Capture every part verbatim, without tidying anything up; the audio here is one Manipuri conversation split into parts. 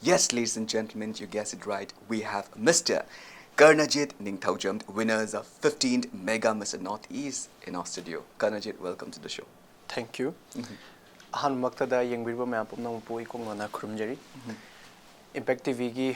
Yes, ladies and gentlemen, you guessed it right. We have Mister Karnajit Ningthaojam, winners of fifteenth Mega Mister Northeast, in our studio. Karnajit, welcome to the show. Thank you. ꯑꯍꯥꯟꯕꯃꯛꯇꯗ ꯌꯦꯡꯕꯤꯔꯤꯕ ꯃꯌꯥꯝ ꯄꯨꯝꯅꯃꯛꯄꯨ ꯏꯀꯣꯛ ꯅꯣꯟꯅ ꯈꯨꯔꯨꯝꯖꯔꯤ꯫ Impact ꯇꯤ ꯚꯤꯒꯤ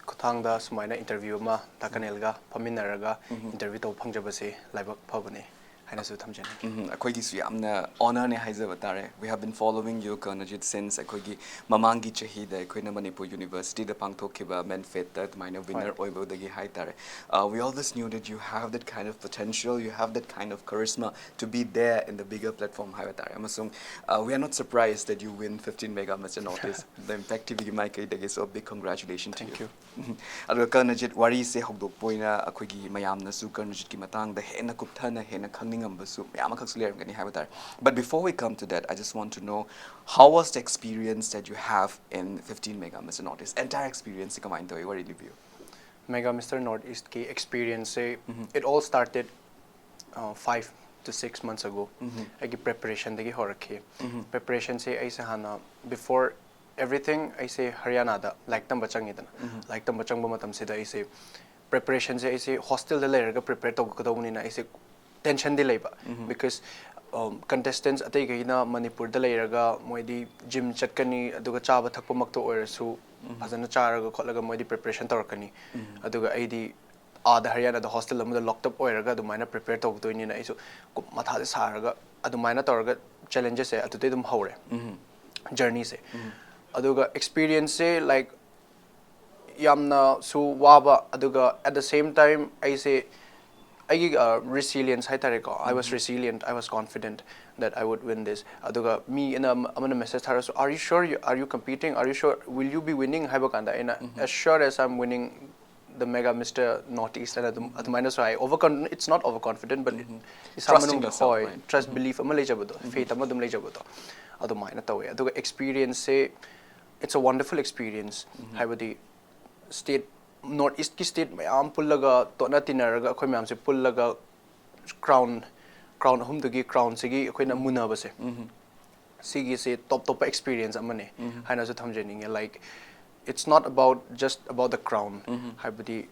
ꯈꯨꯠꯊꯥꯡꯗ ꯁꯨꯃꯥꯏꯅ interview ꯑꯃ ꯗꯥ ꯀꯅꯦꯜꯒ ꯐꯝꯃꯤꯟꯅꯔꯒ interview ꯇꯧꯕ ꯐꯪꯖꯕꯁꯦ ꯂꯥꯏꯕꯛ ꯐꯕꯅꯤ ꯍꯥꯏꯅꯁꯨ ꯊꯝꯖꯅꯤꯡꯉꯤ꯫ ꯎꯝ, ꯑꯩꯈꯣꯏꯒꯤꯁꯨ ꯌꯥꯝꯅ honourꯅꯦ ꯍꯥꯏꯖꯕ ꯇꯥꯔꯦ꯫ We have been following you, Karnajit, since ꯑꯩꯈꯣꯏꯒꯤ ꯃꯃꯥꯡꯒꯤ ꯆꯍꯤꯗ ꯑꯩꯈꯣꯏꯅ ꯃꯅꯤꯄꯨꯔ ꯌꯨꯅꯤꯚꯔꯁꯤꯇꯤꯗ ꯄꯥꯡꯊꯣꯛꯈꯤꯕ ꯃꯦꯟꯐꯦꯠꯇ ꯑꯗꯨꯃꯥꯏꯅ winner ꯑꯣꯏꯕꯗꯒꯤ ꯍꯥꯏꯇꯥꯔꯦ꯫ Uh, we always knew that you have that kind of potential, you have that kind of charisma to be there in the bigger platform ꯍꯥꯏꯕ ꯇꯥꯔꯦ꯫ ꯑꯃꯁꯨꯡ uh, we are not surprised that you win fifteen Mega Mister Northeast, the Impact T ꯚꯤꯒꯤ ꯃꯥꯏꯀꯩꯗꯒꯤ, so big congratulations to Thank you. You. ꯎꯝ. ꯑꯗꯨꯒ ꯀꯔꯅꯖꯤꯠ, ꯋꯥꯔꯤꯁꯦ ꯍꯧꯗꯣꯛꯄ ꯑꯣꯏꯅ ꯑꯩꯈꯣꯏꯒꯤ ꯃꯌꯥꯝꯅꯁꯨ ꯀꯔꯅꯖꯤꯠꯀꯤ ꯃꯇꯥꯡꯗ ꯍꯦꯟꯅ ꯀꯨꯞꯊꯅ ꯍꯦꯟꯅ ꯈꯪꯅꯤꯡꯉꯝꯕꯁꯨ ꯃꯌꯥꯝ ꯑꯃꯈꯛꯁꯨ ꯂꯩꯔꯝꯒꯅꯤ ꯍꯥꯏꯕ ꯇꯥꯔꯦ꯫ But before we come to that, I just want to know, how was the experience that you have in fifteen Mega Mister Northeast? Entire experience ꯁꯤ ꯀꯃꯥꯏꯅ ꯇꯧꯋꯤ? ꯋꯥꯔꯤ ꯂꯤꯕꯤꯌꯨ꯫ Mega Mister Northeast ꯀꯤ experience say, it all started uh, five to six months ago. ꯑꯩꯒꯤ preparation ꯗꯒꯤ ꯍꯧꯔꯛꯈꯤ꯫ Preparation ꯁꯦ ꯑꯩꯁꯦ ꯍꯥꯟꯅ, before everything, ꯑꯩꯁꯦ ꯍꯔꯤꯌꯥꯅꯥꯗ ꯂꯥꯏꯔꯤꯛ ꯇꯝꯕ ꯆꯪꯉꯤꯗꯅ꯫ ꯂꯥꯏꯔꯤꯛ ꯇꯝꯕ ꯆꯪꯕ ꯃꯇꯝꯁꯤꯗ ꯑꯩꯁꯦ preparation ꯁꯦ ꯑꯩꯁꯦ hostel ꯗ ꯂꯩꯔꯒ prepare ꯇꯧꯒꯗꯧꯕꯅꯤꯅ ꯑꯩꯁꯦ tension ꯗꯤ ꯂꯩꯕ꯫ Because contestants ꯑꯇꯩꯈꯩꯅ ꯃꯅꯤꯄꯨꯔꯗ ꯂꯩꯔꯒ ꯃꯣꯏꯗꯤ gym ꯆꯠꯀꯅꯤ, ꯑꯗꯨꯒ ꯆꯥꯕ ꯊꯛꯄꯃꯛꯇ ꯑꯣꯏꯔꯁꯨ ꯐꯖꯅ ꯆꯥꯔꯒ ꯈꯣꯠꯂꯒ ꯃꯣꯏꯗꯤ preparation ꯇꯧꯔꯛꯀꯅꯤ꯫ ꯑꯗꯨꯒ ꯑꯩꯗꯤ ꯑꯥꯗ ꯍꯔꯤꯌꯥꯅꯥꯗ hostel ꯑꯃꯗ locked up ꯑꯣꯏꯔꯒ ꯑꯗꯨꯃꯥꯏꯅ prepare ꯇꯧꯗꯣꯏꯅꯤꯅ ꯑꯩꯁꯨ ꯀꯨꯝ-, ꯃꯊꯥꯁꯦ ꯁꯥꯔꯒ ꯑꯗꯨꯃꯥꯏꯅ ꯇꯧꯔꯒ challenges ꯁꯦ ꯑꯗꯨꯗꯩ ꯑꯗꯨꯝ ꯍꯧꯔꯦ journey ꯁꯦ꯫ ꯑꯗꯨꯒ experience ꯁꯦ, like, ꯌꯥꯝꯅꯁꯨ ꯋꯥꯕ, ꯑꯗꯨꯒ at the same time ꯑꯩꯁꯦ ꯑꯩꯒꯤ resilience ꯍꯥꯏꯇꯥꯔꯦꯀꯣ, I was resilient, I was confident that I would win this. ꯑꯗꯨꯒ ꯃꯤ ꯑꯃꯅ, ꯑꯃꯅ message ꯊꯥꯔꯁꯨ, "Are you sure? Are you competing? Are you sure? Will you be winning?" ꯍꯥꯏꯕ ꯀꯥꯟꯗ ꯑꯩꯅ, "As sure as I'm winning the Mega Mister Northeast" ꯍꯥꯏꯅ ꯑꯗꯨꯝ ꯑꯗꯨꯃꯥꯏꯅꯁꯨ ꯍꯥꯏ꯫ Overcon-, it's not overconfident, but ꯏꯁꯥ Trusting ꯃꯅꯨꯡꯗ, yourself, ꯍꯣꯏ, right? Trust belief ꯑꯃ ꯂꯩꯖꯕꯗꯣ, faith ꯑꯃ ꯑꯗꯨꯝ ꯂꯩꯖꯕꯗꯣ, ꯑꯗꯨꯃꯥꯏꯅ ꯇꯧꯋꯦ꯫ ꯑꯗꯨꯒ experience say, it's a wonderful experience. ꯍꯥꯏꯕꯗꯤ state, North East ꯀꯤ state ꯃꯌꯥꯝ ꯄꯨꯜꯂꯒ ꯇꯣꯠꯅ ꯇꯤꯟꯅꯔꯒ ꯑꯩꯈꯣꯏ ꯃꯌꯥꯝꯁꯦ ꯄꯨꯜꯂꯒ crown, crown ꯑꯍꯨꯝꯗꯨꯒꯤ crown ꯁꯤꯒꯤ ꯑꯩꯈꯣꯏꯅ ꯃꯨꯟꯅꯕꯁꯦ꯫ ꯁꯤꯒꯤꯁꯦ ꯇꯣꯞ ꯇꯣꯞꯄ ꯑꯦꯛꯁꯄꯤꯔꯤꯌꯦꯟꯁ ꯑꯃꯅꯦ ꯍꯥꯏꯅꯁꯨ ꯊꯝꯖꯅꯤꯡꯉꯦ꯫ Like, it's not about just about the crown. ꯍꯥꯏꯕꯗꯤ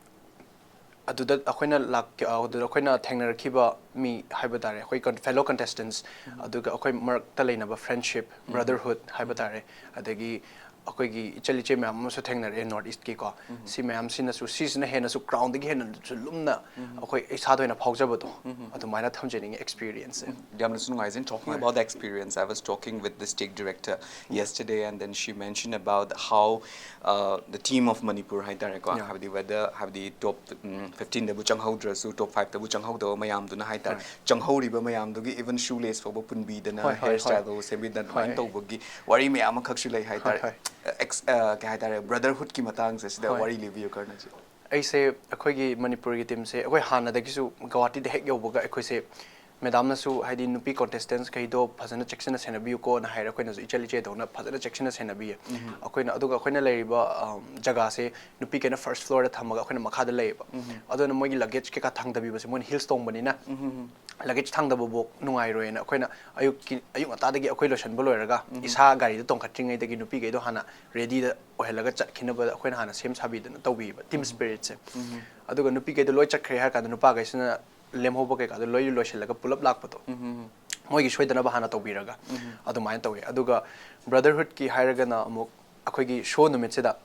ꯑꯗꯨꯗ ꯑꯩꯈꯣꯏꯅ ꯂꯥꯛ ꯑꯗꯨꯗ ꯑꯩꯈꯣꯏꯅ ꯊꯦꯡꯅꯔꯛꯈꯤꯕ ꯃꯤ ꯍꯥꯏꯕ ꯇꯥꯔꯦ, ꯑꯩꯈꯣꯏ ꯐꯦꯂꯣ ꯀꯟꯇꯦꯁꯇꯦꯟꯁ, ꯑꯗꯨꯒ ꯑꯩꯈꯣꯏ ꯃꯔꯛꯇ ꯂꯩꯅꯕ ꯐ꯭ꯔꯦꯟꯁꯤꯞ, ꯕ꯭ꯔꯗꯔꯍꯨꯗ ꯍꯥꯏꯕ ꯇꯥꯔꯦ, ꯑꯗꯒꯤ ꯑꯩꯈꯣꯏꯒꯤ ꯏꯆꯜ ꯏꯆꯦ ꯃꯌꯥꯝ ꯑꯃꯁꯨ ꯊꯦꯡꯅꯔꯛꯑꯦ ꯅꯣꯔꯠ ꯏꯁ꯭ꯠꯀꯤꯀꯣ꯫ ꯁꯤ ꯃꯌꯥꯝꯁꯤꯅꯁꯨ, ꯁꯤꯁꯤꯅ ꯍꯦꯟꯅꯁꯨ ꯀ꯭ꯔꯥꯎꯟꯗꯒꯤ ꯍꯦꯟꯅꯁꯨ ꯂꯨꯝꯅ ꯑꯩꯈꯣꯏ ꯏꯁꯥꯗ ꯑꯣꯏꯅ ꯐꯥꯎꯖꯕꯗꯣ ꯑꯗꯨꯃꯥꯏꯅ ꯊꯝꯖꯅꯤꯡꯉꯦ ꯑꯦꯛꯁꯄꯤꯔꯤꯌꯦꯟꯁꯁꯦ꯫ ꯌꯥꯝꯅꯁꯨ ꯅꯨꯡꯉꯥꯏꯖꯩ꯫ Talking about the experience, I was talking with the stage director yesterday, and then she mentioned about how uh, the team of Manipur ꯍꯥꯏꯇꯥꯔꯦꯀꯣ꯫ Yeah. ꯍꯥꯏꯕꯗꯤ whether ꯍꯥꯏꯕꯗꯤ ꯇꯣꯞ ꯐꯤꯐꯇꯤꯟꯗꯕꯨ ꯆꯪꯍꯧꯗ꯭ꯔꯁꯨ, ꯇꯣꯞ ꯐꯥꯏꯚꯇꯕꯨ ꯆꯪꯍꯧꯗꯕ ꯃꯌꯥꯝꯗꯨꯅ ꯍꯥꯏꯇꯥꯔꯦ, ꯍꯣꯏ꯫ ꯆꯪꯍꯧꯔꯤꯕ ꯃꯌꯥꯝꯗꯨꯒꯤ even shoe lace ꯐꯥꯎꯕ ꯄꯨꯟꯕꯤꯗꯅ, ꯍꯣꯏ, ꯍꯣꯏ, hair ꯍꯣꯏ꯫ style ꯐꯥꯎꯕ ꯁꯦꯝꯕꯤꯗꯅ ꯑꯗꯨꯃꯥꯏꯅ ꯍꯣꯏ꯫ ꯇꯧꯕꯒꯤ ꯋꯥꯔꯤ ꯃꯌꯥꯝ ꯑꯃꯈꯛꯁꯨ ꯂꯩ ꯍꯥꯏꯇꯥꯔꯦ꯫ ꯍꯣꯏ꯫ Ex- ꯑ, ꯀꯩ ꯍꯥꯏꯇꯥꯔꯦ, ꯕ꯭ꯔꯗꯔꯍꯨꯗꯀꯤ ꯃꯇꯥꯡꯁꯦ ꯁꯤꯗ ꯍꯣꯏ꯫ ꯋꯥꯔꯤ ꯂꯤꯕꯤꯌꯨ ꯈꯔ ꯅꯪꯁꯦ꯫ ꯑꯩꯁꯦ ꯑꯩꯈꯣꯏꯒꯤ ꯃꯅꯤꯄꯨꯔꯒꯤ ꯇꯤꯝꯁꯦ ꯑꯩꯈꯣꯏ ꯍꯥꯟꯅꯗꯒꯤꯁꯨ ꯒꯧꯍꯥꯇꯤꯗ ꯍꯦꯛ ꯌꯧꯕꯒ ꯑꯩꯈꯣꯏꯁꯦ ꯃꯦꯗꯥꯝꯅꯁꯨ, ꯍꯥꯏꯗꯤ ꯅꯨꯄꯤ ꯀꯣꯟꯇꯦꯁꯇꯦꯟꯁꯈꯩꯗꯣ ꯐꯖꯅ ꯆꯦꯛꯁꯤꯟꯅ ꯁꯦꯟꯅꯕꯤꯌꯨꯀꯣꯅ ꯍꯥꯏꯔꯦ꯫ ꯑꯩꯈꯣꯏꯅꯁꯨ ꯏꯆꯜ ꯏꯆꯦꯗꯧꯅ ꯐꯖꯅ ꯆꯦꯛꯁꯤꯟꯅ ꯁꯦꯟꯅꯕꯤꯌꯦ꯫ ꯑꯩꯈꯣꯏꯅ, ꯑꯗꯨꯒ ꯑꯩꯈꯣꯏꯅ ꯂꯩꯔꯤꯕ ꯑꯝ, ꯖꯒꯥꯁꯦ ꯅꯨꯄꯤꯈꯩꯅ ꯐꯥꯔꯁ ꯐ꯭ꯂꯣꯔꯗ ꯊꯝꯃꯒ ꯑꯩꯈꯣꯏꯅ ꯃꯈꯥꯗ ꯂꯩꯌꯦꯕ꯫ ꯑꯗꯨꯅ ꯃꯣꯏꯒꯤ ꯂꯒꯦꯖ ꯀꯩꯀꯥ ꯊꯥꯡꯗꯕꯤꯕꯁꯦ, ꯃꯣꯏꯅ ꯍꯤꯜꯁ ꯇꯣꯡꯕꯅꯤꯅ ꯂꯒꯦꯖ ꯊꯥꯡꯗꯕꯐꯥꯎ ꯅꯨꯡꯉꯥꯏꯔꯣꯏꯅ ꯑꯩꯈꯣꯏꯅ ꯑꯌꯨꯛꯀꯤ ꯑꯌꯨꯛ ꯉꯟꯇꯥꯗꯒꯤ ꯑꯩꯈꯣꯏ ꯂꯣꯏꯁꯤꯟꯕ ꯂꯣꯏꯔꯒ ꯏꯁꯥ ꯒꯥꯔꯤꯗ ꯇꯣꯡꯈꯠꯇ꯭ꯔꯤꯉꯩꯗꯒꯤ ꯅꯨꯄꯤꯈꯩꯗꯣ ꯍꯥꯟꯅ ꯔꯦꯗꯤꯗ ꯑꯣꯏꯍꯜꯂꯒ ꯆꯠꯈꯤꯅꯕ ꯑꯩꯈꯣꯏꯅ ꯍꯥꯟꯅ ꯁꯦꯝ ꯁꯥꯕꯤꯗꯅ ꯇꯧꯕꯤꯌꯦꯕ, ꯇꯤꯝ ꯁ꯭ꯄꯤꯔꯤꯠꯁꯦ꯫ ꯑꯗꯨꯒ ꯅꯨꯄꯤꯈꯩꯗꯣ ꯂꯣꯏ ꯆꯠꯈ꯭ꯔꯦ ꯍꯥꯏꯔ ꯀꯥꯟꯗ ꯅꯨꯄꯥꯈꯩꯁꯤꯅ ꯂꯦꯝꯍꯧꯕ ꯀꯩꯀꯥꯗꯣ ꯂꯣꯏ ꯂꯣꯏꯁꯤꯜꯂꯒ ꯄꯨꯂꯞ ꯂꯥꯛꯄꯗꯣ, ꯃꯣꯏꯒꯤ ꯁꯣꯏꯗꯅꯕ ꯍꯥꯟꯅ ꯇꯧꯕꯤꯔꯒ ꯑꯗꯨꯃꯥꯏꯅ ꯇꯧꯋꯦ꯫ ꯑꯗꯨꯒ ꯕ꯭ꯔꯗꯔꯍꯨꯗꯀꯤ ꯍꯥꯏꯔꯒꯅ ꯑꯃꯨꯛ ꯑꯩꯈꯣꯏꯒꯤ ꯁꯣ ꯅꯨꯃꯤꯠꯁꯤꯗ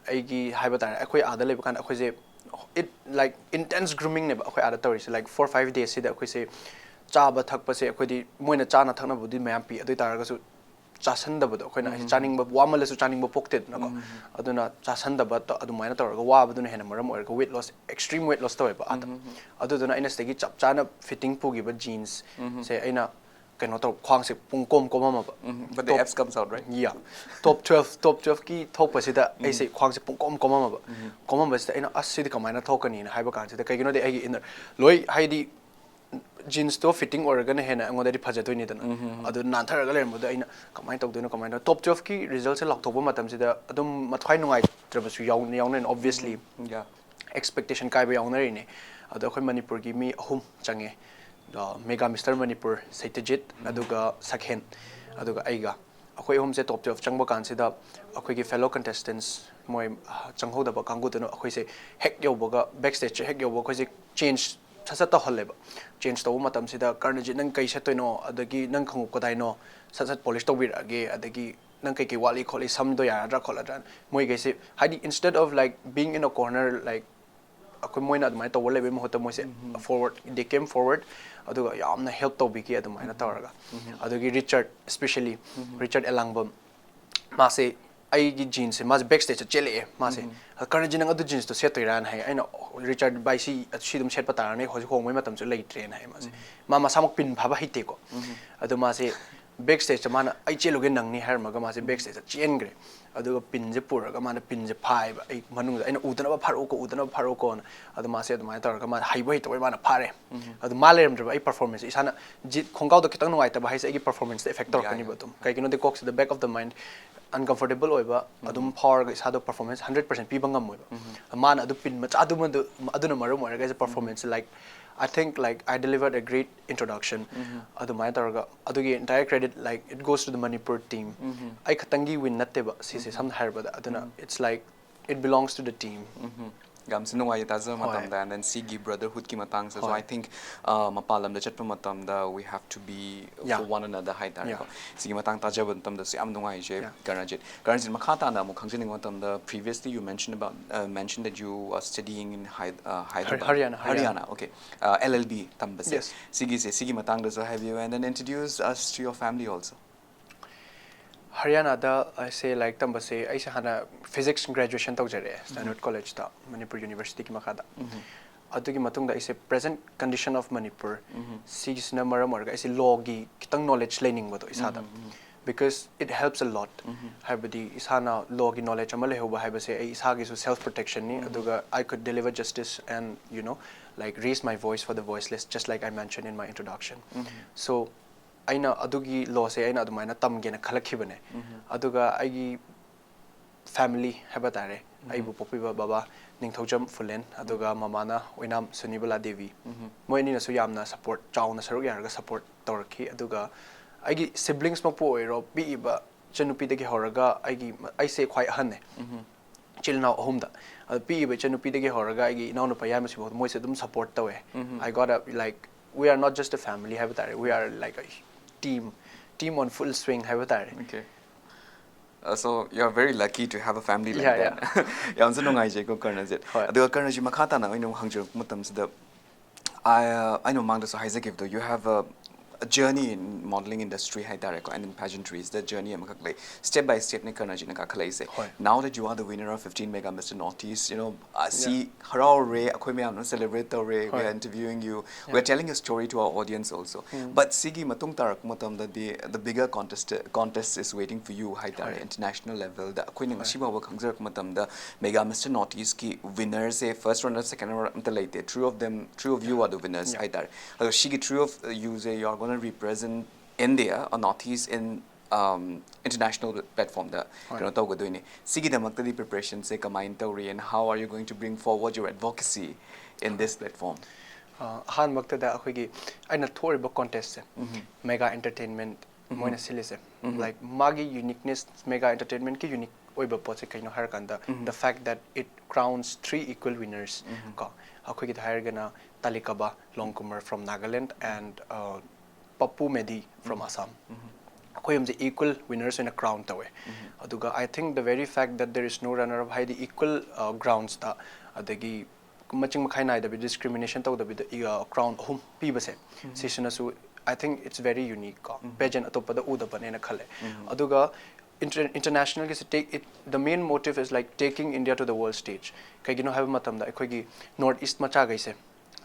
ꯑꯩꯒꯤ ꯍꯥꯏꯕ ꯇꯥꯔꯦ, ꯑꯩꯈꯣꯏ ꯑꯥꯗ ꯂꯩꯕ ꯀꯥꯟꯗ ꯑꯩꯈꯣꯏꯁꯦ, it, like, intense groomingꯅꯦꯕ ꯑꯩꯈꯣꯏ ꯑꯥꯗ ꯇꯧꯔꯤꯁꯦ꯫ Like, four five daysꯁꯤꯗ ꯑꯩꯈꯣꯏꯁꯦ ꯆꯥꯕ ꯊꯛꯄꯁꯦ, ꯑꯩꯈꯣꯏꯗꯤ ꯃꯣꯏꯅ ꯆꯥꯅ ꯊꯛꯅꯕꯗꯤ ꯃꯌꯥꯝ ꯄꯤ, ꯑꯗꯨ ꯑꯣꯏ ꯇꯥꯔꯒꯁꯨ ꯆꯥꯁꯟꯗꯕꯗꯣ, ꯑꯩꯈꯣꯏꯅ ꯆꯥꯅꯤꯡꯕ, ꯋꯥꯃꯜꯂꯁꯨ ꯆꯥꯅꯤꯡꯕ ꯄꯣꯛꯇꯦꯗꯅꯀꯣ꯫ ꯑꯗꯨꯅ ꯆꯥꯁꯟꯗꯕ ꯇ-, ꯑꯗꯨꯃꯥꯏꯅ ꯇꯧꯔꯒ ꯋꯥꯕꯗꯨꯅ ꯍꯦꯟꯅ ꯃꯔꯝ ꯑꯣꯏꯔꯒ weight loss, extreme weight loss ꯇꯧꯋꯦꯕ ꯑꯥꯗ꯫ ꯑꯗꯨꯗꯨꯅ ꯑꯩꯅ ꯁꯤꯗꯒꯤ ꯆꯞ ꯆꯥꯅ ꯐꯤꯠꯇꯤꯡ ꯄꯨꯈꯤꯕ ꯖꯤꯟꯁꯁꯦ ꯑꯩꯅ ꯀꯩꯅꯣ ꯇꯧ, ꯈ꯭ꯋꯥꯡꯁꯦ ꯄꯨꯡ ꯀꯣꯝ ꯀꯣꯝꯃꯝꯃꯕ꯫ But the abs comes out, right? Yeah. Top twelve, top twelveꯀꯤ ꯊꯣꯛꯄꯁꯤꯗ ꯑꯩꯁꯦ ꯈ꯭ꯋꯥꯡꯁꯦ ꯄꯨꯡ ꯀꯣꯝ ꯀꯣꯝꯃꯝꯃꯕ꯫ ꯀꯣꯝꯃꯝꯕꯁꯤꯗ ꯑꯩꯅ, "ꯑꯁ, ꯁꯤꯗꯤ ꯀꯃꯥꯏꯅ ꯊꯣꯛꯀꯅꯤꯅ?" ꯍꯥꯏꯕ ꯀꯥꯟꯁꯤꯗ, ꯀꯩꯒꯤꯅꯣꯗꯤ ꯑꯩꯒꯤ ꯏꯟꯅꯔ ꯂꯣꯏ, ꯍꯥꯏꯗꯤ ꯖꯤꯟꯁꯇꯣ ꯐꯤꯠꯇꯤꯡ ꯑꯣꯏꯔꯒꯅ ꯍꯦꯟꯅ ꯑꯩꯉꯣꯟꯗꯗꯤ ꯐꯖꯗꯣꯏꯅꯤꯗꯅ꯫ ꯑꯗꯨ ꯅꯥꯟꯊꯔꯒ ꯂꯩꯔꯝꯕꯗꯣ ꯑꯩꯅ, "ꯀꯃꯥꯏꯅ ꯇꯧꯗꯣꯏꯅꯣ, ꯀꯃꯥꯏꯅ ꯇꯧ-" ꯇꯣꯞ ꯇꯨꯋꯦꯜꯐꯀꯤ ꯔꯤꯖꯜꯠꯁꯦ ꯂꯥꯎꯊꯣꯛꯄ ꯃꯇꯝꯁꯤꯗ ꯑꯗꯨꯝ ꯃꯊ꯭ꯋꯥꯏ ꯅꯨꯡꯉꯥꯏꯇ꯭ꯔꯕꯁꯨ ꯌꯥꯎ-, ꯌꯥꯎꯅꯩꯅ, obviously꯫ Yeah. ꯑꯦꯛꯁꯄꯦꯛꯇꯦꯁꯟ ꯀꯥꯏꯕ ꯌꯥꯎꯅꯔꯤꯅꯦ꯫ ꯑꯗꯣ ꯑꯩꯈꯣꯏ ꯃꯅꯤꯄꯨꯔꯒꯤ ꯃꯤ ꯑꯍꯨꯝ ꯆꯪꯉꯦ꯫ ꯃꯦꯒꯥ ꯃꯤꯁꯇꯔ ꯃꯅꯤꯄꯨꯔ ꯁꯩꯇꯖꯤꯠ, ꯑꯗꯨꯒ ꯁꯈꯦꯟ, ꯑꯗꯨꯒ ꯑꯩꯒ, ꯑꯩꯈꯣꯏ ꯑꯍꯨꯝꯁꯦ ꯇꯣꯞ ꯇꯨꯌꯦꯜꯐ ꯆꯪꯕ ꯀꯥꯟꯁꯤꯗ ꯑꯩꯈꯣꯏꯒꯤ ꯐꯦꯂꯣ ꯀꯟꯇꯦꯁꯇꯦꯟꯁ ꯃꯣꯏ, ꯑ, ꯆꯪꯍꯧꯗꯕ ꯀꯥꯡꯕꯨꯗꯨꯅ ꯑꯩꯈꯣꯏꯁꯦ ꯍꯦꯛ ꯌꯧꯕꯒ, ꯕꯦꯛ ꯁ꯭ꯇꯦꯖꯁꯦ ꯍꯦꯛ ꯌꯧꯕ ꯑꯩꯈꯣꯏꯁꯦ ꯆꯦꯟꯖ ꯁꯠ ꯁꯠ ꯇꯧꯍꯜꯂꯦꯕ꯫ ꯆꯦꯟꯖ ꯇꯧꯕ ꯃꯇꯝꯁꯤꯗ, "ꯀꯔꯅꯖꯤꯠ, ꯅꯪ ꯀꯩ ꯁꯦꯠꯇꯣꯏꯅꯣ? ꯑꯗꯒꯤ ꯅꯪ ꯈꯣꯡꯎꯞ ꯀꯗꯥꯏꯅꯣ? ꯁꯠ ꯁꯠ ꯄꯣꯂꯤꯁ ꯇꯧꯕꯤꯔꯛꯑꯒꯦ, ꯑꯗꯒꯤ ꯅꯪ ꯀꯩꯀꯩ ꯋꯥꯠꯂꯤ ꯈꯣꯠꯂꯤ, ꯁꯝꯗꯣ ꯌꯥꯔꯗ꯭ꯔꯥ ꯈꯣꯠꯂꯗ꯭ꯔꯥ?" ꯃꯣꯏꯈꯩꯁꯦ, ꯍꯥꯏꯗꯤ, instead of, like, being in a corner, like, ꯑꯩꯈꯣꯏ ꯃꯣꯏꯅ ꯑꯗꯨꯃꯥꯏꯅ ꯇꯧꯕ ꯂꯩꯕꯒꯤ ꯃꯍꯨꯠꯇ ꯃꯣꯏꯁꯦ forward, they came forward, ꯑꯗꯨꯒ ꯌꯥꯝꯅ ꯍꯦꯜꯞ ꯇꯧꯕꯤꯈꯤ ꯑꯗꯨꯃꯥꯏꯅ ꯇꯧꯔꯒ꯫ ꯑꯗꯒꯤ ꯔꯤꯆꯥꯔꯠ, especially ꯔꯤꯆꯥꯔꯠ ꯑꯦꯂꯥꯡꯕꯝ, ꯃꯥꯁꯦ ꯑꯩꯒꯤ ꯖꯤꯟꯁꯁꯦ, ꯃꯥꯁꯦ ꯕꯦꯛ ꯁ꯭ꯇꯦꯖꯇ ꯆꯦꯜꯂꯛꯑꯦ ꯃꯥꯁꯦ꯫ "ꯀꯔꯅꯖꯤꯠ, ꯅꯪ ꯑꯗꯨ ꯖꯤꯟꯁꯇꯣ ꯁꯦꯠꯇꯣꯏꯔꯥꯅ?" ꯍꯥꯏ꯫ ꯑꯩꯅ, "ꯔꯤꯆꯥꯔꯠ ꯚꯥꯏ, ꯁꯤ, ꯁꯤ ꯑꯗꯨꯝ ꯁꯦꯠꯄ ꯇꯥꯔꯅꯤ, ꯍꯧꯖꯤꯛ ꯍꯣꯡꯕꯒꯤ ꯃꯇꯝꯁꯨ ꯂꯩꯇ꯭ꯔꯦꯅ" ꯍꯥꯏ ꯃꯥꯁꯦ꯫ ꯃꯥ ꯃꯁꯥꯃꯛ ꯄꯤꯟ ꯐꯥꯕ ꯍꯩꯇꯦꯀꯣ꯫ ꯑꯗꯣ ꯃꯥꯁꯦ ꯕꯦꯛ ꯁ꯭ꯇꯦꯖꯇ ꯃꯥꯅ, "ꯑꯩ ꯆꯦꯜꯂꯨꯒꯦ ꯅꯪꯅꯤ" ꯍꯥꯏꯔꯝꯃꯒ ꯃꯥꯁꯦ ꯕꯦꯛ ꯁ꯭ꯇꯦꯖꯇ ꯆꯦꯟꯈ꯭ꯔꯦ꯫ ꯑꯗꯨꯒ ꯄꯤꯟꯁꯦ ꯄꯨꯔꯒ ꯃꯥꯅ ꯄꯤꯟꯁꯦ ꯐꯥꯏꯕ ꯑꯩ ꯃꯅꯨꯡꯗ, ꯑꯩꯅ, "ꯎꯗꯅꯕ ꯐꯥꯔꯛꯎꯀꯣ, ꯎꯗꯅꯕ ꯐꯥꯔꯛꯎꯀꯣꯅ"꯫ ꯑꯗꯣ ꯃꯥꯁꯦ ꯑꯗꯨꯃꯥꯏꯅ ꯇꯧꯔꯒ ꯃꯥꯅ ꯍꯩꯕ ꯍꯩꯇꯕꯩ ꯃꯥꯅ ꯐꯥꯔꯦ꯫ ꯑꯗꯣ ꯃꯥ ꯂꯩꯔꯝꯗ꯭ꯔꯕ ꯑꯩ ꯄꯔꯐꯣꯔꯃꯦꯟꯁ, ꯏꯁꯥꯅ ꯖꯤꯠ ꯈꯣꯡꯒ꯭ꯔꯥꯎꯗꯣ ꯈꯤꯇꯪ ꯅꯨꯡꯉꯥꯏꯇꯕ ꯍꯥꯏꯁꯦ ꯑꯩꯒꯤ ꯄꯔꯐꯣꯔꯃꯦꯟꯁꯇ ꯏꯐꯦꯛ ꯇꯧꯔꯛꯀꯅꯤꯕ ꯑꯗꯨꯝ꯫ ꯀꯩꯒꯤꯅꯣꯗꯤ ꯀꯣꯛꯁꯤꯗ, back of the mind, uncomfortable ꯑꯣꯏꯕ ꯑꯗꯨꯝ ꯐꯥꯎꯔꯒ ꯏꯁꯥꯗꯣ ꯄꯔꯐꯣꯔꯃꯦꯟꯁ ꯍꯟꯗ꯭ꯔꯦꯠ ꯄꯔꯁꯦꯟ ꯄꯤꯕ ꯉꯝꯃꯣꯏꯕ꯫ ꯃꯥꯅ ꯑꯗꯨ ꯄꯤꯟ ꯃꯆꯥꯗꯨꯃꯗꯨ, ꯑꯗꯨꯅ ꯃꯔꯝ ꯑꯣꯏꯔꯒ ꯑꯩꯁꯦ ꯄꯔꯐꯣꯔꯃꯦꯟꯁꯁꯦ, like, I think, like, I delivered a great introduction꯫ ꯑꯗꯨꯃꯥꯏꯅ ꯇꯧꯔꯒ ꯑꯗꯨꯒꯤ entire credit, like, it goes to the Manipur team꯫ ꯑꯩ ꯈꯛꯇꯪꯒꯤ ꯋꯤꯟ ꯅꯠꯇꯦꯕ ꯁꯤꯁꯦ, ꯁꯝꯅ ꯍꯥꯏꯔꯕꯗ꯫ ꯑꯗꯨꯅ it's like, it belongs to the team꯫ ꯌꯥꯝꯁꯨ ꯅꯨꯡꯉꯥꯏꯌꯦ ꯇꯥꯖꯕ ꯍꯣꯏ꯫ ꯃꯇꯝꯗ, and then ꯁꯤꯒꯤ brotherhoodꯀꯤ ꯃꯇꯥꯡꯁꯤꯗꯁꯨ꯫ ꯍꯣꯏ꯫ I think, uh, ꯃꯄꯥꯟ ꯂꯝꯗ ꯆꯠꯄ ꯃꯇꯝꯗ we have to be Yeah. for one another ꯍꯥꯏꯇꯥꯔꯦꯀꯣ꯫ Yeah. ꯁꯤꯒꯤ ꯃꯇꯥꯡ ꯇꯥꯖꯕ ꯃꯇꯝꯗꯁꯨ ꯌꯥꯝ ꯅꯨꯡꯉꯥꯏꯖꯩ꯫ Yeah. ꯀꯔꯅꯖꯤꯠ, ꯀꯔꯅꯖꯤꯠ, ꯃꯈꯥ ꯇꯥꯅ ꯑꯃꯨꯛ ꯈꯪꯖꯅꯤꯡꯕ ꯃꯇꯝꯗ, previously you mentioned about, uh, mentioned that you are studying in Hy-, uh, Hyderabad. Haryana, Haryana. Haryana, okay. Uh, L L B ꯇꯝꯕꯁꯦ꯫ Yes. ꯁꯤꯒꯤꯁꯦ, ꯁꯤꯒꯤ ꯃꯇꯥꯡꯗꯁꯨ ꯍꯥꯏꯕꯤꯌꯨ, and then introduce us to your family also. ꯍꯔꯤꯌꯥꯅꯥꯗ ꯑꯩꯁꯦ ꯂꯥꯏꯔꯤꯛ ꯇꯝꯕꯁꯦ, ꯑꯩꯁꯦ ꯍꯥꯟꯅ ꯐꯤꯖꯤꯛꯁ ꯒ꯭ꯔꯦꯖꯨꯑꯦꯁꯟ ꯇꯧꯖꯔꯛꯑꯦ ꯁ꯭ꯇꯦꯟꯐꯣꯔꯗ ꯀꯣꯂꯦꯖꯇ, ꯃꯅꯤꯄꯨꯔ ꯌꯨꯅꯤꯚꯔꯁꯤꯇꯤꯒꯤ ꯃꯈꯥꯗ꯫ ꯑꯗꯨꯒꯤ ꯃꯇꯨꯡꯗ ꯑꯩꯁꯦ present condition of Manipur, ꯁꯤꯒꯤꯁꯤꯅ ꯃꯔꯝ ꯑꯣꯏꯔꯒ ꯑꯩꯁꯦ ꯂꯣꯒꯤ ꯈꯤꯇꯪ ꯅꯣꯂꯦꯖ ꯂꯩꯅꯤꯡꯕꯗꯣ ꯏꯁꯥꯗ, because it helps a lot꯫ ꯍꯥꯏꯕꯗꯤ ꯏꯁꯥꯅ ꯂꯣꯒꯤ ꯅꯣꯂꯦꯖ ꯑꯃ ꯂꯩꯍꯧꯕ ꯍꯥꯏꯕꯁꯦ ꯑꯩ ꯏꯁꯥꯒꯤꯁꯨ ꯁꯦꯜꯐ ꯄ꯭ꯔꯣꯇꯦꯛꯁꯟꯅꯤ꯫ ꯑꯗꯨꯒ I could deliver justice and, you know, like, raise my voice for the voiceless, just like I mentioned in my introduction꯫ So ꯑꯩꯅ ꯑꯗꯨꯒꯤ ꯂꯣꯁꯦ ꯑꯩꯅ ꯑꯗꯨꯃꯥꯏꯅ ꯇꯝꯒꯦꯅ ꯈꯜꯂꯛꯈꯤꯕꯅꯦ꯫ ꯑꯗꯨꯒ ꯑꯩꯒꯤ ꯐꯦꯃꯤꯂꯤ ꯍꯥꯏꯕ ꯇꯥꯔꯦ, ꯑꯩꯕꯨ ꯄꯣꯛꯄꯤꯕ ꯕꯕꯥ ꯅꯤꯡꯊꯧꯖꯝ ꯐꯨꯂꯦꯟ, ꯑꯗꯨꯒ ꯃꯃꯥꯅ ꯑꯣꯏꯅꯥꯝ ꯁꯨꯅꯤꯕꯂꯥ ꯗꯦꯕꯤ꯫ ꯃꯣꯏ ꯑꯅꯤꯅꯁꯨ ꯌꯥꯝꯅ ꯁꯄꯣꯔꯠ, ꯆꯥꯎꯅ ꯁꯔꯨꯛ ꯌꯥꯔꯒ ꯁꯄꯣꯔꯠ ꯇꯧꯔꯛꯈꯤ꯫ ꯑꯗꯨꯒ ꯑꯩꯒꯤ ꯁꯤꯕ꯭ꯂꯤꯡꯁꯃꯛꯄꯨ ꯑꯣꯏꯔꯣ, ꯄꯤꯛꯏꯕ ꯏꯆꯟꯅꯨꯄꯤꯗꯒꯤ ꯍꯧꯔꯒ ꯑꯩꯒꯤ, ꯑꯩꯁꯦ ꯈ꯭ꯋꯥꯏ ꯑꯍꯟꯅꯦ ꯏꯆꯤꯜ ꯏꯅꯥꯎ ꯑꯍꯨꯝꯗ꯫ ꯑꯗꯣ ꯄꯤꯛꯏꯕ ꯏꯆꯟꯅꯨꯄꯤꯗꯒꯤ ꯍꯧꯔꯒ ꯑꯩꯒꯤ ꯏꯅꯥꯎꯅꯨꯄꯥ ꯌꯥꯏꯃꯁꯤꯐꯥꯎ ꯃꯣꯏꯁꯦ ꯑꯗꯨꯝ ꯁꯄꯣꯔꯠ ꯇꯧꯋꯦ꯫ I got a, like, we are not just a family ꯍꯥꯏꯕ ꯇꯥꯔꯦ, we are like a team, team on full swing ꯍꯥꯏꯕ ꯇꯥꯔꯦ꯫ Okay. Uh, so you're very lucky to have a family like Yeah, that. ꯌꯥꯝꯁꯨ ꯅꯨꯡꯉꯥꯏꯖꯩꯀꯣ ꯀꯔꯅꯖꯤꯠ꯫ ꯍꯣꯏ꯫ ꯑꯗꯨꯒ ꯀꯔꯅꯖꯤꯠ, ꯃꯈꯥ ꯇꯥꯅ ꯑꯩꯅ ꯑꯃꯨꯛ ꯍꯪꯖꯔꯛꯄ ꯃꯇꯝꯁꯤꯗ, ꯑ, ꯑꯩꯅ ꯃꯃꯥꯡꯗꯁꯨ ꯍꯥꯏꯖꯈꯤꯕꯗꯣ, you have a, a journey in modeling industry ꯍꯥꯏꯇꯥꯔꯦꯀꯣ, and in pageantries the journey ꯑꯃꯈꯛ ꯂꯩ꯫ Step by step ꯅꯦ ꯀꯔꯅꯖꯤꯠꯅ ꯀꯥꯈꯠꯂꯛꯏꯁꯦ꯫ ꯍꯣꯏ꯫ Now that you are the winner of fifteen Mega Mister Northeast, you know, ꯑꯁꯤ ꯍꯔꯥꯎꯔꯦ, ꯑꯩꯈꯣꯏ ꯃꯌꯥꯝꯅ celebrate ꯇꯧꯔꯦ, we ꯍꯣꯏ꯫ are interviewing you, we are telling your story to our audience also. But ꯁꯤꯒꯤ ꯃꯇꯨꯡ ꯇꯥꯔꯛꯄ ꯃꯇꯝꯗꯗꯤ the bigger contest, contest is waiting for you ꯍꯥꯏꯇꯥꯔꯦ, ꯍꯣꯏ꯫ International level ꯗ꯫ ꯑꯩꯈꯣꯏꯅ ꯉꯁꯤ ꯐꯥꯎꯕ ꯈꯪꯖꯔꯛꯄ ꯃꯇꯝꯗ Mega Mister Northeast ꯀꯤ winner ꯁꯦ first runner, second runner ꯑꯝꯇ ꯂꯩꯇꯦ, three of them, three of you are the winners Yeah. ꯍꯥꯏꯇꯥꯔꯦ꯫ ꯑꯗꯣ ꯁꯤꯒꯤ three of you say, you are gonna represent India or Northeast in, um, international platform ꯗ ꯍꯣꯏ꯫ ꯀꯩꯅꯣ ꯇꯧꯒꯗꯣꯏꯅꯤ꯫ ꯁꯤꯒꯤꯗꯃꯛꯇꯗꯤ preparation ꯁꯦ ꯀꯃꯥꯏꯅ ꯇꯧꯔꯤ, and how are you going to bring forward your advocacy in this platform? ꯑ, ꯑꯍꯥꯟꯕꯃꯛꯇꯗ ꯑꯩꯈꯣꯏꯒꯤ ꯑꯩꯅ ꯊꯣꯛꯏꯕ contest ꯁꯦ Mega Entertainment ꯃꯣꯏꯅ ꯁꯤꯜꯂꯤꯁꯦ, like, ꯃꯥꯒꯤ uniqueness, Mega Entertainment ꯀꯤ unique ꯑꯣꯏꯕ ꯄꯣꯠꯁꯦ ꯀꯩꯅꯣ ꯍꯥꯏꯔꯀꯥꯟꯗ, the fact that it crowns three equal winners ꯀꯣ꯫ ꯑꯩꯈꯣꯏꯒꯤꯗ ꯍꯥꯏꯔꯒꯅ ꯇꯥꯂꯤꯀꯕꯥ ꯂꯣꯡꯀꯨꯃꯔ from Nagaland and, uh, ꯄꯞꯄꯨ ꯃꯦꯗꯤ from Assam꯫ ꯑꯩꯈꯣꯏ ꯑꯍꯨꯝꯁꯦ equal winners ꯑꯣꯏꯅ crown ꯇꯧꯋꯦ꯫ ꯑꯗꯨꯒ I think the very fact that there is no runner up, ꯍꯥꯏꯗꯤ equal, uh, grounds ꯇ, ꯑꯗꯒꯤ ꯃꯆꯤꯡ ꯃꯈꯥꯏ ꯅꯥꯏꯗꯕꯤꯗ, discrimination ꯇꯧꯗꯕꯤꯗ crown ꯑꯍꯨꯝ ꯄꯤꯕꯁꯦ, ꯁꯤꯁꯤꯅꯁꯨ, I think it's very unique ꯀꯣ, pageant ꯑꯇꯣꯞꯄꯗ ꯎꯗꯕꯅꯦꯅ ꯈꯜꯂꯦ꯫ ꯑꯗꯨꯒ inter-, international ꯒꯤꯁꯦ take it, the main motive is, like, taking India to the world stage꯫ ꯀꯩꯒꯤꯅꯣ ꯍꯥꯏꯕ ꯃꯇꯝꯗ ꯑꯩꯈꯣꯏꯒꯤ North East ꯃꯆꯥꯈꯩꯁꯦ,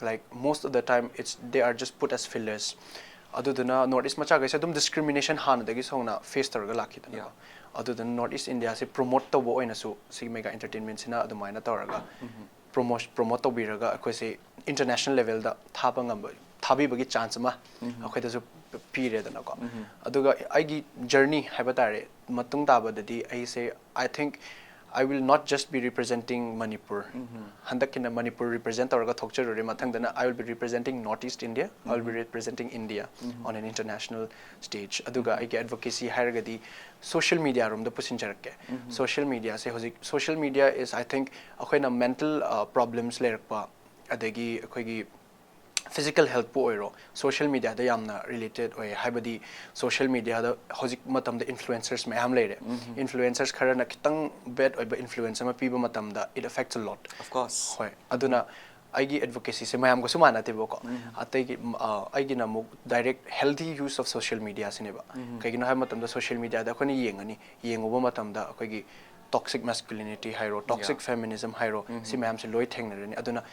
like, most of the time it's, they are just put as fillers꯫ ꯑꯗꯨꯗꯨꯅ North East ꯃꯆꯥꯈꯩꯁꯦ ꯑꯗꯨꯝ discrimination ꯍꯥꯟꯅꯗꯒꯤ ꯍꯧꯅ face ꯇꯧꯔꯒ ꯂꯥꯛꯈꯤꯗꯅꯀꯣ꯫ ꯑꯗꯨꯗꯨꯅ North East India ꯁꯦ promote ꯇꯧꯕ ꯑꯣꯏꯅꯁꯨ ꯁꯤ Mega Entertainment ꯁꯤꯅ ꯑꯗꯨꯃꯥꯏꯅ ꯇꯧꯔꯒ promote, promote ꯇꯧꯕꯤꯔꯒ ꯑꯩꯈꯣꯏꯁꯦ international level ꯗ ꯊꯥꯕ ꯉꯝꯕ, ꯊꯥꯕꯤꯕꯒꯤ chance ꯑꯃ ꯑꯩꯈꯣꯏꯗꯁꯨ ꯄꯤꯔꯦꯗꯅꯀꯣ꯫ ꯑꯗꯨꯒ ꯑꯩꯒꯤ journey ꯍꯥꯏꯕ ꯇꯥꯔꯦ, ꯃꯇꯨꯡ ꯇꯥꯕꯗꯗꯤ ꯑꯩꯁꯦ, I think I will not just be representing Manipur. ꯍꯟꯗꯛꯀꯤꯅ Manipur represent ꯇꯧꯔꯒ ꯊꯣꯛꯆꯔꯨꯔꯦ, ꯃꯊꯪꯗꯅ I will be representing North East India, I will be representing India on an international stage. ꯑꯗꯨꯒ ꯑꯩꯒꯤ advocacy ꯍꯥꯏꯔꯒꯗꯤ social media ꯔꯣꯝꯗ ꯄꯨꯁꯤꯟꯖꯔꯛꯀꯦ꯫ Social media ꯁꯦ ꯍꯧꯖꯤꯛ, social media is, I think, ꯑꯩꯈꯣꯏꯅ mental problems ꯂꯩꯔꯛꯄ, ꯑꯗꯒꯤ ꯑꯩꯈꯣꯏꯒꯤ physical health ꯄꯨ ꯑꯣꯏꯔꯣ, social media ꯗ ꯌꯥꯝꯅ related ꯑꯣꯏ꯫ ꯍꯥꯏꯕꯗꯤ social media ꯗ ꯍꯧꯖꯤꯛ ꯃꯇꯝꯗ influencers ꯃꯌꯥꯝ ꯂꯩꯔꯦ꯫ Influencers ꯈꯔꯅ ꯈꯤꯇꯪ bad ꯑꯣꯏꯕ influence ꯑꯃ ꯄꯤꯕ ꯃꯇꯝꯗ, it affects a lot. Of course. ꯍꯣꯏ, ꯑꯗꯨꯅ ꯑꯩꯒꯤ advocacy ꯁꯦ ꯃꯌꯥꯝꯒꯁꯨ ꯃꯥꯟꯅꯗꯦꯕꯀꯣ꯫ ꯑꯇꯩꯒꯤ, ꯑ, ꯑꯩꯒꯤꯅ ꯑꯃꯨꯛ direct healthy use of social media ꯁꯤꯅꯦꯕ꯫ ꯀꯩꯒꯤꯅꯣ ꯍꯥꯏꯕ ꯃꯇꯝꯗ social media ꯗ ꯑꯩꯈꯣꯏꯅ ꯌꯦꯡꯉꯅꯤ, ꯌꯦꯡꯉꯨꯕ ꯃꯇꯝꯗ ꯑꯩꯈꯣꯏꯒꯤ toxic masculinity ꯍꯥꯏꯔꯣ, toxic feminism ꯍꯥꯏꯔꯣ, ꯁꯤ ꯃꯌꯥꯝꯁꯦ ꯂꯣꯏ ꯊꯦꯡꯅꯔꯅꯤ꯫ ꯑꯗꯨꯅ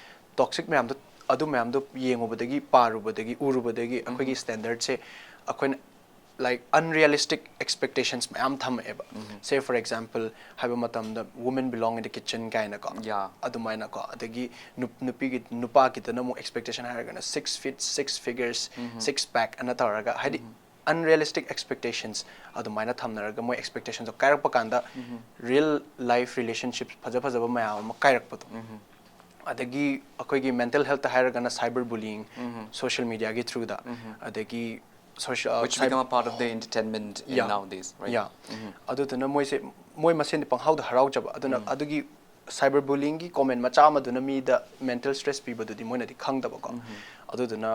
toxic ꯃꯌꯥꯝꯗꯣ, ꯑꯗꯨ ꯃꯌꯥꯝꯗꯣ ꯌꯦꯡꯉꯨꯕꯗꯒꯤ, ꯄꯥꯔꯨꯕꯗꯒꯤ, ꯎꯔꯨꯕꯗꯒꯤ ꯑꯩꯈꯣꯏꯒꯤ standard ꯁꯦ ꯑꯩꯈꯣꯏꯅ, like, unrealistic expectations ꯃꯌꯥꯝ ꯊꯝꯃꯛꯑꯦꯕ꯫ Say for example, ꯍꯥꯏꯕ ꯃꯇꯝꯗ women belong in the kitchen ꯀꯥꯏꯅꯀꯣ꯫ Yeah. ꯑꯗꯨꯃꯥꯏꯅꯀꯣ꯫ ꯑꯗꯒꯤ ꯅꯨꯞ-, ꯅꯨꯄꯤꯒꯤ, ꯅꯨꯄꯥꯒꯤꯗꯅ ꯑꯃꯨꯛ expectation ꯍꯥꯏꯔꯒꯅ six feet, six figures, six pack ꯑꯅ ꯇꯧꯔꯒ, ꯍꯥꯏꯗꯤ unrealistic expectations ꯑꯗꯨꯃꯥꯏꯅ ꯊꯝꯅꯔꯒ ꯃꯣꯏ expectation ꯗꯣ ꯀꯥꯏꯔꯛꯄ ꯀꯥꯟꯗ real life relationship ꯐꯖ ꯐꯖꯕ ꯃꯌꯥꯝ ꯑꯃ ꯀꯥꯏꯔꯛꯄꯗꯣ꯫ ꯑꯗꯒꯤ ꯑꯩꯈꯣꯏꯒꯤ mental health ꯇ ꯍꯥꯏꯔꯒꯅ cyber bullying, social media ꯒꯤ through ꯗ, ꯑꯗꯒꯤ social, Which become a part of the entertainment in Yeah. nowadays, right? Yeah. ꯑꯗꯨꯗꯨꯅ ꯃꯣꯏꯁꯦ, ꯃꯣꯏ ꯃꯁꯦꯟꯗꯤ ꯄꯪꯍꯥꯎꯗ ꯍꯔꯥꯎꯖꯕ꯫ ꯑꯗꯨꯅ ꯑꯗꯨꯒꯤ cyber bullying ꯒꯤ comment ꯃꯆꯥ ꯑꯃꯗꯨꯅ ꯃꯤꯗ mental stress ꯄꯤꯕꯗꯨꯗꯤ ꯃꯣꯏꯅꯗꯤ ꯈꯪꯗꯕꯀꯣ꯫ ꯑꯗꯨꯗꯨꯅ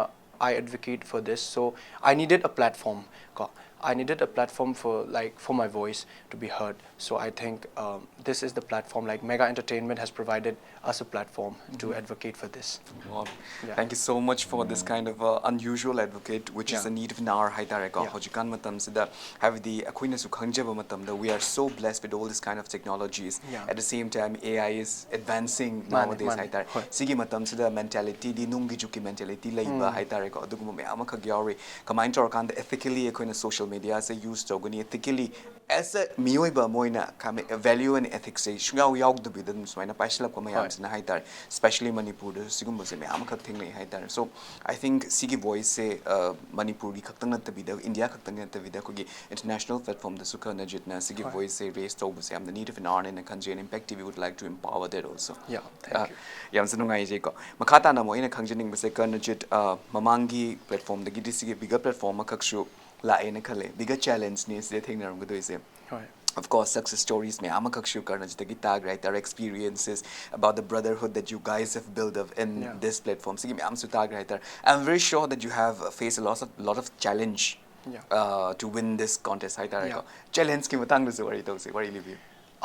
I advocate for this. So I needed a platform. ꯀꯣ, I needed a platform for, like, for my voice to be heard. So I think, um, this is the platform, like, Mega Entertainment has provided us a platform to advocate for this. Wow. Yeah. Thank you so much for this kind of uh, unusual advocate, which is Yeah. a need of an hour ꯍꯥꯏꯇꯥꯔꯦꯀꯣ꯫ Yeah. ꯍꯧꯖꯤꯛꯀꯥꯟ ꯃꯇꯝꯁꯤꯗ, ꯍꯥꯏꯕꯗꯤ ꯑꯩꯈꯣꯏꯅꯁꯨ ꯈꯪꯖꯕ ꯃꯇꯝꯗ, we are so blessed with all this kind of technologies. Yeah. At the same time, A I is advancing ꯃꯥꯅꯦ, nowadays ꯃꯥꯅꯦ. ꯍꯥꯏꯇꯥꯔꯦ꯫ ꯍꯣꯏ. ꯁꯤꯒꯤ ꯃꯇꯝꯁꯤꯗ mentality ꯗꯤ ꯅꯨꯡꯒꯤ ꯖꯨꯛꯀꯤ mentality ꯂꯩꯕ ꯍꯥꯏꯇꯥꯔꯦꯀꯣ꯫ ꯑꯗꯨꯒꯨꯝꯕ ꯃꯌꯥꯝ ꯑꯃꯈꯛ ꯌꯥꯎꯔꯤ꯫ ꯀꯃꯥꯏꯅ ꯇꯧꯔꯀꯥꯟꯗ ethically ꯑꯩꯈꯣꯏꯅ ꯁꯣꯁꯤꯌꯦꯜ ꯃꯦꯗꯤꯌꯥꯁꯦ ꯌꯨꯁ ꯇꯧꯒꯅꯤ, ethically as a ꯃꯤꯑꯣꯏꯕ ꯑꯃ ꯑꯣꯏꯅ ꯈꯥꯃꯦ value and ethics ꯁꯦ ꯁꯨꯡꯌꯥꯎ ꯌꯥꯎꯗꯕꯤꯗ ꯑꯗꯨꯝ ꯁꯨꯃꯥꯏꯅ ꯄꯥꯏꯁꯤꯜꯂꯛꯄ ꯃꯌꯥꯝꯁꯤꯅ ꯍꯥꯏꯇꯥꯔꯦ, especially ꯃꯅꯤꯄꯨꯔꯗꯁꯨ ꯁꯤꯒꯨꯝꯕꯁꯦ ꯃꯌꯥꯝ ꯑꯃꯈꯛ ꯊꯦꯡꯅꯩ ꯍꯥꯏꯇꯥꯔꯦ꯫ So I think ꯁꯤꯒꯤ ꯚꯣꯏꯁꯁꯦ ꯃꯅꯤꯄꯨꯔꯒꯤ ꯈꯛꯇꯪ ꯅꯠꯇꯕꯤꯗ, ꯏꯟꯗꯤꯌꯥ ꯈꯛꯇꯪ ꯅꯠꯇꯕꯤꯗ, ꯑꯩꯈꯣꯏꯒꯤ international platform ꯗꯁꯨ ꯀꯔꯅꯖꯤꯠꯅ ꯁꯤꯒꯤ ꯚꯣꯏꯁꯁꯦ ꯔꯦꯁ ꯇꯧꯕꯁꯦ ꯌꯥꯝꯅ need of an hour ꯍꯥꯏꯅ ꯈꯟꯖꯩ꯫ And in fact T V would like to empower that also. Yeah, thank you. ꯌꯥꯝꯁꯨ ꯅꯨꯡꯉꯥꯏꯖꯩꯀꯣ꯫ ꯃꯈꯥ ꯇꯥꯅ ꯑꯃꯨꯛ ꯑꯩꯅ ꯈꯪꯖꯅꯤꯡꯕꯁꯦ, ꯀꯔꯅꯖꯤꯠ, ꯑ, ꯃꯃꯥꯡꯒꯤ platform ꯗꯒꯤꯗꯤ ꯁꯤꯒꯤ bigger platform ꯑꯃꯈꯛꯁꯨ ꯂꯥꯛꯑꯦꯅ ꯈꯜꯂꯦ꯫ Bigger challenge ꯅꯦ ꯁꯤꯗ ꯊꯦꯡꯅꯔꯝꯒꯗꯣꯏꯁꯦ꯫ ꯍꯣꯏ꯫ Of course, success stories ꯃꯌꯥꯝ ꯑꯃꯈꯛꯁꯨ ꯀꯔꯅꯖꯤꯠꯇꯒꯤ ꯇꯥꯈ꯭ꯔꯦ ꯍꯥꯏꯇꯥꯔꯦ, experiences about the brotherhood that you guys have built up in Yeah. this platform. ꯁꯤꯒꯤ ꯃꯌꯥꯝꯁꯨ ꯇꯥꯈ꯭ꯔꯦ ꯍꯥꯏꯇꯥꯔꯦ꯫ I'm very sure that you have faced a lot of, lot of challenge Yeah. uh, to win this contest ꯍꯥꯏꯇꯥꯔꯦꯀꯣ꯫ Yeah. Challenge ꯀꯤ ꯃꯇꯥꯡꯗꯁꯨ ꯋꯥꯔꯤ ꯇꯧꯁꯦ, ꯋꯥꯔꯤ ꯂꯤꯕꯤꯌꯨ꯫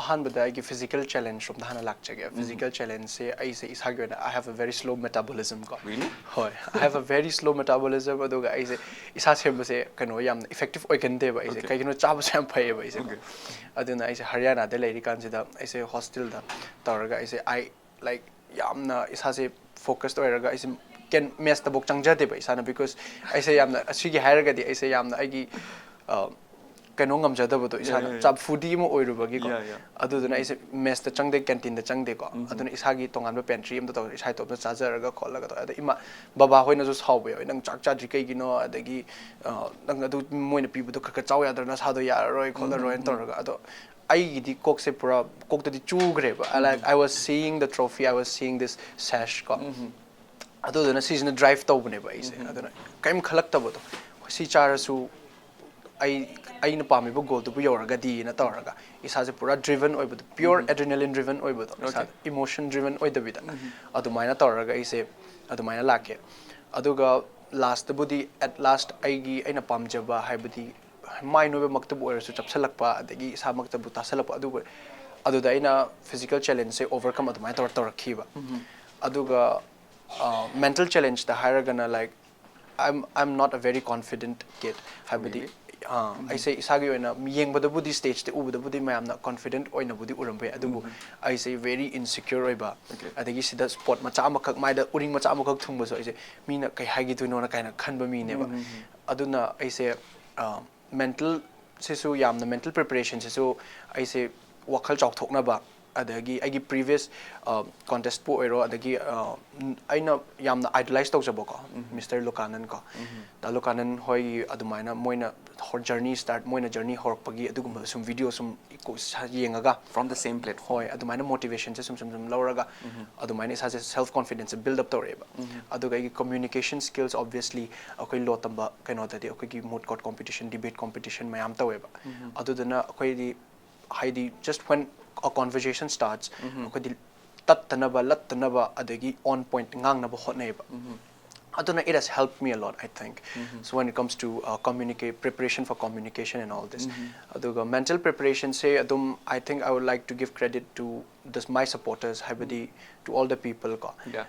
ꯑꯍꯥꯟꯕꯗ ꯑꯩꯒꯤ physical challenge ꯔꯣꯝꯗ ꯍꯥꯟꯅ ꯂꯥꯛꯆꯒꯦ꯫ Physical challenge ꯁꯦ ꯑꯩꯁꯦ ꯏꯁꯥꯒꯤ ꯑꯣꯏꯅ I have a very slow metabolism ꯀꯣ꯫ Really? ꯍꯣꯏ, I have a very slow metabolism꯫ ꯑꯗꯨꯒ ꯑꯩꯁꯦ ꯏꯁꯥ ꯁꯦꯝꯕꯁꯦ ꯀꯩꯅꯣ ꯌꯥꯝ effective ꯑꯣꯏꯒꯟꯗꯦꯕ ꯑꯩꯁꯦ꯫ Okay. ꯀꯩꯒꯤꯅꯣ, ꯆꯥꯕꯁꯨ ꯌꯥꯝ ꯐꯩꯌꯦꯕ ꯑꯩꯁꯦ꯫ Okay. ꯑꯗꯨꯅ ꯑꯩꯁꯦ ꯍꯔꯤꯌꯥꯅꯥꯗ ꯂꯩꯔꯤꯀꯥꯟꯁꯤꯗ ꯑꯩꯁꯦ hostel ꯗ ꯇꯧꯔꯒ ꯑꯩꯁꯦ I like ꯌꯥꯝꯅ ꯏꯁꯥꯁꯦ focused ꯑꯣꯏꯔꯒ ꯑꯩꯁꯦ can mess ꯇꯐꯧ ꯆꯪꯖꯗꯦꯕ ꯏꯁꯥꯅ, because ꯑꯩꯁꯦ ꯌꯥꯝꯅ, ꯑꯁꯤꯒꯤ ꯍꯥꯏꯔꯒꯗꯤ ꯑꯩꯁꯦ ꯌꯥꯝꯅ ꯑꯩꯒꯤ ꯑ, ꯀꯩꯅꯣ ꯉꯝꯖꯗꯕꯗꯣ ꯏꯁꯥꯅ꯫ Yeah, yeah. ꯆꯥꯕ foodie ꯑꯃ ꯑꯣꯏꯔꯨꯕꯒꯤꯀꯣ꯫ Yeah, yeah. ꯑꯗꯨꯗꯨꯅ ꯑꯩꯁꯦ mess ꯇ ꯆꯪꯗꯦ, canteen ꯗ ꯆꯪꯗꯦꯀꯣ꯫ ꯑꯗꯨꯅ ꯏꯁꯥꯒꯤ ꯇꯣꯉꯥꯟꯕ pantry ꯑꯃꯗ ꯇꯧꯔꯒ ꯏꯁꯥ ꯏꯇꯣꯝꯇ ꯆꯥꯖꯔꯒ ꯈꯣꯠꯂꯒ ꯇꯧꯋꯦ꯫ ꯑꯗ ꯏꯃꯥ ꯕꯕꯥ ꯍꯣꯏꯅꯁꯨ ꯁꯥꯎꯕ ꯌꯥꯎꯋꯦ, "ꯅꯪ ꯆꯥꯛ ꯆꯥꯗ꯭ꯔꯤ ꯀꯩꯒꯤꯅꯣ?" ꯑꯗꯒꯤ ꯑ, "ꯅꯪ ꯑꯗꯨ ꯃꯣꯏꯅ ꯄꯤꯕꯗꯣ ꯈꯔ ꯈꯔ ꯆꯥꯎ ꯌꯥꯗ꯭ꯔꯣ, ꯅꯁꯥꯗꯣ ꯌꯥꯔꯔꯣꯏ ꯈꯣꯠꯂꯔꯣꯏꯅ ꯇꯧꯔꯒ"꯫ ꯑꯗꯣ ꯑꯩꯒꯤꯗꯤ ꯀꯣꯛꯁꯦ ꯄꯨꯔꯥ ꯀꯣꯛꯇꯗꯤ ꯆꯨꯈ꯭ꯔꯦꯕ꯫ I, like, I was seeing the trophy, I was seeing this sash ꯀꯣ꯫ ꯑꯗꯨꯗꯨꯅ ꯁꯤꯁꯤꯅ drive ꯇꯧꯕꯅꯦꯕ ꯑꯩꯁꯦ꯫ ꯑꯗꯨꯅ ꯀꯔꯤꯝ ꯈꯜꯂꯛꯇꯕꯗꯣ, ꯁꯤ ꯆꯥꯔꯁꯨ ꯑꯩ, ꯑꯩꯅ ꯄꯥꯝꯃꯤꯕ goal ꯗꯨꯕꯨ ꯌꯧꯔꯒꯗꯤꯅ ꯇꯧꯔꯒ ꯏꯁꯥꯁꯦ ꯄꯨꯔꯥ driven ꯑꯣꯏꯕꯗꯣ, pure adrenaline driven ꯑꯣꯏꯕꯗꯣ, ꯏꯁꯥ emotion driven ꯑꯣꯏꯗꯕꯤꯗ꯫ ꯑꯗꯨꯃꯥꯏꯅ ꯇꯧꯔꯒ ꯑꯩꯁꯦ ꯑꯗꯨꯃꯥꯏꯅ ꯂꯥꯛꯀꯦ꯫ ꯑꯗꯨꯒ last ꯇꯕꯨꯗꯤ, at last ꯑꯩꯒꯤ, ꯑꯩꯅ ꯄꯥꯝꯖꯕ ꯍꯥꯏꯕꯗꯤ ꯃꯥꯏ ꯅꯣꯏꯕꯃꯛꯇꯕꯨ ꯑꯣꯏꯔꯁꯨ ꯆꯞꯁꯤꯜꯂꯛꯄ, ꯑꯗꯒꯤ ꯏꯁꯥꯃꯛꯇꯕꯨ ꯇꯥꯁꯜꯂꯛꯄ, ꯑꯗꯨꯕꯨ ꯑꯗꯨꯗ ꯑꯩꯅ physical challenge ꯁꯦ overcome ꯑꯗꯨꯃꯥꯏꯅ ꯇꯧꯔ ꯇꯧꯔꯛꯈꯤꯕ꯫ ꯑꯗꯨꯒ mental challenge ꯇ ꯍꯥꯏꯔꯒꯅ, like, I'm, I'm not a very confident kid꯫ ꯍꯥꯏꯕꯗꯤ ꯑ, ꯑꯩꯁꯦ ꯏꯁꯥꯒꯤ ꯑꯣꯏꯅ ꯌꯦꯡꯕꯗꯕꯨꯗꯤ, stage ꯇ ꯎꯕꯗꯕꯨꯗꯤ ꯃꯌꯥꯝꯅ confident ꯑꯣꯏꯅꯕꯨꯗꯤ ꯎꯔꯝꯕ ꯌꯥꯏ, ꯑꯗꯨꯕꯨ ꯑꯩꯁꯦ very insecure ꯑꯣꯏꯕ꯫ Okay. ꯑꯗꯒꯤ ꯁꯤꯗ spot ꯃꯆꯥ ꯑꯃꯈꯛ, ꯃꯥꯏꯗ ꯎꯔꯤꯡ ꯃꯆꯥ ꯑꯃꯈꯛ ꯊꯨꯡꯕꯁꯨ ꯑꯩꯁꯦ ꯃꯤꯅ ꯀꯩ ꯍꯥꯏꯈꯤꯗꯣꯏꯅꯣꯅ ꯀꯥꯏꯅ ꯈꯟꯕ ꯃꯤꯅꯦꯕ꯫ ꯑꯗꯨꯅ ꯑꯩꯁꯦ ꯃꯦꯟꯇꯦꯜ ꯁꯤꯁꯨ ꯌꯥꯝꯅ ꯃꯦꯟꯇꯦꯜ ꯄ꯭ꯔꯤꯄꯦꯔꯦꯁꯟꯁꯤꯁꯨ ꯑꯩꯁꯦ ꯋꯥꯈꯜ ꯆꯥꯎꯊꯣꯛꯅꯕ, ꯑꯗꯒꯤ ꯑꯩꯒꯤ ꯄ꯭ꯔꯤꯚꯤꯌꯁ ꯀꯣꯟꯇꯦꯁꯄꯨ ꯑꯣꯏꯔꯣ, ꯑꯗꯒꯤ ꯑ, ꯎꯝ, ꯑꯩꯅ ꯌꯥꯝꯅ ꯑꯥꯏꯗꯣꯂꯥꯏꯁ ꯇꯧꯖꯕꯀꯣ, ꯃꯤꯁꯇꯔ ꯂꯨꯀꯥꯅꯟ ꯀꯣ, ꯗꯥ ꯂꯨꯀꯥꯅꯟ ꯍꯣꯏꯒꯤ ꯑꯗꯨꯃꯥꯏꯅ ꯃꯣꯏꯅ ꯖꯔꯅꯤ ꯁ꯭ꯇꯥꯔꯠ, ꯃꯣꯏꯅ ꯖꯔꯅꯤ ꯍꯧꯔꯛꯄꯒꯤ ꯑꯗꯨꯒꯨꯝꯕ ꯁꯨꯝ ꯚꯤꯗꯤꯑꯣ ꯁꯨꯝ ꯏꯀꯣ ꯁ- ꯌꯦꯡꯉꯒ, From the same platform. ꯍꯣꯏ, ꯑꯗꯨꯃꯥꯏꯅ ꯃꯣꯇꯤꯚꯦꯁꯟꯁꯦ ꯁꯨꯝ ꯁꯨꯝ ꯁꯨꯝ ꯂꯧꯔꯒ ꯑꯗꯨꯃꯥꯏꯅ ꯏꯁꯥꯁꯦ ꯁꯦꯜꯐ ꯀꯣꯟꯐꯤꯗꯦꯟꯁꯁꯦ ꯕꯤꯜꯗ ꯑꯞ ꯇꯧꯔꯛꯑꯦꯕ꯫ ꯑꯗꯨꯒ ꯑꯩꯒꯤ ꯀꯝꯃ꯭ꯌꯨꯅꯤꯀꯦꯁꯟ ꯁ꯭ꯀꯤꯜꯁ, ꯑꯣꯕꯤꯌꯁꯂꯤ ꯑꯩꯈꯣꯏ ꯂꯣ ꯇꯝꯕ ꯀꯩꯅꯣꯗꯗꯤ ꯑꯩꯈꯣꯏꯒꯤ ꯃꯨꯠ ꯀꯣꯔꯠ ꯀꯣꯝꯄꯤꯇꯤꯁꯟ, ꯗꯤꯕꯦꯠ ꯀꯣꯝꯄꯤꯇꯤꯁꯟ ꯃꯌꯥꯝ ꯇꯧꯋꯦꯕ꯫ ꯑꯗꯨꯗꯨꯅ ꯑꯩꯈꯣꯏꯗꯤ ꯍꯥꯏꯗꯤ just when a conversation starts, ꯑꯩꯈꯣꯏꯗꯤ ꯇꯠꯇꯅꯕ, ꯂꯠꯇꯅꯕ, ꯑꯗꯒꯤ ꯑꯣꯟ ꯄꯣꯏꯟꯠ ꯉꯥꯡꯅꯕ ꯍꯣꯠꯅꯩꯌꯦꯕ꯫ ꯑꯗꯨꯅ it has helped me a lot, I think. So when it comes to uh, communicate, preparation for communication and all this. ꯑꯗꯨꯒ ꯃꯦꯟꯇꯦꯜ ꯄ꯭ꯔꯤꯄꯦꯔꯦꯁꯟꯁꯦ ꯑꯗꯨꯝ, I think I would like to give credit to this, my supporters, ꯍꯥꯏꯕꯗꯤ to all the people ꯀꯣ꯫ Yeah.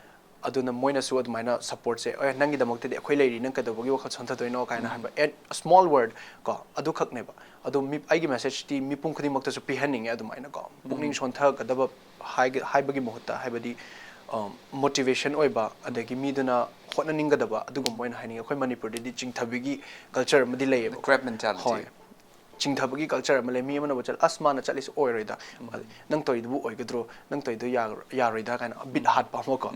ꯑꯗꯨꯅ ꯃꯣꯏꯅꯁꯨ ꯑꯗꯨꯃꯥꯏꯅ ꯁꯞꯄꯣꯔꯠꯁꯦ, "ꯑꯦ, ꯅꯪꯒꯤꯗꯃꯛꯇꯗꯤ ꯑꯩꯈꯣꯏ ꯂꯩꯔꯤ, ꯅꯪ ꯀꯩꯗꯧꯕꯒꯤ ꯋꯥꯈꯜ ꯁꯣꯟꯊꯗꯣꯏꯅꯣ?" ꯀꯥꯏꯅ ꯍꯥꯏꯕ, ꯑꯦ, ꯁ꯭ꯃꯣꯜ ꯋꯥꯔꯗ ꯀꯣ, ꯑꯗꯨꯈꯛꯅꯦꯕ꯫ ꯑꯗꯣ ꯃꯤ, ꯑꯩꯒꯤ ꯃꯦꯁꯦꯖꯇꯤ ꯃꯤꯄꯨꯝ ꯈꯨꯗꯤꯡꯃꯛꯇꯁꯨ ꯄꯤꯍꯟꯅꯤꯡꯉꯦ ꯑꯗꯨꯃꯥꯏꯅ ꯀꯣ, ꯄꯨꯛꯅꯤꯡ ꯁꯣꯟꯊꯒꯗꯕ ꯍꯥꯏꯒ- ꯍꯥꯏꯕꯒꯤ ꯃꯍꯨꯠꯇ, ꯍꯥꯏꯕꯗꯤ ꯃꯣꯇꯤꯚꯦꯁꯟ ꯑꯣꯏꯕ, ꯑꯗꯒꯤ ꯃꯤꯗꯨꯅ ꯍꯣꯠꯅꯅꯤꯡꯒꯗꯕ, ꯑꯗꯨꯒꯨꯝꯕ ꯑꯣꯏꯅ ꯍꯥꯏꯅꯤꯡꯉꯦ꯫ ꯑꯩꯈꯣꯏ ꯃꯅꯤꯄꯨꯔꯗꯗꯤ ꯆꯤꯡꯊꯕꯒꯤ ꯀꯜꯆꯔ ꯑꯃꯗꯤ ꯂꯩꯌꯦꯕ꯫ Crab mentality. ꯍꯣꯏ, ꯆꯤꯡꯊꯕꯒꯤ ꯀꯜꯆꯔ ꯑꯃ ꯂꯩ꯫ ꯃꯤ ꯑꯃꯅꯕꯨ ꯆꯠꯂ, "ꯑꯁ, ꯃꯥꯅ ꯆꯠꯂꯤꯁꯦ ꯑꯣꯏꯔꯣꯏꯗ, ꯅꯪ ꯇꯧꯔꯤꯗꯨꯕꯨ ꯑꯣꯏꯒꯗ꯭ꯔꯣ, ꯅꯪ ꯇꯧꯔꯤꯗꯣ ꯌꯥꯔꯣꯏꯗ" ꯀꯥꯏꯅ ꯕꯤꯠ ꯍꯥꯠꯄ ꯑꯃꯀꯣ꯫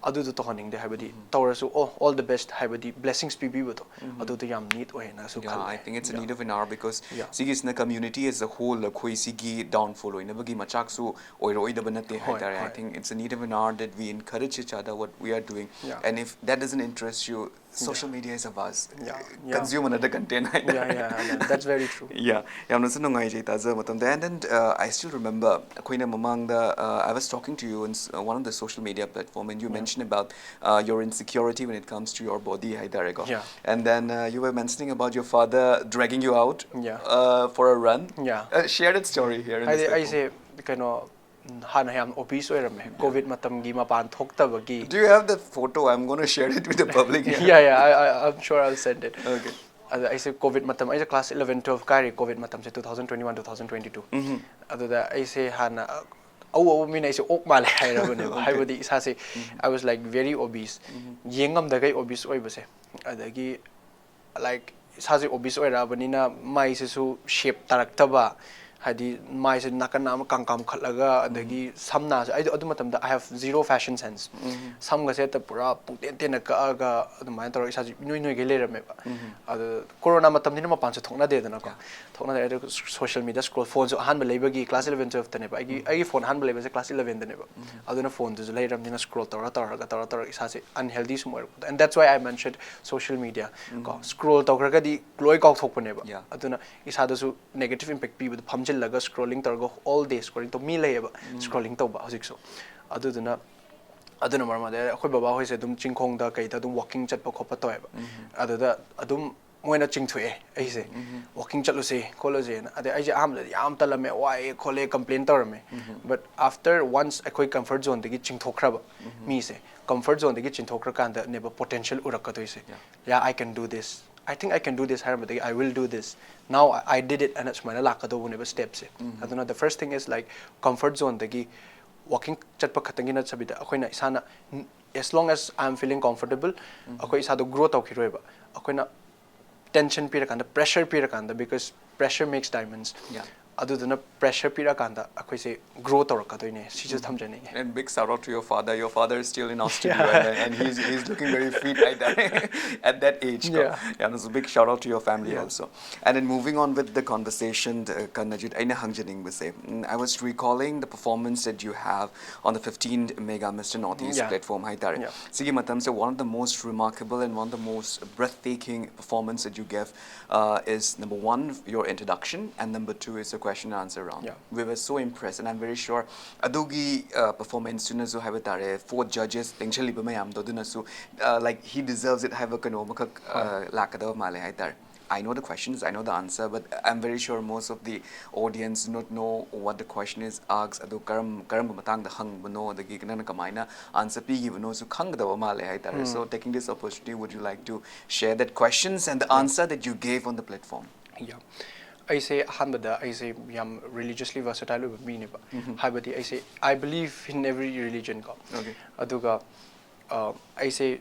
ꯑꯗꯨꯗꯣ ꯇꯧꯍꯟꯅꯤꯡꯗꯦ, ꯍꯥꯏꯕꯗꯤ ꯇꯧꯔꯁꯨ, "ꯑꯣ, ꯑꯣꯜ ꯗ ꯕꯦꯁ", ꯍꯥꯏꯕꯗꯤ ꯕ꯭ꯂꯦꯁꯤꯡꯁ ꯄꯤꯕꯤꯕꯗꯣ, ꯑꯗꯨꯗꯣ ꯌꯥꯝ ꯅꯤꯠ ꯑꯣꯏꯌꯦꯅꯁꯨ Yeah, ꯈꯜꯂꯦ꯫ I think it's a need of an hour because Yeah. ꯁꯤꯒꯤꯁꯤꯅ community as a whole ꯑꯩꯈꯣꯏ ꯁꯤꯒꯤ downfall ꯑꯣꯏꯅꯕꯒꯤ ꯃꯆꯥꯛꯁꯨ ꯑꯣꯏꯔꯛꯑꯣꯏꯗꯕ ꯅꯠꯇꯦ ꯍꯣꯏ, ꯍꯥꯏꯇꯥꯔꯦ꯫ I ꯍꯣꯏ꯫ think it's a need of an hour that we encourage each other what we are doing. Yeah. And if that doesn't interest you, social media is a vast. Yeah, yeah. Consume another content. Yeah, yeah, I know. That's very true. Yeah, ꯌꯥꯝꯅꯁꯨ ꯅꯨꯡꯉꯥꯏꯖꯩ ꯇꯥꯖꯕ ꯃꯇꯝꯗ꯫ And then uh, I still remember ꯑꯩꯈꯣꯏꯅ ꯃꯃꯥꯡꯗ uh, I was talking to you in s- uh, one of the social media platform and you mentioned about uh, your insecurity when it comes to your body ꯍꯥꯏꯇꯥꯔꯦꯀꯣ꯫ Yeah. And then uh, you were mentioning about your father dragging you out Yeah. uh, for a run. Yeah. Uh, share that story here in this ꯍꯥꯏꯗꯤ platform. ꯑꯩꯁꯦ ꯀꯩꯅꯣ, ꯎꯝ, ꯍꯥꯟꯅ ꯌꯥꯝ ꯑꯣꯕꯤꯁ ꯑꯣꯏꯔꯝꯃꯦ, ꯀꯣꯚꯤꯗ ꯃꯇꯝꯒꯤ ꯃꯄꯥꯟ ꯊꯣꯛꯇꯕꯒꯤ꯫ Do you have the photo? I'm going to share it with the public here. Yeah, yeah, I, I, I'm sure I'll send it. Okay. ꯑꯗ ꯑꯩꯁꯦ ꯀꯣꯚꯤꯗ ꯃꯇꯝ, ꯑꯩꯁꯦ ꯀ꯭ꯂꯥꯁ ꯏꯂꯚꯦꯟ ꯇꯨꯋꯦꯜꯐ ꯀꯥꯏꯔꯤ ꯀꯣꯚꯤꯗ ꯃꯇꯝꯁꯦ, two thousand twenty one, two thousand twenty two꯫ ꯑꯗꯨꯗ ꯑꯩꯁꯦ ꯍꯥꯟꯅ ꯑꯎ ꯑꯎ ꯃꯤꯅ ꯑꯩꯁꯦ ꯑꯣꯛ ꯃꯥꯜꯂꯦ ꯍꯥꯏꯔꯕꯅꯦꯕ꯫ ꯍꯥꯏꯕꯗꯤ ꯏꯁꯥꯁꯦ, I was like very obese, ꯌꯦꯡ ꯉꯝꯗꯈꯩ ꯑꯣꯕꯤꯁ ꯑꯣꯏꯕꯁꯦ꯫ ꯑꯗꯒꯤ, like, ꯏꯁꯥꯁꯦ obese ꯑꯣꯏꯔꯛꯑꯕꯅꯤꯅ ꯃꯥꯏꯁꯤꯁꯨ shape ꯇꯥꯔꯛꯇꯕ, ꯍꯥꯏꯗꯤ ꯃꯥꯏꯁꯦ ꯅꯥꯀꯟ ꯑꯃ ꯀꯥꯝ ꯀꯥꯝꯈꯠꯂꯒ, ꯑꯗꯒꯤ ꯁꯝꯅꯁꯦ, ꯑꯩꯗꯣ ꯑꯗꯨ ꯃꯇꯝꯗ I have zero fashion sense. ꯁꯝꯒꯁꯦ ꯍꯦꯛꯇ ꯄꯨꯔꯥ ꯄꯨꯡꯇꯦꯟ ꯇꯦꯟꯅ ꯀꯛꯑꯒ ꯑꯗꯨꯃꯥꯏꯅ ꯇꯧꯔꯒ ꯏꯁꯥꯁꯦ ꯏꯅꯣꯏ ꯅꯣꯏꯒꯩ ꯂꯩꯔꯝꯃꯦꯕ꯫ ꯑꯗꯣ ꯀꯣꯔꯣꯅꯥ ꯃꯇꯝꯅꯤꯅ ꯃꯄꯥꯟꯁꯨ ꯊꯣꯛꯅꯗꯦꯗꯅꯀꯣ꯫ ꯊꯣꯛꯅꯗꯦ꯫ ꯑꯗꯨ social media scroll, phoneꯁꯨ ꯑꯍꯥꯟꯕ ꯂꯩꯕꯒꯤ class eleven twelveꯇꯅꯦꯕ꯫ ꯑꯩꯒꯤ ꯑꯩꯒꯤ phone ꯑꯍꯥꯟꯕ ꯂꯩꯕꯁꯦ class elevenꯗꯅꯦꯕ꯫ ꯑꯗꯨꯅ phoneꯗꯨꯁꯨ ꯂꯩꯔꯕꯅꯤꯅ scroll ꯇꯧꯔ ꯇꯧꯔꯒ ꯇꯧꯔ ꯇꯧꯔꯒ ꯏꯁꯥꯁꯦ unhealthy ꯁꯨꯝ ꯑꯣꯏꯔꯛꯄꯗꯣ꯫ And that's why I mentioned social media. ꯀꯣ, scroll ꯇꯧꯈ꯭ꯔꯒꯗꯤ ꯂꯣꯏ ꯀꯥꯎꯊꯣꯛꯄꯅꯦꯕ꯫ Yeah. ꯑꯗꯨꯅ ꯏꯁꯥꯗꯁꯨ negative impact ꯄꯤꯕꯗꯣ, ꯐꯝꯖꯤꯜꯂꯒ scrolling ꯇꯧꯔꯒ all day scrolling ꯇꯧꯕ ꯃꯤ ꯂꯩꯌꯦꯕ꯫ Scrolling ꯇꯧꯕ ꯍꯧꯖꯤꯛꯁꯨ꯫ ꯑꯗꯨꯅ ꯃꯔꯝ ꯑꯣꯏꯔꯒ ꯑꯩꯈꯣꯏ ꯕꯕꯥ ꯍꯣꯏꯁꯦ ꯑꯗꯨꯝ ꯆꯤꯡꯈꯣꯡꯗ ꯀꯩꯗ ꯑꯗꯨꯝ walking ꯆꯠꯄ ꯈꯣꯠꯄ ꯇꯧꯋꯦꯕ꯫ ꯑꯗꯨꯗ ꯑꯗꯨꯝ ꯃꯣꯏꯅ ꯆꯤꯡꯊꯣꯛꯑꯦ ꯑꯩꯁꯦ꯫ Walking ꯆꯠꯂꯨꯁꯦ ꯈꯣꯠꯂꯨꯁꯦꯅ꯫ ꯑꯗꯩ ꯑꯩꯁꯦ ꯑꯍꯥꯟꯕꯗꯗꯤ ꯌꯥꯝ ꯇꯜꯂꯝꯃꯦ, ꯋꯥꯏꯑꯦ ꯈꯣꯠꯂꯦ, complain ꯇꯧꯔꯝꯃꯦ꯫ But after once ꯑꯩꯈꯣꯏ comfort zoneꯗꯒꯤ ꯆꯤꯡꯊꯣꯛꯈ꯭ꯔꯕ ꯃꯤꯁꯦ, comfort zoneꯗꯒꯤ ꯆꯤꯡꯊꯣꯛꯈ꯭ꯔꯀꯥꯟꯗꯅꯦꯕ potential ꯎꯔꯛꯀꯗꯣꯏꯁꯦ꯫ Yeah, I can do this. I think I can do this ꯍꯥꯏꯔꯝꯕꯗꯒꯤ I will do this. Now I, I did it ꯑꯅ ꯁꯨꯃꯥꯏꯅ ꯂꯥꯛꯀꯗꯧꯕꯅꯦꯕ stepꯁꯦ꯫ ꯑꯗꯨꯅ the first thing is, like, comfort zoneꯗꯒꯤ walking ꯆꯠꯄ ꯈꯛꯇꯪꯒꯤ ꯅꯠꯇꯕꯤꯗ ꯑꯩꯈꯣꯏꯅ ꯏꯁꯥꯅ as long as I am feeling comfortable, ꯑꯩꯈꯣꯏ ꯏꯁꯥꯗꯣ grow ꯇꯧꯈꯤꯔꯣꯏꯕ꯫ ꯑꯩꯈꯣꯏꯅ tension ꯄꯤꯔꯀꯥꯟꯗ, pressure ꯄꯤꯔꯀꯥꯟꯗ, because pressure makes diamonds. Yeah. ꯑꯗꯨꯗꯨꯅ pressure ꯄꯤꯔꯀꯥꯟꯗ ꯑꯩꯈꯣꯏꯁꯦ grow ꯇꯧꯔꯛꯀꯗꯣꯏꯅꯦ꯫ ꯁꯤꯁꯨ ꯊꯝꯖꯅꯤꯡꯉꯦ꯫ And big shout out to your father. Your father is still in our studio, and, and he's, he's looking very fit, I think, at that age. Ko. Yeah. Yeah, so big shout out to your family Yeah. also. And then moving on with the conversation, uh, Kanajit, ꯑꯩꯅ ꯍꯪꯖꯅꯤꯡꯕꯁꯦ, mm, I was recalling the performance that you have on the fifteenth Mega Mister Northeast Yeah. platform ꯍꯥꯏꯇꯥꯔꯦ꯫ Yeah. ꯁꯤꯒꯤ ꯃꯇꯝꯁꯦ, one of the most remarkable and one of the most breathtaking performance that you gave, uh, is number one, your introduction, and number two is the question and answer round. Yeah. We were so impressed, and I'm very sure ꯑꯗꯨꯒꯤ, uh, performanceꯇꯨꯅꯁꯨ ꯍꯥꯏꯕ ꯇꯥꯔꯦ, four judges ꯂꯦꯡꯁꯜꯂꯤꯕ ꯃꯌꯥꯝꯗꯣ ꯑꯗꯨꯅꯁꯨ, uh, like, he deserves it ꯍꯥꯏꯕ ꯀꯩꯅꯣ ꯑꯃꯈꯛ, uh, ꯂꯥꯛꯀꯗꯕ ꯃꯥꯜꯂꯦ ꯍꯥꯏꯇꯥꯔꯦ꯫ I know the questions, I know the answer, but I'm very sure most of the audience do not know what the question is asked, ꯑꯗꯣ ꯀꯔꯝ ꯀꯔꯝꯕ ꯃꯇꯥꯡꯗ ꯍꯪꯕꯅꯣ, ꯑꯗꯒꯤ ꯅꯪꯅ ꯀꯃꯥꯏꯅ answer ꯄꯤꯈꯤꯕꯅꯣꯁꯨ ꯈꯪꯒꯗꯕ ꯃꯥꯜꯂꯦ ꯍꯥꯏꯇꯥꯔꯦ꯫ So, taking this opportunity, would you like to share that questions and the answer that you gave on the platform? Yeah. ꯑꯩꯁꯦ ꯑꯍꯥꯟꯕꯗ ꯑꯩꯁꯦ ꯌꯥꯝ religiously versatile ꯑꯣꯏꯕ ꯃꯤꯅꯦꯕ꯫ ꯍꯥꯏꯕꯗꯤ ꯑꯩꯁꯦ I believe in every religion ꯀꯣ꯫ Okay. ꯑꯗꯨꯒ, ꯑ, ꯑꯩꯁꯦ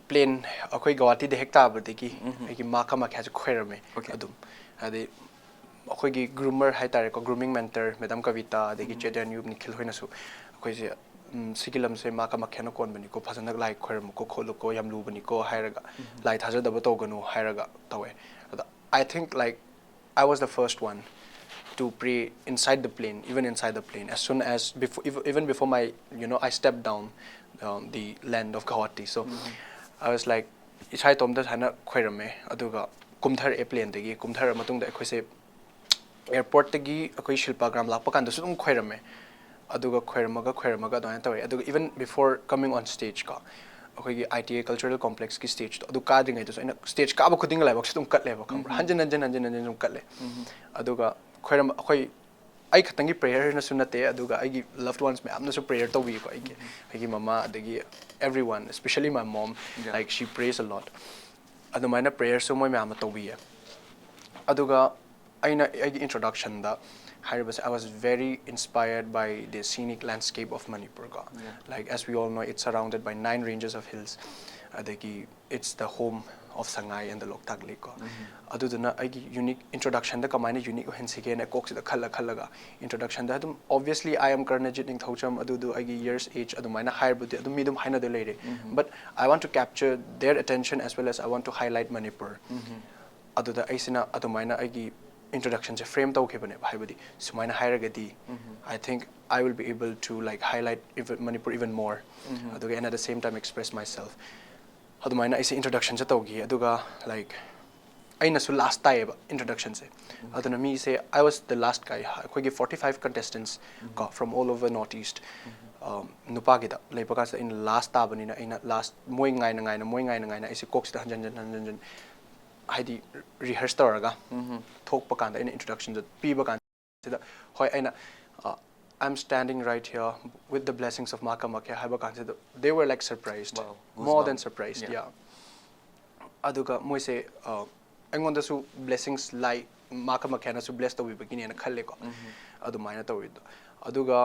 ꯄ꯭ꯂꯦꯟ ꯑꯩꯈꯣꯏ ꯒꯧꯍꯥꯇꯤꯗ ꯍꯦꯛ ꯇꯥꯕꯗꯒꯤ ꯎꯝ꯫ ꯑꯩꯒꯤ ꯃꯥ ꯀꯃꯥꯈ꯭ꯌꯥꯁꯦ ꯈꯣꯏꯔꯝꯃꯦ꯫ Okay. ꯑꯗꯨꯝ ꯍꯥꯏꯗꯤ ꯑꯩꯈꯣꯏꯒꯤ ꯒ꯭ꯔꯨꯃꯔ ꯍꯥꯏꯇꯥꯔꯦꯀꯣ, ꯒ꯭ꯔꯨꯃꯤꯡ ꯃꯦꯟꯇꯔ ꯃꯦꯗꯥꯝ ꯀꯕꯤꯇꯥ, ꯑꯗꯒꯤ ꯆꯦ ꯗꯦꯅ꯭ꯌꯨꯕ ꯅꯤꯈꯤꯜ ꯍꯣꯏꯅꯁꯨ ꯑꯩꯈꯣꯏꯁꯦ, "ꯎꯝ, ꯁꯤꯒꯤ ꯂꯝꯁꯦ ꯃꯥ ꯀꯃꯥꯈ꯭ꯌꯥꯅ ꯀꯣꯟꯕꯅꯤꯀꯣ, ꯐꯖꯅ ꯂꯥꯏ ꯈꯣꯏꯔꯝꯃꯨꯀꯣ ꯈꯣꯠꯂꯨꯀꯣ, ꯌꯥꯝ ꯂꯨꯕꯅꯤꯀꯣ" ꯍꯥꯏꯔꯒ, "ꯂꯥꯏ ꯊꯥꯖꯗꯕ ꯇꯧꯒꯅꯨ" ꯍꯥꯏꯔꯒ ꯇꯧꯋꯦ꯫ ꯑꯗ I think, like, I was the first one to pray inside the plane, even inside the plane. As soon as before, ev- even before my, you know, I stepped down um, the land of Guwahati. So I was like, ꯏꯁꯥ ꯏꯇꯣꯝꯇ ꯁꯨꯃꯥꯏꯅ ꯈꯣꯏꯔꯝꯃꯦ, ꯑꯗꯨꯒ ꯀꯨꯝꯊꯔꯛꯑꯦ ꯄ꯭ꯂꯦꯟꯗꯒꯤ꯫ ꯀꯨꯝꯊꯔ ꯃꯇꯨꯡꯗ ꯑꯩꯈꯣꯏꯁꯦ ꯑꯦꯌꯔꯄꯣꯔꯠꯇꯒꯤ ꯑꯩꯈꯣꯏ ꯁꯤꯜꯄꯥꯒ꯭ꯔꯥꯝ ꯂꯥꯛꯄ ꯀꯥꯟꯗꯁꯨ ꯑꯗꯨꯝ ꯈꯣꯏꯔꯝꯃꯦ꯫ ꯑꯗꯨꯒ ꯈꯣꯏꯔꯝꯃꯒ ꯈꯣꯏꯔꯝꯃꯒ ꯑꯗꯨꯃꯥꯏꯅ ꯇꯧꯋꯦ꯫ ꯑꯗꯨꯒ even before coming on stage ꯀꯣ, ꯑꯩꯈꯣꯏꯒꯤ I T A cultural complexꯀꯤ stageꯇꯣ ꯑꯗꯨ ꯀꯥꯗ꯭ꯔꯤꯉꯩꯗꯁꯨ ꯑꯩꯅ stage ꯀꯥꯕ ꯈꯨꯗꯤꯡꯒꯤ ꯂꯥꯏꯕꯛꯁꯦ ꯑꯗꯨꯝ ꯀꯠꯂꯦꯕ, ꯈꯪꯕ꯭ꯔꯥ? ꯍꯟꯖꯤꯟ ꯍꯟꯖꯤꯟ ꯍꯟꯖꯤꯟ ꯍꯟꯖꯤꯟ ꯑꯗꯨꯝ ꯀꯠꯂꯦ꯫ ꯑꯗꯨꯒ ꯈꯣꯏꯔꯝ ꯑꯩꯈꯣꯏ ꯑꯩ ꯈꯛꯇꯪꯒꯤ ꯄ꯭ꯔꯦꯌꯔꯅꯁꯨ ꯅꯠꯇꯦ, ꯑꯗꯨꯒ ꯑꯩꯒꯤ loved ones ꯃꯌꯥꯝꯅꯁꯨ ꯄ꯭ꯔꯦꯌꯔ ꯇꯧꯕꯤꯀꯣ꯫ ꯑꯩꯒꯤ ꯑꯩꯒꯤ ꯃꯃꯥ, ꯑꯗꯒꯤ everyone, especially my mom, Yeah. like, she prays a lot. ꯑꯗꯨꯃꯥꯏꯅ ꯄ꯭ꯔꯦꯌꯔꯁꯨ ꯃꯣꯏ ꯃꯌꯥꯝꯅ ꯇꯧꯕꯤꯌꯦ꯫ ꯑꯗꯨꯒ ꯑꯩꯅ ꯑꯩꯒꯤ ꯏꯟꯇ꯭ꯔꯣꯗꯛꯁꯟꯗ ꯍꯥꯏꯔꯤꯕꯁꯦ, I was very inspired by the scenic landscape of Manipur ꯀꯣ꯫ Yeah. Like, as we all know, it's surrounded by nine ranges of hills. ꯑꯗꯒꯤ it's the home of Sangai and the Loktak Lake ꯀꯣ꯫ ꯑꯗꯨꯗꯨꯅ ꯑꯩꯒꯤ ꯌꯨꯅꯤꯛ ꯏꯟꯇ꯭ꯔꯣꯗꯛꯁꯟꯗ ꯀꯃꯥꯏꯅ ꯌꯨꯅꯤꯛ ꯑꯣꯏꯍꯟꯁꯤꯒꯦꯅ ꯀꯣꯛꯁꯤꯗ ꯈꯜꯂ ꯈꯜꯂꯒ, ꯏꯟꯇ꯭ꯔꯣꯗꯛꯁꯟꯗ ꯑꯗꯨꯝ, obviously, "I am Karnajit Ningthoucham", ꯑꯗꯨꯗꯨ ꯑꯩꯒꯤ years, age ꯑꯗꯨꯃꯥꯏꯅ ꯍꯥꯏꯕꯨꯗꯤ ꯑꯗꯨꯝ ꯃꯤ ꯑꯗꯨꯝ ꯍꯥꯏꯅꯗꯣꯏ ꯂꯩꯔꯦ꯫ But I want to capture their attention as well as I want to highlight Manipur. ꯑꯗꯨꯗ ꯑꯩꯁꯤꯅ ꯑꯗꯨꯃꯥꯏꯅ ꯑꯩꯒꯤ ꯏꯟꯇ꯭ꯔꯣꯗꯛꯁꯟꯁꯦ ꯐ꯭ꯔꯦꯝ ꯇꯧꯈꯤꯕꯅꯦꯕ꯫ ꯍꯥꯏꯕꯗꯤ, ꯁꯨꯃꯥꯏꯅ ꯍꯥꯏꯔꯒꯗꯤ, "I think I will be able to, like, highlight even Manipur even more." ꯑꯗꯨꯒ and at the same time express myself. ꯑꯗꯨꯃꯥꯏꯅ ꯑꯩꯁꯦ ꯏꯟꯇ꯭ꯔꯣꯗꯛꯁꯟꯁꯦ ꯇꯧꯈꯤ꯫ ꯑꯗꯨꯒ, like, ꯑꯩꯅꯁꯨ ꯂꯥꯁ ꯇꯥꯏꯌꯦꯕ ꯏꯟꯇ꯭ꯔꯣꯗꯛꯁꯟꯁꯦ꯫ ꯑꯗꯨꯅ ꯃꯤꯁꯦ, I was the last guy. ꯑꯩꯈꯣꯏꯒꯤ forty five contestants ꯀꯣ, from all over North East, ꯅꯨꯄꯥꯒꯤꯗ ꯂꯩꯕ ꯀꯥꯟꯁꯤꯗ ꯑꯩꯅ ꯂꯥꯁ ꯇꯥꯕꯅꯤꯅ, ꯑꯩꯅ ꯂꯥꯁ, ꯃꯣꯏ ꯉꯥꯏꯅ ꯉꯥꯏꯅ, ꯃꯣꯏ ꯉꯥꯏꯅ ꯉꯥꯏꯅ ꯑꯩꯁꯦ ꯀꯣꯛꯁꯤꯗ ꯍꯟꯖꯟ ꯍꯟꯖꯟ ꯍꯟꯖꯟ ꯍꯟꯖꯟ, ꯍꯥꯏꯗꯤ, ꯔꯤꯍꯔꯁ ꯇꯧꯔꯒ ꯊꯣꯛꯄ ꯀꯥꯟꯗ, ꯑꯩꯅ ꯏꯟꯇ꯭ꯔꯣꯗꯛꯁꯟꯗꯣ ꯄꯤꯕ ꯀꯥꯟꯁꯤꯗ, ꯍꯣꯏ, ꯑꯩꯅ, "I'm standing right here with the blessings of Ma Kamakhya" ꯍꯥꯏꯕ ꯀꯥꯟꯁꯤꯗ, they were, like, surprised. Wow, More than goosebumps. surprised, Yeah. yeah. ꯑꯗꯨꯒ ꯃꯣꯏꯁꯦ, ꯑ, ꯑꯩꯉꯣꯟꯗꯁꯨ blessings, ꯂꯥꯏ ꯃꯥ ꯀꯃꯥꯈ꯭ꯌꯥꯅꯁꯨ ꯕ꯭ꯂꯦꯁ ꯇꯧꯕꯤꯕꯒꯤꯅꯦꯅ ꯈꯜꯂꯦꯀꯣ꯫ ꯑꯗꯨꯃꯥꯏꯅ ꯇꯧꯋꯤꯗꯣ꯫ ꯑꯗꯨꯒ,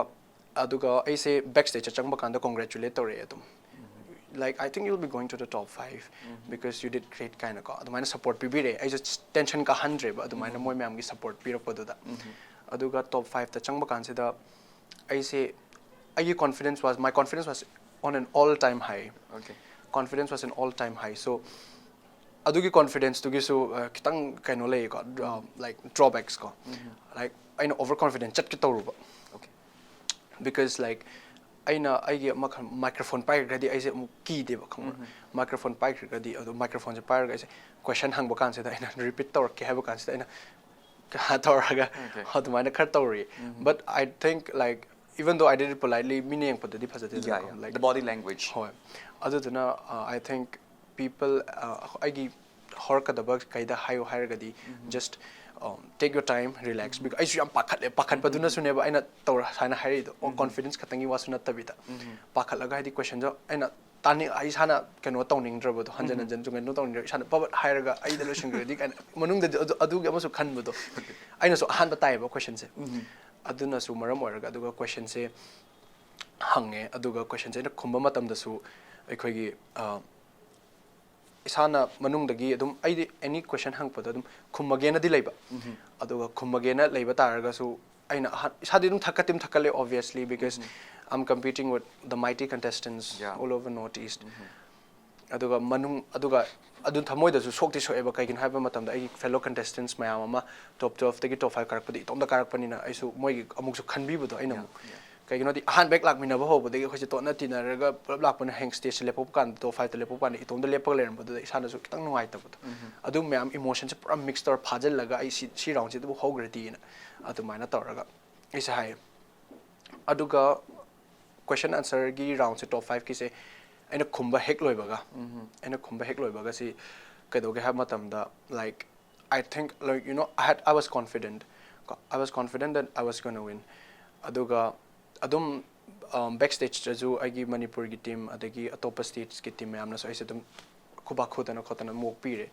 ꯑꯗꯨꯒ ꯑꯩꯁꯦ ꯕꯦꯛ ꯁ꯭ꯇꯦꯖꯇ ꯆꯪꯕ ꯀꯥꯟꯗ ꯀꯣꯡꯒ꯭ꯔꯦꯆꯨꯂꯦꯠ ꯇꯧꯔꯛꯑꯦ ꯑꯗꯨꯝ꯫ like, "I think you'll be going to the top five because you did great" ꯀꯥꯏꯅꯀꯣ, ꯑꯗꯨꯃꯥꯏꯅ support ꯄꯤꯕꯤꯔꯦ꯫ ꯑꯩꯁꯨ tension ꯀꯥꯍꯟꯗ꯭ꯔꯦꯕ ꯑꯗꯨꯃꯥꯏꯅ ꯃꯣꯏ ꯃꯌꯥꯝꯒꯤ support ꯄꯤꯔꯛꯄꯗꯨꯗ꯫ ꯑꯗꯨꯒ top five ꯇ ꯆꯪꯕ ꯀꯥꯟꯁꯤꯗ ꯑꯩꯁꯦ, ꯑꯩꯒꯤ confidence was, my confidence was on an all time high. Okay. Confidence was an all time high. So ꯑꯗꯨꯒꯤ confidence ꯇꯨꯒꯤꯁꯨ ꯑ, ꯈꯤꯇꯪ ꯀꯩꯅꯣ ꯂꯩꯌꯦꯀꯣ, like, drawbacks ꯀꯣ꯫ Like, ꯑꯩꯅ over confident ꯆꯠꯀꯦ ꯇꯧꯔꯨꯕ꯫ Okay. Because, like, ꯑꯩꯅ ꯑꯩꯒꯤ ꯑꯃꯈꯛ microphone ꯄꯥꯏꯈ꯭ꯔꯒꯗꯤ ꯑꯩꯁꯦ ꯑꯃꯨꯛ ꯀꯤꯗꯦꯕ, ꯈꯪꯕ꯭ꯔꯥ? Microphone ꯄꯥꯏꯈ꯭ꯔꯒꯗꯤ, ꯑꯗꯣ microphone ꯁꯦ ꯄꯥꯏꯔꯒ ꯑꯩꯁꯦ question ꯍꯪꯕ ꯀꯥꯟꯁꯤꯗ ꯑꯩꯅ repeat ꯇꯧꯔꯛꯀꯦ ꯍꯥꯏꯕ ꯀꯥꯟꯁꯤꯗ ꯑꯩꯅ ꯀꯩꯅꯣ ꯇꯧꯔꯒ Okay. ꯑꯗꯨꯃꯥꯏꯅ ꯈꯔ ꯇꯧꯔꯤ꯫ But I think, like, even though I did it politely, ꯃꯤꯅ ꯌꯦꯡꯉꯛꯄꯗꯗꯤ ꯐꯖꯗꯦꯗꯅꯀꯣ, Yeah, yeah. Like, The body language. ꯍꯣꯏ꯫ ꯑꯗꯨꯗꯨꯅ, uh, I think people, uh, ꯑꯩꯒꯤ ꯍꯧꯔꯛꯀꯗꯕ ꯀꯩꯗ ꯍꯥꯏꯌꯣ ꯍꯥꯏꯔꯒꯗꯤ, just, um, take your time, relax. Because ꯑꯩꯁꯨ ꯌꯥꯝ ꯄꯥꯈꯠꯂꯦ, ꯄꯥꯈꯠꯄꯗꯨꯅꯁꯨꯅꯦꯕ ꯑꯩꯅ ꯇꯧꯔ ꯁꯨꯃꯥꯏꯅ ꯍꯥꯏꯔꯛꯏꯗꯣ꯫ ꯑꯣ, confidence ꯈꯛꯇꯪꯒꯤ ꯋꯥꯁꯨ ꯅꯠꯇꯕꯤꯗ꯫ ꯄꯥꯈꯠꯂꯒ, ꯍꯥꯏꯗꯤ, question ꯗꯣ ꯑꯩꯅ ꯇꯥꯅꯤꯡ-, ꯑꯩ ꯏꯁꯥꯅ ꯀꯩꯅꯣ ꯇꯧꯅꯤꯡꯗ꯭ꯔꯕꯗꯣ, ꯍꯟꯖꯟ ꯍꯟꯖꯟ ꯀꯩꯅꯣ ꯇꯧꯅꯤꯡꯗ꯭ꯔꯕ, ꯏꯁꯥꯅ ꯄꯕꯠ ꯍꯥꯏꯔꯒ ꯑꯩꯗ ꯂꯣꯏꯁꯤꯟꯈ꯭ꯔꯗꯤ ꯀꯥꯏꯅ ꯃꯅꯨꯡꯗꯗꯤ ꯑꯗꯨ, ꯑꯗꯨꯒꯤ ꯑꯃꯁꯨ ꯈꯟꯕꯗꯣ꯫ ꯑꯩꯅꯁꯨ ꯑꯍꯥꯟꯕ ꯇꯥꯏꯌꯦꯕ question ꯁꯦ꯫ ꯑꯗꯨꯅꯁꯨ ꯃꯔꯝ ꯑꯣꯏꯔꯒ, ꯑꯗꯨꯒ question ꯁꯦ ꯍꯪꯉꯦ, ꯑꯗꯨꯒ question ꯁꯦ ꯑꯩꯅ ꯈꯨꯝꯕ ꯃꯇꯝꯗꯁꯨ ꯑꯩꯈꯣꯏꯒꯤ, ꯑ, ꯏꯁꯥꯅ ꯃꯅꯨꯡꯗꯒꯤ ꯑꯗꯨꯝ, ꯑꯩꯗꯤ any question ꯍꯪꯉꯛꯄꯗ ꯑꯗꯨꯝ ꯈꯨꯝꯃꯒꯦꯅꯗꯤ ꯂꯩꯕ꯫ ꯑꯗꯨꯒ ꯈꯨꯝꯃꯒꯦꯅ ꯂꯩꯕ ꯇꯥꯔꯒꯁꯨ ꯑꯩꯅ ꯑꯍꯥꯟ-, ꯏꯁꯥꯗꯤ ꯑꯗꯨꯝ ꯊꯛꯀꯠꯇꯤ ꯑꯗꯨꯝ ꯊꯛꯀꯠꯂꯦ, obviously, because I'm competing with the mighty contestants Yeah. all over Northeast. ꯑꯗꯨꯒ ꯃꯅꯨꯡ, ꯑꯗꯨꯒ ꯑꯗꯨ ꯊꯃꯣꯏꯗꯁꯨ ꯁꯣꯛꯇꯤ ꯁꯣꯛꯑꯦꯕ, ꯀꯩꯒꯤꯅꯣ ꯍꯥꯏꯕ ꯃꯇꯝꯗ ꯑꯩꯒꯤ fellow contestants ꯃꯌꯥꯝ ꯑꯃ top twelve ꯇꯒꯤ top five ꯀꯥꯔꯛꯄꯗ ꯏꯇꯣꯝꯇ ꯀꯥꯔꯛꯄꯅꯤꯅ ꯑꯩꯁꯨ ꯃꯣꯏꯒꯤ ꯑꯃꯨꯛꯁꯨ ꯈꯟꯕꯤꯕꯗꯣ ꯑꯩꯅ ꯑꯃꯨꯛ꯫ ꯀꯩꯒꯤꯅꯣꯗꯤ ꯑꯍꯥꯟꯕ ꯍꯦꯛ ꯂꯥꯛꯃꯤꯟꯅꯕ ꯍꯧꯕꯗꯒꯤ ꯑꯩꯈꯣꯏꯁꯦ ꯇꯣꯠꯅ ꯇꯤꯟꯅꯔꯒ ꯄꯨꯂꯞ ꯂꯥꯛꯄꯅ, hang stage ꯁꯦ ꯂꯦꯞꯄꯛꯄ ꯀꯥꯟꯗ, top five ꯇ ꯂꯦꯞꯄꯛꯄ ꯀꯥꯟꯗ ꯏꯇꯣꯝꯇ ꯂꯦꯞꯄꯒ ꯂꯩꯔꯝꯕꯗꯨꯗ ꯏꯁꯥꯅꯁꯨ ꯈꯤꯇꯪ ꯅꯨꯡꯉꯥꯏꯇꯕꯗꯣ꯫ ꯑꯗꯨ ꯃꯌꯥꯝ emotion ꯁꯦ ꯄꯨꯔꯥ mix ꯇꯧꯔ ꯐꯥꯖꯤꯜꯂꯒ ꯑꯩ ꯁꯤ, ꯁꯤ round ꯁꯤꯗꯕꯨ ꯍꯧꯈ꯭ꯔꯗꯤꯅ ꯑꯗꯨꯃꯥꯏꯅ ꯇꯧꯔꯒ ꯑꯩꯁꯦ ꯍꯥꯏꯌꯦ꯫ ꯑꯗꯨꯒ question answer ꯒꯤ round ꯁꯦ, top five ꯀꯤꯁꯦ ꯑꯩꯅ ꯈꯨꯝꯕ ꯍꯦꯛ ꯂꯣꯏꯕꯒ, ꯑꯩꯅ ꯈꯨꯝꯕ ꯍꯦꯛ ꯂꯣꯏꯕꯒ ꯁꯤ ꯀꯩꯗꯧꯒꯦ ꯍꯥꯏꯕ ꯃꯇꯝꯗ, like, I think, like, you know, I had, I was confident. ꯀꯣ, I was confident that I was gonna win. ꯑꯗꯨꯒ ꯑꯗꯨꯝ, um, backstage ꯇꯁꯨ ꯑꯩꯒꯤ ꯃꯅꯤꯄꯨꯔꯒꯤ team ꯑꯗꯒꯤ ꯑꯇꯣꯞꯄ states ꯀꯤ team ꯃꯌꯥꯝꯅꯁꯨ ꯑꯩꯁꯦ ꯑꯗꯨꯝ ꯈꯨꯕꯥꯛ ꯈꯨꯗꯅ ꯈꯣꯠꯇꯅ ꯑꯗꯨꯝ ꯑꯣꯛꯄꯤꯔꯦ꯫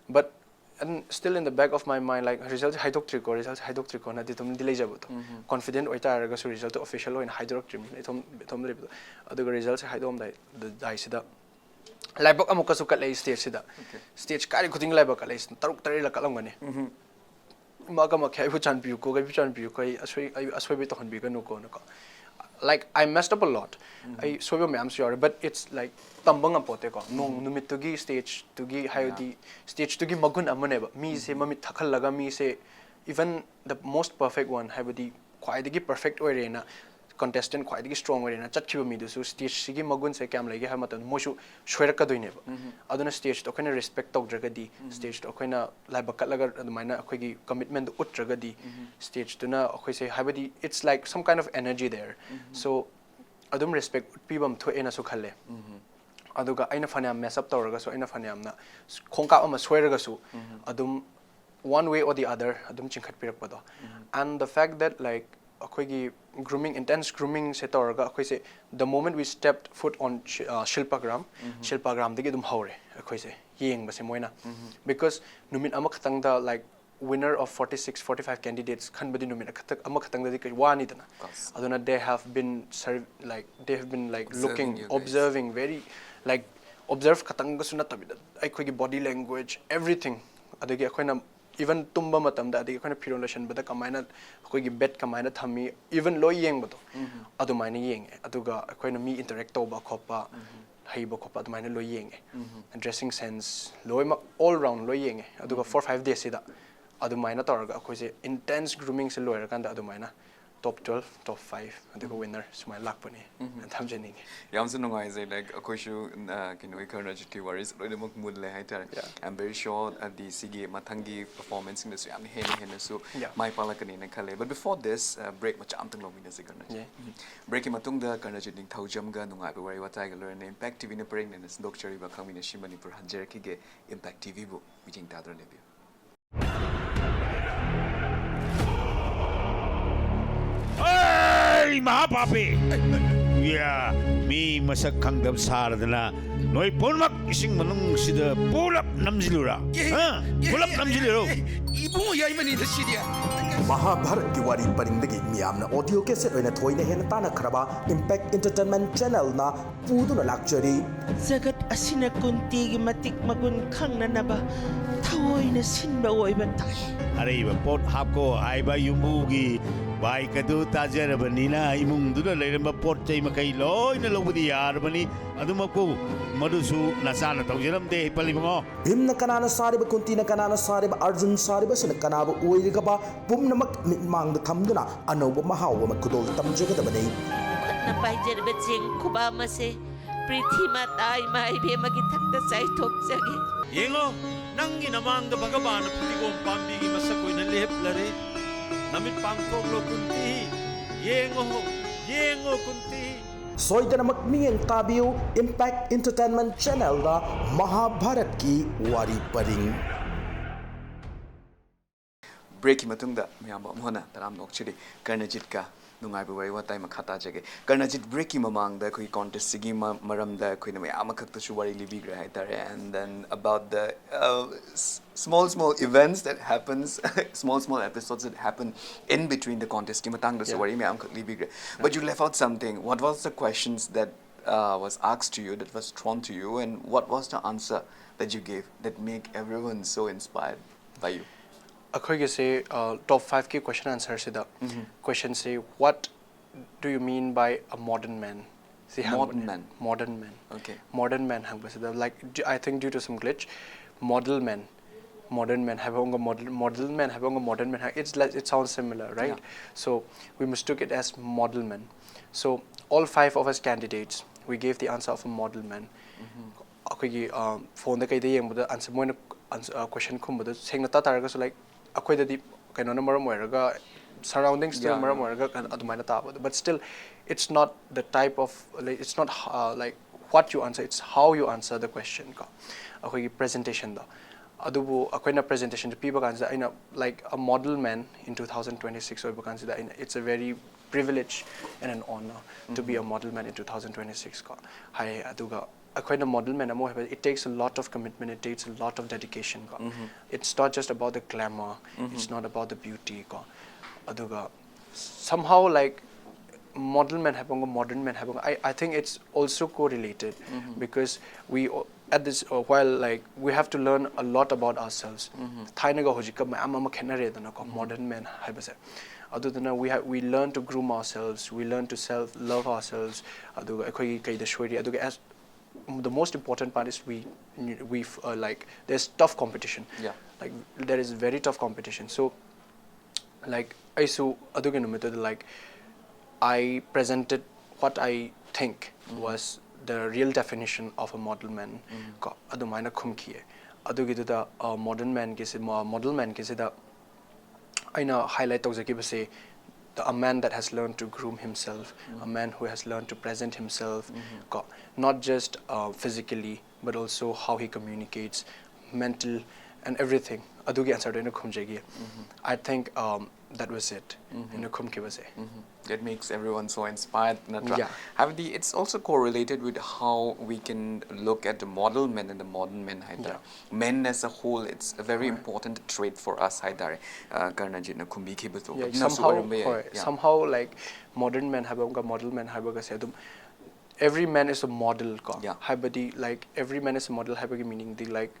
But And still in the back of my mind, like, resultꯁꯦ ꯍꯥꯏꯗꯣꯛꯇ꯭ꯔꯤꯀꯣ, resultꯁꯦ ꯍꯥꯏꯗꯣꯛꯇ꯭ꯔꯤꯀꯣꯅꯗꯤ ꯑꯗꯨꯝꯗꯤ ꯂꯩꯖꯕꯗꯣ꯫ Confident ꯑꯣꯏꯇꯥꯔꯒꯁꯨ resultꯇꯣ official ꯑꯣꯏꯅ ꯍꯥꯏꯗꯣꯔꯛꯇ꯭ꯔꯤꯕꯅꯤꯅ ꯏꯊꯣꯝ ꯏꯊꯣꯝ ꯂꯩꯕꯗꯣ꯫ ꯑꯗꯨꯒ resultꯁꯦ ꯍꯥꯏꯗꯣꯛꯑꯝꯗꯥꯏꯗꯥꯏꯁꯤꯗ ꯂꯥꯏꯕꯛ ꯑꯃꯨꯛꯀꯁꯨ ꯀꯠꯂꯛꯏ stageꯁꯤꯗ꯫ Stage ꯀꯥꯏꯔꯤ ꯈꯨꯗꯤꯡꯒꯤ ꯂꯥꯏꯕꯛ ꯀꯠꯂꯛꯏꯁꯤꯅ ꯇꯔꯨꯛ ꯇꯔꯦꯠꯂꯛ ꯀꯠꯂꯝꯒꯅꯤ꯫ ꯃꯥꯒ ꯃꯈꯩ ꯑꯩꯕꯨ ꯆꯥꯟꯕꯤꯌꯨꯀꯣ, ꯑꯩꯕꯨ ꯆꯥꯟꯕꯤꯌꯨꯀꯣ, ꯑꯩ ꯑꯁꯣꯏ ꯑꯩ ꯑꯁꯣꯏꯕ ꯇꯧꯍꯟꯕꯤꯒꯅꯨꯀꯣꯅꯀꯣ꯫ Like, I messed up a lot. ꯑꯩ ꯁꯣꯏꯕ ꯃꯌꯥꯝꯁꯨ ꯌꯥꯎꯔꯦ, but it's like, ꯇꯝꯕ ꯉꯝꯄꯣꯠꯇꯦꯀꯣ꯫ ꯅꯣꯡ ꯅꯨꯃꯤꯠꯇꯨꯒꯤ stageꯇꯨꯒꯤ, ꯍꯥꯏꯕꯗꯤ stageꯇꯨꯒꯤ ꯃꯒꯨꯟ ꯑꯃꯅꯦꯕ꯫ ꯃꯤꯁꯦ ꯃꯃꯤꯠ ꯊꯛꯍꯜꯂꯒ ꯃꯤꯁꯦ, even the most perfect one, ꯍꯥꯏꯕꯗꯤ ꯈ꯭ꯋꯥꯏꯗꯒꯤ perfect ꯑꯣꯏꯔꯦꯅ, contestant ꯈ꯭ꯋꯥꯏꯗꯒꯤ strong ꯑꯣꯏꯔꯦꯅ ꯆꯠꯈꯤꯕ ꯃꯤꯗꯨꯁꯨ stageꯁꯤꯒꯤ ꯃꯒꯨꯟꯁꯦ ꯀꯌꯥꯝ ꯂꯩꯒꯦ ꯍꯥꯏꯕ ꯃꯇꯝꯗ ꯃꯣꯏꯁꯨ ꯁꯣꯏꯔꯛꯀꯗꯣꯏꯅꯦꯕ꯫ ꯑꯗꯨꯅ stageꯇꯣ ꯑꯩꯈꯣꯏꯅ respect ꯇꯧꯗ꯭ꯔꯒꯗꯤ, stageꯇꯣ ꯑꯩꯈꯣꯏꯅ ꯂꯥꯏꯕꯛ ꯀꯠꯂꯒ ꯑꯗꯨꯃꯥꯏꯅ ꯑꯩꯈꯣꯏꯒꯤ commitmentꯗꯣ ꯎꯠꯇ꯭ꯔꯒꯗꯤ, stageꯇꯨꯅ ꯑꯩꯈꯣꯏꯁꯦ, ꯍꯥꯏꯕꯗꯤ, it's like some kind of energy there. So ꯑꯗꯨꯝ respect ꯎꯠꯄꯤꯕꯝ ꯊꯣꯛꯑꯦꯅꯁꯨ ꯈꯜꯂꯦ꯫ ꯑꯗꯨꯒ ꯑꯩꯅ ꯐꯅꯌꯥꯝ mess up ꯇꯧꯔꯒꯁꯨ, ꯑꯩꯅ ꯐꯅꯌꯥꯝꯅ ꯈꯣꯡꯀꯥꯞ ꯑꯃ ꯁꯣꯏꯔꯒꯁꯨ, ꯑꯗꯨꯝ one way or the other ꯑꯗꯨꯝ ꯆꯤꯡꯈꯠꯄꯤꯔꯛꯄꯗꯣ꯫ And the fact that, like, ꯑꯩꯈꯣꯏꯒꯤ grooming, intense groomingꯁꯦ ꯇꯧꯔꯒ ꯑꯩꯈꯣꯏꯁꯦ, the moment we stepped foot on ꯁꯤ- ꯑ, ꯁꯤꯜꯄꯒ꯭ꯔꯥꯝ, ꯁꯤꯜꯄꯒ꯭ꯔꯥꯝꯗꯒꯤ ꯑꯗꯨꯝ ꯍꯧꯔꯦ ꯑꯩꯈꯣꯏꯁꯦ ꯌꯦꯡꯕꯁꯦ ꯃꯣꯏꯅ꯫ Because ꯅꯨꯃꯤꯠ ꯑꯃꯈꯛꯇꯪꯗ, like, winner of forty six, forty five candidates ꯈꯟꯕꯗꯤ ꯅꯨꯃꯤꯠ ꯑꯈꯛꯇ- ꯑꯃꯈꯛꯇꯪꯗꯗꯤ ꯀꯩ ꯋꯥꯅꯤꯗꯅ꯫ ꯑꯗꯨꯅ they have been serv- like, they have been, like, looking, observing very, like, observe ꯈꯛꯇꯪꯒꯁꯨ ꯅꯠꯇꯕꯤꯗ ꯑꯩꯈꯣꯏꯒꯤ body language, everything, ꯑꯗꯒꯤ ꯑꯩꯈꯣꯏꯅ even ꯇꯨꯝꯕ ꯃꯇꯝꯗ, ꯑꯗꯒꯤ ꯑꯩꯈꯣꯏꯅ ꯐꯤꯔꯣꯜ ꯂꯣꯏꯁꯟꯕꯗ ꯀꯃꯥꯏꯅ, ꯑꯩꯈꯣꯏꯒꯤ bed ꯀꯃꯥꯏꯅ ꯊꯝꯃꯤ, even ꯂꯣꯏ ꯌꯦꯡꯕꯗꯣ, ꯑꯗꯨꯃꯥꯏꯅ ꯌꯦꯡꯉꯦ꯫ ꯑꯗꯨꯒ ꯑꯩꯈꯣꯏꯅ ꯃꯤ interact ꯇꯧꯕ ꯈꯣꯠꯄ, ꯍꯩꯕ ꯈꯣꯠꯄ ꯑꯗꯨꯃꯥꯏꯅ ꯂꯣꯏ ꯌꯦꯡꯉꯦ꯫ Dressing sense ꯂꯣꯏꯅꯃꯛ all round ꯂꯣꯏ ꯌꯦꯡꯉꯦ꯫ ꯑꯗꯨꯒ four five daysꯁꯤꯗ ꯑꯗꯨꯃꯥꯏꯅ ꯇꯧꯔꯒ ꯑꯩꯈꯣꯏꯁꯦ intense groomingꯁꯦ ꯂꯣꯏꯔꯀꯥꯟꯗ ꯑꯗꯨꯃꯥꯏꯅ top twelve, top five, ꯑꯗꯨꯒ winner ꯁꯨꯃꯥꯏꯅ ꯂꯥꯛꯄꯅꯦ꯫ ꯊꯝꯖꯅꯤꯡꯉꯤ꯫ ꯌꯥꯝꯁꯨ ꯅꯨꯡꯉꯥꯏꯖꯩ, like, ꯑꯩꯈꯣꯏꯁꯨ, ꯑ, ꯀꯩꯅꯣ, ꯀꯔꯅꯖꯤꯠꯀꯤ ꯋꯥꯔꯤꯁꯦ ꯂꯣꯏꯅꯃꯛ ꯃꯨꯜꯂꯦ ꯍꯥꯏꯇꯥꯔꯦ꯫ Yeah. I'm very sure, ꯍꯥꯏꯗꯤ, ꯁꯤꯒꯤ ꯃꯊꯪꯒꯤ performanceꯁꯤꯡꯗꯁꯨ ꯌꯥꯝꯅ ꯍꯦꯟꯅ ꯍꯦꯟꯅꯁꯨ Yeah. ꯃꯥꯏ ꯄꯥꯛꯂꯛꯀꯅꯤꯅ ꯈꯜꯂꯦ꯫ But before this, uh, break ꯃꯆꯥ ꯑꯝꯇꯪ ꯂꯧꯃꯤꯟꯅꯁꯦ, ꯀꯔꯅꯖꯤꯠ꯫ Yeah. Breakꯀꯤ ꯃꯇꯨꯡꯗ ꯀꯔꯅꯖꯤꯠ ꯅꯤꯡꯊꯧꯖꯝꯒ ꯅꯨꯡꯉꯥꯏꯕ ꯋꯥꯔꯤ ꯋꯥꯇꯥꯏꯒ ꯂꯣꯏꯅꯅ Impact TVꯅ ꯄꯔꯦꯡ ꯂꯦꯟꯅ ꯁꯟꯗꯣꯛꯆꯔꯤꯕ ꯈꯪꯃꯤꯟꯅꯁꯤ ꯃꯅꯤꯄꯨꯔ ꯍꯟꯖꯔꯛꯈꯤꯒꯦ꯫ Impact TVꯕꯨ ꯃꯤꯠꯌꯦꯡ ꯇꯥꯗꯨꯅ ꯂꯩꯕꯤꯌꯨ꯫ ꯑꯩ ꯃꯍꯥꯄꯥꯄꯤ! ꯌꯥ, ꯃꯤ ꯃꯁꯛ ꯈꯪꯗꯕ ꯁꯥꯔꯗꯅ ꯅꯣꯏ ꯄꯨꯝꯅꯃꯛ ꯏꯁꯤꯡ ꯃꯅꯨꯡꯁꯤꯗ ꯄꯨꯂꯞ ꯅꯝꯁꯤꯜꯂꯨꯔꯥ? ꯍꯥ? ꯄꯨꯂꯞ ꯅꯝꯁꯤꯜꯂꯨꯔꯣ? ꯏꯕꯨꯡꯉꯣ, ꯌꯥꯏꯃꯅꯤꯗ ꯁꯤꯗꯤ꯫ ꯃꯍꯥꯚꯥꯔꯠꯀꯤ ꯋꯥꯔꯤ ꯄꯔꯤꯡꯗꯒꯤ ꯃꯤꯌꯥꯝꯅ ꯑꯣꯗꯤꯑꯣ ꯀꯦꯁꯦꯠ ꯑꯣꯏꯅ ꯊꯣꯏꯅ ꯍꯦꯟꯅ ꯇꯥꯟꯅꯈ꯭ꯔꯕ ꯏꯝꯄꯦꯛ ꯏꯟꯇꯔꯇꯦꯟꯃꯦꯟ ꯆꯦꯅꯦꯜꯅ ꯄꯨꯗꯨꯅ ꯂꯥꯛꯆꯔꯤ꯫ ꯖꯒꯠ ꯑꯁꯤꯅ ꯀꯨꯟꯇꯤꯒꯤ ꯃꯇꯤꯛ ꯃꯒꯨꯟ ꯈꯪꯅꯅꯕ ꯊꯑꯣꯏꯅ ꯁꯤꯟꯕ ꯑꯣꯏꯕ ꯇꯥꯏ꯫ ꯑꯔꯩꯕ ꯄꯣꯠ ꯍꯥꯞꯀꯣ ꯍꯥꯏꯕ ꯌꯨꯝꯕꯨꯒꯤ ꯕꯥꯏꯛ ꯑꯗꯨ ꯇꯥꯖꯔꯕꯅꯤꯅ ꯏꯃꯨꯡꯗꯨꯗ ꯂꯩꯔꯝꯕ ꯄꯣꯠ ꯆꯩ ꯃꯈꯩ ꯂꯣꯏꯅ ꯂꯧꯕꯗꯤ ꯌꯥꯔꯕꯅꯤ꯫ ꯑꯗꯨꯃꯛꯄꯨ ꯃꯗꯨꯁꯨ ꯅꯆꯥꯅ ꯇꯧꯖꯔꯝꯗꯦ ꯍꯤꯄꯜ ꯏꯕꯨꯡꯉꯣ꯫ ꯚꯤꯝꯅ ꯀꯅꯥꯅ ꯁꯥꯔꯤꯕ, ꯀꯨꯟꯇꯤꯅ ꯀꯅꯥꯅ ꯁꯥꯔꯤꯕ, ꯑꯔꯖꯨꯟ ꯁꯥꯔꯤꯕꯁꯤꯅ ꯀꯅꯥꯕꯨ ꯑꯣꯏꯔꯤꯒꯕ ꯄꯨꯝꯅꯃꯛ ꯃꯤꯠꯃꯥꯡꯗ ꯊꯝꯗꯨꯅ ꯑꯅꯧꯕ ꯃꯍꯥꯎ ꯑꯃ ꯈꯨꯗꯣꯜ ꯇꯝꯖꯒꯗꯕꯅꯤ꯫ ꯈꯨꯠꯅ ꯄꯥꯏꯖꯔꯤꯕ ꯆꯦꯡ ꯈꯨꯕꯥꯝ ꯑꯁꯦ ꯄ꯭ꯔꯤꯊꯤ ꯃꯥꯇꯥ ꯏꯃꯥ ꯏꯕꯦꯝꯃꯒꯤ ꯊꯛꯇ ꯆꯥꯏꯊꯣꯛꯆꯒꯦ꯫ ꯌꯦꯡꯉꯣ, ꯅꯪꯒꯤ ꯅꯃꯥꯡꯗ ꯚꯒꯕꯥꯟꯅ ꯐꯗꯤꯒꯣꯝ ꯄꯥꯝꯕꯤꯒꯤ ꯃꯁꯛ ꯑꯣꯏꯅ ꯂꯦꯞꯂꯔꯦ꯫ ꯅꯃꯤꯠ ꯄꯥꯡꯊꯣꯛꯂꯣ ꯀꯨꯟꯇꯤ, ꯌꯦꯡꯉꯣ, ꯌꯦꯡꯉꯣ ꯀꯨꯟꯇꯤ꯫ ꯁꯣꯏꯗꯅꯃꯛ ꯃꯤꯠꯌꯦꯡ ꯇꯥꯕꯤꯌꯨ ꯏꯝꯄꯦꯛ ꯏꯟꯇꯔꯇꯦꯟꯃꯦꯟ ꯆꯦꯅꯦꯜꯗ ꯃꯍꯥꯚꯥꯔꯠꯀꯤ ꯋꯥꯔꯤ ꯄꯔꯤꯡ꯫ ꯕ꯭ꯔꯦꯛꯀꯤ ꯃꯇꯨꯡꯗ ꯃꯌꯥꯝꯕ ꯑꯃꯨꯛ ꯍꯟꯅ ꯇꯔꯥꯝꯅ ꯑꯣꯛꯆꯔꯤ꯫ ꯀꯔꯅꯖꯤꯠꯀ ꯅꯨꯡꯉꯥꯏꯕ ꯋꯥꯔꯤ ꯋꯥꯇꯥꯏ ꯃꯈꯥ ꯇꯥꯖꯒꯦ꯫ ꯀꯔꯅꯖꯤꯠ, ꯕ꯭ꯔꯦꯛꯀꯤ ꯃꯃꯥꯡꯗ ꯑꯩꯈꯣꯏꯒꯤ ꯀꯣꯟꯇꯦꯁꯁꯤꯒꯤ ꯃ- ꯃꯔꯝꯗ ꯑꯩꯈꯣꯏꯅ ꯃꯌꯥꯝ ꯑꯃꯈꯛꯇꯁꯨ ꯋꯥꯔꯤ ꯂꯤꯕꯤꯈ꯭ꯔꯦ ꯍꯥꯏꯇꯥꯔꯦ, and then about the uh, s- small small events that happens, small small episodes that happen in between the contestꯀꯤ ꯃꯇꯥꯡꯗꯁꯨ Yeah. ꯋꯥꯔꯤ ꯃꯌꯥꯝ ꯑꯃꯈꯛ ꯂꯤꯕꯤꯈ꯭ꯔꯦ. But you left out something. What was the questions that uh, was asked to you, that was thrown to you, and what was the answer that you gave that make everyone so inspired by you? ꯑꯩꯈꯣꯏꯒꯤꯁꯦ ꯇꯣꯞ ꯐꯥꯏꯚꯀꯤ ꯀꯣꯏꯁꯟ ꯑꯟꯁꯔꯁꯤꯗ ꯀꯣꯏꯁꯟꯁꯦ, "What do you mean by a modern man?" ꯁꯤ ꯍꯪꯕꯅꯦ꯫ Modern man. Modern man. Okay. Modern man ꯍꯪꯕꯁꯤꯗ, like, I think due to some glitch, model man, modern man ꯍꯥꯏꯕ ꯑꯃꯒ model model man ꯍꯥꯏꯕ ꯑꯃꯒ modern man high, it's like, it sounds similar, right? Yeah. So we mistook it as model man. So all five of us candidates, we gave the answer of a model man. ꯑꯩꯈꯣꯏꯒꯤ ꯐꯣꯟꯗ ꯀꯩꯗ ꯌꯦꯡꯕꯗ ꯑꯟꯁꯔ, ꯃꯣꯏꯅ ꯀꯣꯏꯁꯟ ꯈꯨꯝꯕꯗꯣ ꯁꯦꯡꯅ ꯇꯥ ꯇꯥꯔꯒꯁꯨ, ꯂꯥꯏꯛ, ꯑꯩꯈꯣꯏꯗꯗꯤ ꯀꯩꯅꯣꯅ ꯃꯔꯝ ꯑꯣꯏꯔꯒ, ꯁꯔꯥꯎꯟꯗꯤꯡꯁꯇꯨꯅ Yeah, ꯃꯔꯝ yeah. ꯑꯣꯏꯔꯒ ꯀꯩꯅꯣ ꯑꯗꯨꯃꯥꯏꯅ ꯇꯥꯕꯗꯣ, but still it's not the type of, like, it's not, uh, like, what you answer, it's how you answer the question ꯀꯣ. ꯑꯩꯈꯣꯏꯒꯤ ꯄ꯭ꯔꯖꯦꯟꯇꯦꯁꯟꯗꯣ, ꯑꯗꯨꯕꯨ ꯑꯩꯈꯣꯏꯅ ꯄ꯭ꯔꯖꯦꯟꯇꯦꯁꯟꯗꯣ ꯄꯤꯕ ꯀꯥꯟꯁꯤꯗ ꯑꯩꯅ, like, a model man in two thousand twenty six ꯑꯣꯏꯕ ꯀꯥꯟꯁꯤꯗ ꯑꯩꯅ, it's a very privilege and an honor to be a model man in two thousand twenty-six ꯀꯣ ꯍꯥꯏ꯫ ꯑꯗꯨꯒ ꯑꯩꯈꯣꯏꯅ model man ꯑꯃ ꯑꯣꯏꯕ, it takes a lot of commitment, it takes a lot of dedication ꯀꯣ. It's not just about the glamour, it's not about the beauty ꯀꯣ. ꯑꯗꯨꯒ somehow, like, model man ꯍꯥꯏꯕ ꯑꯃꯒ modern man ꯍꯥꯏꯕ ꯑꯃꯒ, I, I think it's also correlated because we o- at this uh, while, like, we have to learn a lot about ourselves. ꯊꯥꯏꯅꯒ ꯍꯧꯖꯤꯛꯀ ꯃꯌꯥꯝ ꯑꯃ ꯈꯦꯠꯅꯔꯦꯗꯅꯀꯣ, modern man ꯍꯥꯏꯕꯁꯦ. ꯑꯗꯨꯗꯨꯅ we have, we learn to groom ourselves, we learn to self love ourselves. ꯑꯗꯨꯒ ꯑꯩꯈꯣꯏꯒꯤ ꯀꯩꯗ ꯁꯣꯏꯔꯤ, ꯑꯗꯨꯒ as the most important part is we we uh, like, there's tough competition. Yeah. Like, there is very tough competition. So, like, ꯑꯩꯁꯨ ꯑꯗꯨꯒꯤ ꯅꯨꯃꯤꯠꯇꯨꯗ, like, I presented what I think was the real definition of a model man ꯀꯣ, ꯑꯗꯨꯃꯥꯏꯅ ꯈꯨꯝꯈꯤꯌꯦ꯫ ꯑꯗꯨꯒꯤꯗꯨꯗ modern man ꯒꯤꯁꯤ model man ꯒꯤꯁꯤꯗ ꯑꯩꯅ highlight ꯇꯧꯖꯈꯤꯕꯁꯦ, the, a man that has learned to groom himself, a man who has learned to present himself ꯀꯣ, not just uh, physically, but also how he communicates, mental and everything. ꯑꯗꯨꯒꯤ answer ꯗꯣ ꯑꯩꯅ ꯈꯨꯝꯖꯒꯦ꯫ I think um, that was it. ꯑꯩꯅ ꯈꯨꯝꯈꯤꯕꯁꯦ꯫ That makes everyone so inspired, ꯅꯠꯇ꯭ꯔꯥ? Yeah. ꯍꯥꯏꯕꯗꯤ, it's also correlated with how we can look at the model men and the modern men ꯍꯥꯏꯇꯥꯔꯦ꯫ Men as a whole, it's a very important trait for us ꯍꯥꯏꯇꯥꯔꯦ꯫ ꯀꯔꯅꯖꯤꯠꯅ ꯈꯨꯝꯕꯤꯈꯤꯕꯗꯣ Yeah, ꯑꯗꯨꯅꯁꯨ somehow, ꯑꯣꯏꯔꯝꯕ ꯌꯥꯏ꯫ ꯍꯣꯏ, Yeah. Somehow, like, modern man ꯍꯥꯏꯕ ꯑꯃꯒ model man ꯍꯥꯏꯕꯒꯁꯦ ꯑꯗꯨꯝ, every man is a model ꯀꯣ꯫ Yeah. ꯍꯥꯏꯕꯗꯤ, like, every man is a model ꯍꯥꯏꯕꯒꯤ meaning D, like,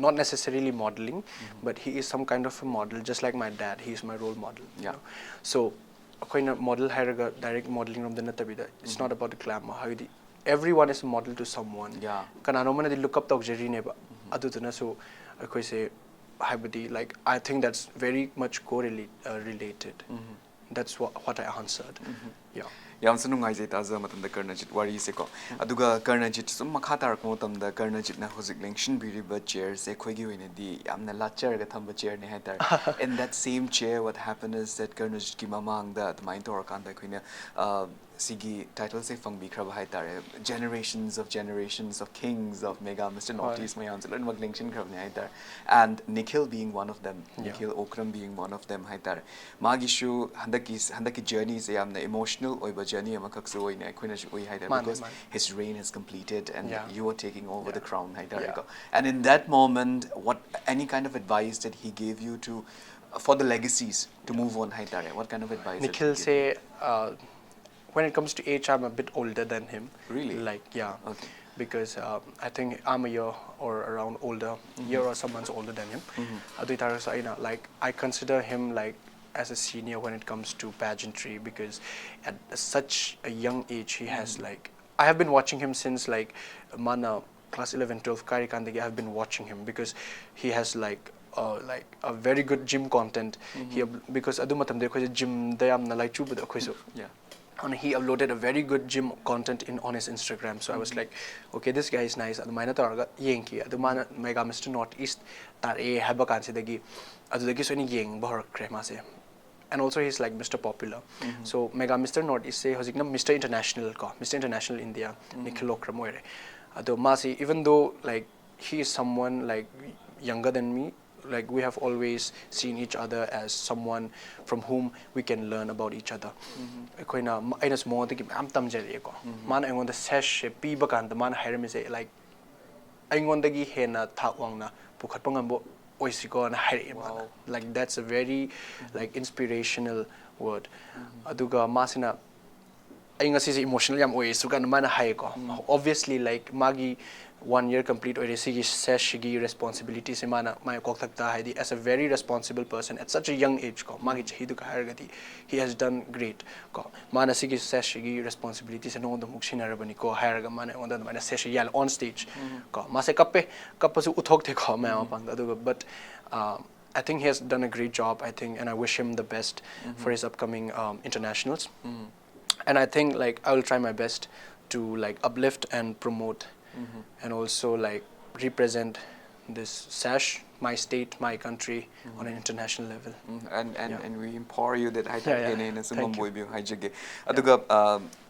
not necessarily modeling, but he is some kind of a model, just like my dad, he is my role model. You Yeah. know? So ꯑꯩꯈꯣꯏꯅ model ꯍꯥꯏꯔꯒ direct modeling ꯔꯣꯝꯗ ꯅꯠꯇꯕꯤꯗ, it's not about the glamour. ꯍꯥꯏꯕꯗꯤ, everyone is a model to someone. Yeah. ꯀꯅꯥꯅꯣꯝꯃꯅꯗꯤ look up ꯇꯧꯖꯔꯤꯅꯦꯕ꯫ ꯑꯗꯨꯗꯨꯅꯁꯨ ꯑꯩꯈꯣꯏꯁꯦ, ꯍꯥꯏꯕꯗꯤ, like, I think that's very much correlate uh, related. That's what, what I answered. Yeah. ꯌꯥꯝꯁꯨ ꯅꯨꯡꯉꯥꯏꯖꯩ ꯇꯥꯖꯕ ꯃꯇꯝꯗ, ꯀꯔꯅꯖꯤꯠ, ꯋꯥꯔꯤꯁꯦꯀꯣ꯫ ꯑꯗꯨꯒ ꯀꯔꯅꯖꯤꯠ ꯁꯨꯝ ꯃꯈꯥ ꯇꯥꯔꯛꯄ ꯃꯇꯝꯗ, ꯀꯔꯅꯖꯤꯠꯅ ꯍꯧꯖꯤꯛ ꯂꯦꯡꯁꯤꯟꯕꯤꯔꯤꯕ chair ꯁꯦ ꯑꯩꯈꯣꯏꯒꯤ ꯑꯣꯏꯅꯗꯤ ꯌꯥꯝꯅ ꯂꯥꯠꯆꯔꯒ ꯊꯝꯕ chair ꯅꯦ ꯍꯥꯏꯇꯥꯔꯦ꯫ In that same chair, what happened is that ꯀꯔꯅꯖꯤꯠꯀꯤ ꯃꯃꯥꯡꯗ ꯑꯗꯨꯃꯥꯏꯅ ꯇꯧꯔꯀꯥꯟꯗ ꯑꯩꯈꯣꯏꯅ, ꯑ, ꯁꯤꯒꯤ ꯇꯥꯏꯇꯜꯁꯦ ꯐꯪꯕꯤꯈ꯭ꯔꯕ ꯍꯥꯏꯇꯥꯔꯦ, generations of generations of kings of Mega Mister North East ꯃꯌꯥꯝꯁꯦ ꯂꯣꯏꯅꯃꯛ ꯂꯦꯡꯁꯤꯟꯈ꯭ꯔꯕꯅꯦ ꯍꯥꯏꯇꯥꯔꯦ꯫ And Nikhil being one of them, Nikhil Okram being one of them ꯍꯥꯏꯇꯥꯔꯦ꯫ ꯃꯥꯒꯤꯁꯨ ꯍꯟꯗꯛꯀꯤ ꯍꯟꯗꯛꯀꯤ ꯖꯔꯅꯤꯁꯦ ꯌꯥꯝꯅ ꯏꯃꯣꯁꯅꯦꯜ ꯑꯣꯏꯕ ꯖꯔꯅꯤ ꯑꯃꯈꯛꯁꯨ ꯑꯣꯏꯅ ꯑꯩꯈꯣꯏꯅꯁꯨ ꯎꯏ ꯍꯥꯏꯇꯥꯔꯦ, ꯃꯥꯅꯦ, because ꯃꯥꯅꯦ꯫ His reign has completed and Yeah. you are taking over the Yeah. crown ꯍꯥꯏꯇꯥꯔꯦꯀꯣ. Yeah. And in that moment, what any kind of advice that he gave you to, for the legacies to move on ꯍꯥꯏꯇꯥꯔꯦ? What kind of advice that he gave you? Nikhilꯁꯦ, uh, when it comes to age, I'm a bit older than him. Really? Like, yeah. Okay. Because uh, I think I'm a year or around older, year or some months older than him. ꯑꯗꯨ ꯑꯣꯏꯇꯥꯔꯒꯁꯨ ꯑꯩꯅ, like, I consider him, like, as a senior when it comes to pageantry, because at such a young age he has, like, I have been watching him since, like, ꯃꯥꯅ class eleven, twelve ꯀꯥꯔꯤꯀꯥꯟꯗꯒꯤ I have been watching him because he has, like, uh, like, a very good gym content. He, because ꯑꯗꯨ ꯃꯇꯝꯗ ꯑꯩꯈꯣꯏꯁꯦ ꯖꯤꯝꯗ ꯌꯥꯝꯅ ꯂꯥꯏꯆꯨꯕꯗꯣ ꯑꯩꯈꯣꯏꯁꯨ. Yeah. And he uploaded a very good gym content in on his Instagram. So I was like, okay, this guy is nice. ꯑꯗꯨꯃꯥꯏꯅ ꯇꯧꯔꯒ ꯌꯦꯡꯈꯤ꯫ ꯑꯗꯨ ꯃꯥꯅ Mega Mister North East ꯇꯥꯔꯛꯑꯦ ꯍꯥꯏꯕ ꯀꯥꯟꯁꯤꯗꯒꯤ ꯑꯗꯨꯗꯒꯤꯁꯨ ꯑꯩꯅ ꯌꯦꯡꯕ ꯍꯧꯔꯛꯈ꯭ꯔꯦ ꯃꯥꯁꯦ꯫ And also he's, like, Mister Popular. So Mega Mister North East ꯁꯦ ꯍꯧꯖꯤꯛꯅ Mister International ꯀꯣ, Mister International India, Nikhil Okram ꯑꯣꯏꯔꯦ꯫ ꯑꯗꯣ ꯃꯥꯁꯤ, even though, like, he is someone, like, younger than me, like, we have always seen each other as someone from whom we can learn about each other. ꯑꯩꯈꯣꯏꯅ, ꯑꯩꯅꯁꯨ ꯃꯉꯣꯟꯗꯒꯤ ꯃꯌꯥꯝ ꯇꯝꯖꯔꯛꯑꯦꯀꯣ꯫ ꯃꯥꯅ ꯑꯩꯉꯣꯟꯗ ꯁꯦꯁꯁꯦ ꯄꯤꯕ ꯀꯥꯟꯗ ꯃꯥꯅ ꯍꯥꯏꯔꯝꯃꯤꯁꯦ, like, ꯑꯩꯉꯣꯟꯗꯒꯤ ꯍꯦꯟꯅ ꯊꯥꯛ ꯋꯥꯡꯅ ꯄꯨꯈꯠꯄ ꯉꯝꯕ ꯑꯣꯏꯁꯤꯀꯣꯅ ꯍꯥꯏꯔꯛꯑꯦ ꯃꯥꯅ꯫ Wow. Like, that's a very, like, inspirational word. ꯑꯗꯨꯒ ꯃꯥꯁꯤꯅ, ꯑꯩ ꯉꯁꯤꯁꯦ emotional ꯌꯥꯝ ꯑꯣꯏꯌꯦ ꯁꯨ ꯀꯥꯟꯗ ꯃꯥꯅ ꯍꯥꯏꯌꯦꯀꯣ꯫ Obviously, like, ꯃꯥꯒꯤ one year complete ꯑꯣꯏꯔꯦ, ꯁꯤꯒꯤ ꯁꯦꯁꯁꯤꯒꯤ responsibilityꯁꯦ ꯃꯥꯅ ꯃꯥꯒꯤ ꯀꯣꯛꯊꯛꯇ, ꯍꯥꯏꯗꯤ, as a very responsible person at such a young age ꯀꯣ, ꯃꯥꯒꯤ ꯆꯍꯤꯗꯨꯒ ꯍꯥꯏꯔꯒꯗꯤ he has done great ꯀꯣ꯫ ꯃꯥꯅ ꯁꯤꯒꯤ ꯁꯦꯁꯁꯤꯒꯤ responsibilityꯁꯦ ꯅꯉꯣꯟꯗ ꯑꯃꯨꯛ ꯁꯤꯟꯅꯔꯕꯅꯤꯀꯣ ꯍꯥꯏꯔꯒ ꯃꯥꯅ ꯑꯩꯉꯣꯟꯗ ꯑꯗꯨꯃꯥꯏꯅ ꯁꯦꯁꯁꯦ ꯌꯥꯜꯂꯦ on stage ꯀꯣ꯫ ꯃꯥꯁꯦ ꯀꯞꯄꯦ, ꯀꯞꯄꯁꯨ ꯎꯠꯊꯣꯛꯇꯦꯀꯣ ꯃꯌꯥꯝ ꯃꯃꯥꯡꯗ꯫ ꯑꯗꯨꯒ, but, uh, I think he has done a great job, I think, and I wish him the best for his upcoming, um, internationals. And I think, like, I will try my best to, like, uplift and promote and also, like, represent this sash, my state, my country on an international level. Mm, and and Yeah. and we implore you that ꯍꯥꯏꯇꯥꯔꯦ Yeah, yeah. ꯍꯦꯟꯅ ꯍꯦꯟꯅꯁꯨ Thank you. ꯉꯝꯕ ꯑꯣꯏꯕꯤꯌꯨ ꯍꯥꯏꯖꯒꯦ꯫ ꯑꯗꯨꯒ ꯑ,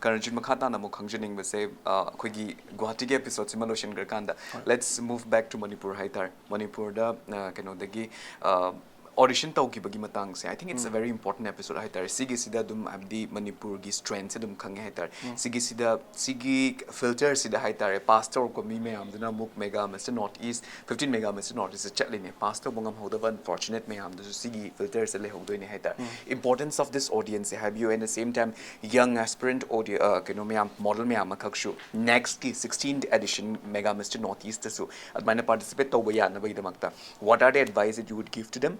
ꯀꯔꯟꯖꯤꯠ, ꯃꯈꯥ ꯇꯥꯅ ꯑꯃꯨꯛ ꯈꯪꯖꯅꯤꯡꯕꯁꯦ, ꯑ, ꯑꯩꯈꯣꯏꯒꯤ ꯒꯨꯋꯥꯍꯥꯇꯤꯒꯤ ꯑꯦꯄꯤꯁꯣꯗꯁꯤꯃ ꯂꯣꯏꯁꯤꯟꯈ꯭ꯔꯀꯥꯟꯗ, let's move back to Manipur ꯍꯥꯏꯇꯥꯔꯦ꯫ ꯃꯅꯤꯄꯨꯔꯗ, ꯑ, ꯀꯩꯅꯣꯗꯒꯤ, ꯑ, ꯑꯣꯗꯤꯁꯟ ꯇꯧꯈꯤꯕꯒꯤ ꯃꯇꯥꯡꯁꯦ, I think it's a very important episode ꯍꯥꯏꯇꯥꯔꯦ꯫ ꯁꯤꯒꯤꯁꯤꯗ ꯑꯗꯨꯝ, ꯍꯥꯏꯕꯗꯤ, ꯃꯅꯤꯄꯨꯔꯒꯤ ꯁ꯭ꯇꯔꯦꯡꯁꯦ ꯑꯗꯨꯝ ꯈꯪꯉꯦ ꯍꯥꯏꯇꯥꯔꯦ꯫ ꯁꯤꯒꯤꯁꯤꯗ, ꯁꯤꯒꯤ ꯐꯤꯜꯇꯔꯁꯤꯗ ꯍꯥꯏꯇꯥꯔꯦ, ꯄꯥꯁ ꯇꯧꯔꯛꯄ ꯃꯤ ꯃꯌꯥꯝꯗꯨꯅ ꯑꯃꯨꯛ Mega Mister North East, fifteen Mega Mister North East ꯆꯠꯂꯤꯅꯦ꯫ ꯄꯥꯁ ꯇꯧꯕ ꯉꯝꯍꯧꯗꯕ unfortunate ꯃꯌꯥꯝꯗꯨꯁꯨ ꯁꯤꯒꯤ ꯐꯤꯜꯇꯔꯁꯦ ꯂꯩꯍꯧꯗꯣꯏꯅꯦ ꯍꯥꯏꯇꯥꯔꯦ꯫ Importance of this audience ꯁꯦ ꯍꯥꯏꯕꯤꯌꯨ, and the same time young aspirant audio, ꯑ, ꯀꯩꯅꯣ ꯃꯌꯥꯝ, ꯃꯣꯗꯦꯜ ꯃꯌꯥꯝ ꯑꯃꯈꯛꯁꯨ ꯅꯦꯛꯁꯀꯤ sixteenth edition Mega Mister North East ꯇꯁꯨ ꯑꯗꯨꯃꯥꯏꯅ participate ꯇꯧꯕ ꯌꯥꯅꯕꯒꯤꯗꯃꯛꯇ, what are the advice that you would give to them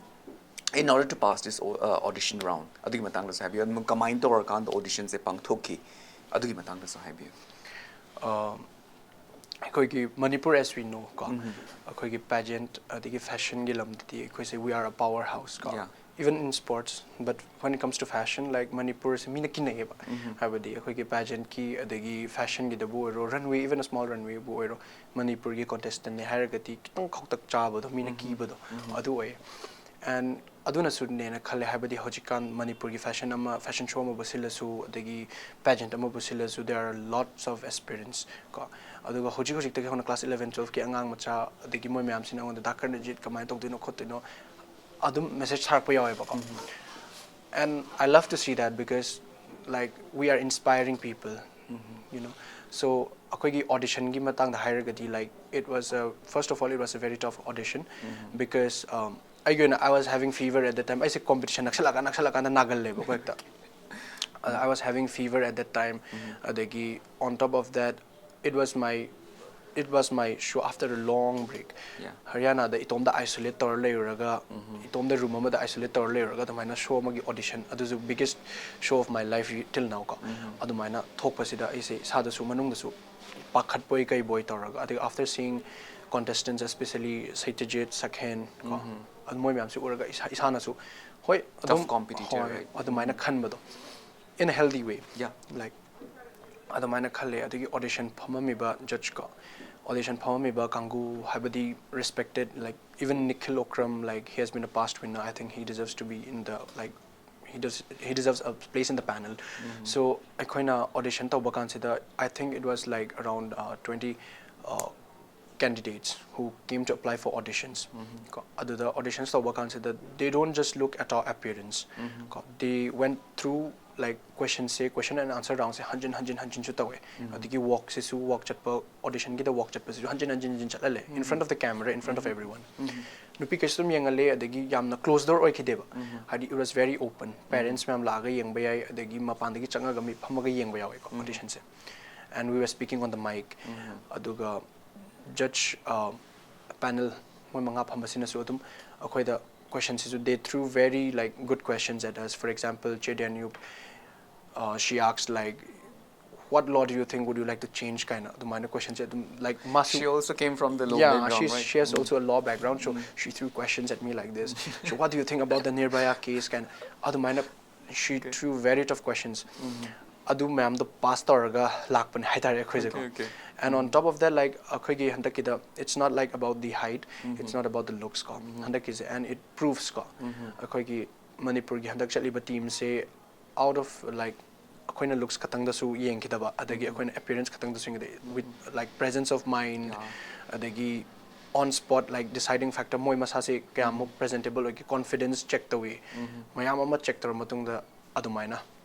in order to pass this au- uh, audition round? ꯑꯗꯨꯒꯤ ꯃꯇꯥꯡꯗꯁꯨ ꯍꯥꯏꯕꯤꯌꯨ꯫ ꯑꯗꯨꯝ ꯀꯃꯥꯏꯅ ꯇꯧꯔꯀꯥꯟꯗ ꯑꯣꯗꯤꯁꯟꯁꯦ ꯄꯥꯡꯊꯣꯛꯈꯤ, ꯑꯗꯨꯒꯤ ꯃꯇꯥꯡꯗꯁꯨ ꯍꯥꯏꯕꯤꯌꯨ꯫ ꯑꯩꯈꯣꯏꯒꯤ ꯃꯅꯤꯄꯨꯔ, as we know ꯀꯣ, ꯑꯩꯈꯣꯏꯒꯤ pageant ꯑꯗꯒꯤ ꯐꯦꯁꯟꯒꯤ ꯂꯝꯗꯗꯤ ꯑꯩꯈꯣꯏꯁꯦ, we are a power house ꯀꯣ, Yeah. even in sports, but when it comes to fashion, like, ꯃꯅꯤꯄꯨꯔꯁꯦ ꯃꯤꯅ ꯀꯤꯅꯩꯌꯦꯕ꯫ ꯍꯥꯏꯕꯗꯤ ꯑꯩꯈꯣꯏꯒꯤ pageantꯀꯤ ꯑꯗꯒꯤ fashionꯒꯤꯗꯕꯨ ꯑꯣꯏꯔꯣ, runway, even a small runwayꯕꯨ ꯑꯣꯏꯔꯣ, ꯃꯅꯤꯄꯨꯔꯒꯤ contestantꯅꯦ ꯍꯥꯏꯔꯒꯗꯤ ꯈꯤꯇꯪ ꯈꯧꯇꯛ ꯆꯥꯕꯗꯣ, ꯃꯤꯅ ꯀꯤꯕꯗꯣ, ꯑꯗꯨ ꯑꯣꯏꯌꯦ꯫ And ꯑꯗꯨꯅꯁꯨꯅꯦꯅ ꯈꯜꯂꯦ, ꯍꯥꯏꯕꯗꯤ ꯍꯧꯖꯤꯛꯀꯥꯟ ꯃꯅꯤꯄꯨꯔꯒꯤ fashion ꯑꯃ, fashion show ꯑꯃꯕꯨ ꯁꯤꯜꯂꯁꯨ, ꯑꯗꯒꯤ pageant ꯑꯃꯕꯨ ꯁꯤꯜꯂꯁꯨ, there are lots of aspirants ꯀꯣ꯫ ꯑꯗꯨꯒ ꯍꯧꯖꯤꯛ ꯍꯧꯖꯤꯛꯇꯒꯤ ꯍꯧꯅ class eleven, twelveꯀꯤ ꯑꯉꯥꯡ ꯃꯆꯥ, ꯑꯗꯒꯤ ꯃꯣꯏ ꯃꯌꯥꯝꯁꯤꯅ ꯑꯩꯉꯣꯟꯗ, "ꯗꯥ ꯀꯔꯅꯖꯤꯠ, ꯀꯃꯥꯏꯅ ꯇꯧꯗꯣꯏꯅꯣ ꯈꯣꯠꯇꯣꯏꯅꯣ?" ꯑꯗꯨꯝ message ꯊꯥꯔꯛꯄ ꯌꯥꯎꯋꯦꯕꯀꯣ꯫ And I love to see that because, like, we are inspiring people, you know. So ꯑꯩꯈꯣꯏꯒꯤ auditionꯒꯤ ꯃꯇꯥꯡꯗ ꯍꯥꯏꯔꯒꯗꯤ, like, it was a, first of all, it was a very tough audition because, um, ꯑꯩꯒꯤ ꯑꯣꯏꯅ, I was having fever at that time. ꯑꯩꯁꯦ competition ꯅꯛꯁꯜꯂꯛꯑꯀꯥꯟ ꯅꯛꯁꯜꯂꯛꯑꯀꯥꯟꯗ ꯅꯥꯒꯜꯂꯦꯕꯀꯣ ꯍꯦꯛꯇ꯫ Uh, I was having fever at that time. ꯑꯗꯒꯤ on top of that, it was my, it was my show after a long break. Yeah. ꯍꯔꯤꯌꯥꯅꯥꯗ ꯏꯇꯣꯝꯗ isolate ꯇꯧꯔ ꯂꯩꯔꯨꯔꯒ, ꯏꯇꯣꯝꯗ room ꯑꯃꯗ isolate ꯇꯧꯔ ꯂꯩꯔꯨꯔꯒ, ꯑꯗꯨꯃꯥꯏꯅ show ꯑꯃꯒꯤ audition, ꯑꯗꯨꯁꯨ biggest show of my life till now ꯀꯣ꯫ ꯑꯗꯨꯃꯥꯏꯅ ꯊꯣꯛꯄꯁꯤꯗ ꯑꯩꯁꯦ ꯏꯁꯥꯗꯁꯨ ꯃꯅꯨꯡꯗꯁꯨ ꯄꯥꯈꯠꯄꯣꯏ ꯀꯩꯕꯣꯏ ꯇꯧꯔꯒ, ꯑꯗꯒꯤ after seeing contestants, especially ꯁꯩꯇꯖꯤꯠ, ꯁꯈꯦꯟ ꯀꯣ, ꯑꯗꯨ ꯃꯣꯏ ꯃꯌꯥꯝꯁꯦ ꯎꯔꯒ ꯏꯁꯥ, ꯏꯁꯥꯅꯁꯨ, ꯍꯣꯏ, ꯑꯗꯨꯝ, competitor, ꯍꯣꯏ, right? ꯑꯗꯨꯃꯥꯏꯅ ꯈꯟꯕꯗꯣ, in a healthy way. Yeah. Like, ꯑꯗꯨꯃꯥꯏꯅ ꯈꯜꯂꯦ꯫ ꯑꯗꯒꯤ audition ꯐꯝꯃꯝꯃꯤꯕ judge ꯀꯣ, Audition ꯐꯝꯃꯝꯃꯤꯕ ꯀꯥꯡꯕꯨ ꯍꯥꯏꯕꯗꯤ respected, like, even Nikhil Okram, like, he has been a past winner. I think he deserves to be in the, like, he does he deserves a place in the panel. So ꯑꯩꯈꯣꯏꯅ audition ꯇꯧꯕ ꯀꯥꯟꯁꯤꯗ, I think it was, like, around uh, twenty uh, candidates who came to apply for auditions. ꯀꯣ, ꯑꯗꯨꯗ auditions ꯇꯧꯕ ꯀꯥꯟꯁꯤꯗ, they don't just look at our appearance. ꯀꯣ, they went through, like, questionꯁꯦ, question and answer roundꯁꯦ ꯍꯟꯖꯤꯟ ꯍꯟꯖꯤꯟ ꯍꯟꯖꯤꯟꯁꯨ ꯇꯧꯋꯦ. ꯑꯗꯒꯤ walkꯁꯤꯁꯨ, walk ꯆꯠꯄ, auditionꯒꯤꯗ walk ꯆꯠꯄꯁꯤꯁꯨ ꯍꯟꯖꯤꯟ ꯍꯟꯖꯤꯟ ꯍꯟꯖꯤꯟ ꯆꯠꯍꯜꯂꯦ, in front of the camera, in front of everyone. ꯅꯨꯄꯤ ꯀꯩꯁꯨ ꯑꯗꯨꯝ ꯌꯦꯡꯍꯜꯂꯦ, ꯑꯗꯒꯤ ꯌꯥꯝꯅ closed door ꯑꯣꯏꯈꯤꯗꯦꯕ. ꯍꯥꯏꯗꯤ it was very open, parents ꯃꯌꯥꯝ ꯂꯥꯛꯑꯒ ꯌꯦꯡꯕ ꯌꯥꯏ, ꯑꯗꯒꯤ ꯃꯄꯥꯟꯗꯒꯤ ꯆꯪꯉꯒ ꯃꯤ ꯐꯝꯃꯒ ꯌꯦꯡꯕ ꯌꯥꯎꯋꯦꯀꯣ, auditionꯁꯦ. And we were speaking on the mic. ꯑꯗꯨꯒ judge uh, panel ꯃꯣꯏ ꯃꯉꯥ ꯐꯝꯕꯁꯤꯅꯁꯨ ꯑꯗꯨꯝ ꯑꯩꯈꯣꯏꯗ questionꯁꯤꯁꯨ, they threw very, like, good questions at us. For example, Che Daniel, uh, she asked, like, "What law do you think would you like to change?" ꯀꯥꯏꯅ ꯑꯗꯨꯃꯥꯏꯅ questionꯁꯦ ꯑꯗꯨꯝ, like, ꯃꯥꯁꯨ She also came from the law yeah, background, she's, right? She has also a law background, so she threw questions at me like this. "So what do you think about the Nirbhaya case?" ꯀꯥꯏꯅ ꯑꯗꯨꯃꯥꯏꯅ she threw very tough questions. ꯑꯗꯨ ꯃꯌꯥꯝꯗꯣ pass ꯇꯧꯔꯒ ꯂꯥꯛꯄꯅꯦ ꯍꯥꯏꯇꯥꯔꯦ ꯑꯩꯈꯣꯏꯁꯦꯀꯣ. Okay, okay. And on top of that, like, ꯑꯩꯈꯣꯏꯒꯤ ꯍꯟꯗꯛꯀꯤꯗ, it's not, like, about the height, it's not about the looks ꯀꯣ, ꯍꯟꯗꯛꯀꯤꯁꯦ, and it proves ꯀꯣ, ꯑꯩꯈꯣꯏꯒꯤ ꯃꯅꯤꯄꯨꯔꯒꯤ ꯍꯟꯗꯛ ꯆꯠꯂꯤꯕ teamꯁꯦ, out of, like, ꯑꯩꯈꯣꯏꯅ looks ꯈꯛꯇꯪꯗꯁꯨ ꯌꯦꯡꯈꯤꯗꯕ, ꯑꯗꯒꯤ ꯑꯩꯈꯣꯏꯅ appearance ꯈꯛꯇꯪꯗꯁꯨ ꯌꯦꯡꯈꯤꯗꯕ, with, like, presence of mind, ꯑꯗꯒꯤ on spot, like, deciding factor, ꯃꯣꯏ ꯃꯁꯥꯁꯦ ꯀꯌꯥꯃꯨꯛ presentable ꯑꯣꯏꯒꯦ, confidence check ꯇꯧꯏ, ꯃꯌꯥꯝ ꯑꯃ check ꯇꯧꯔ ꯃꯇꯨꯡꯗ ꯑꯗꯨꯃꯥꯏꯅ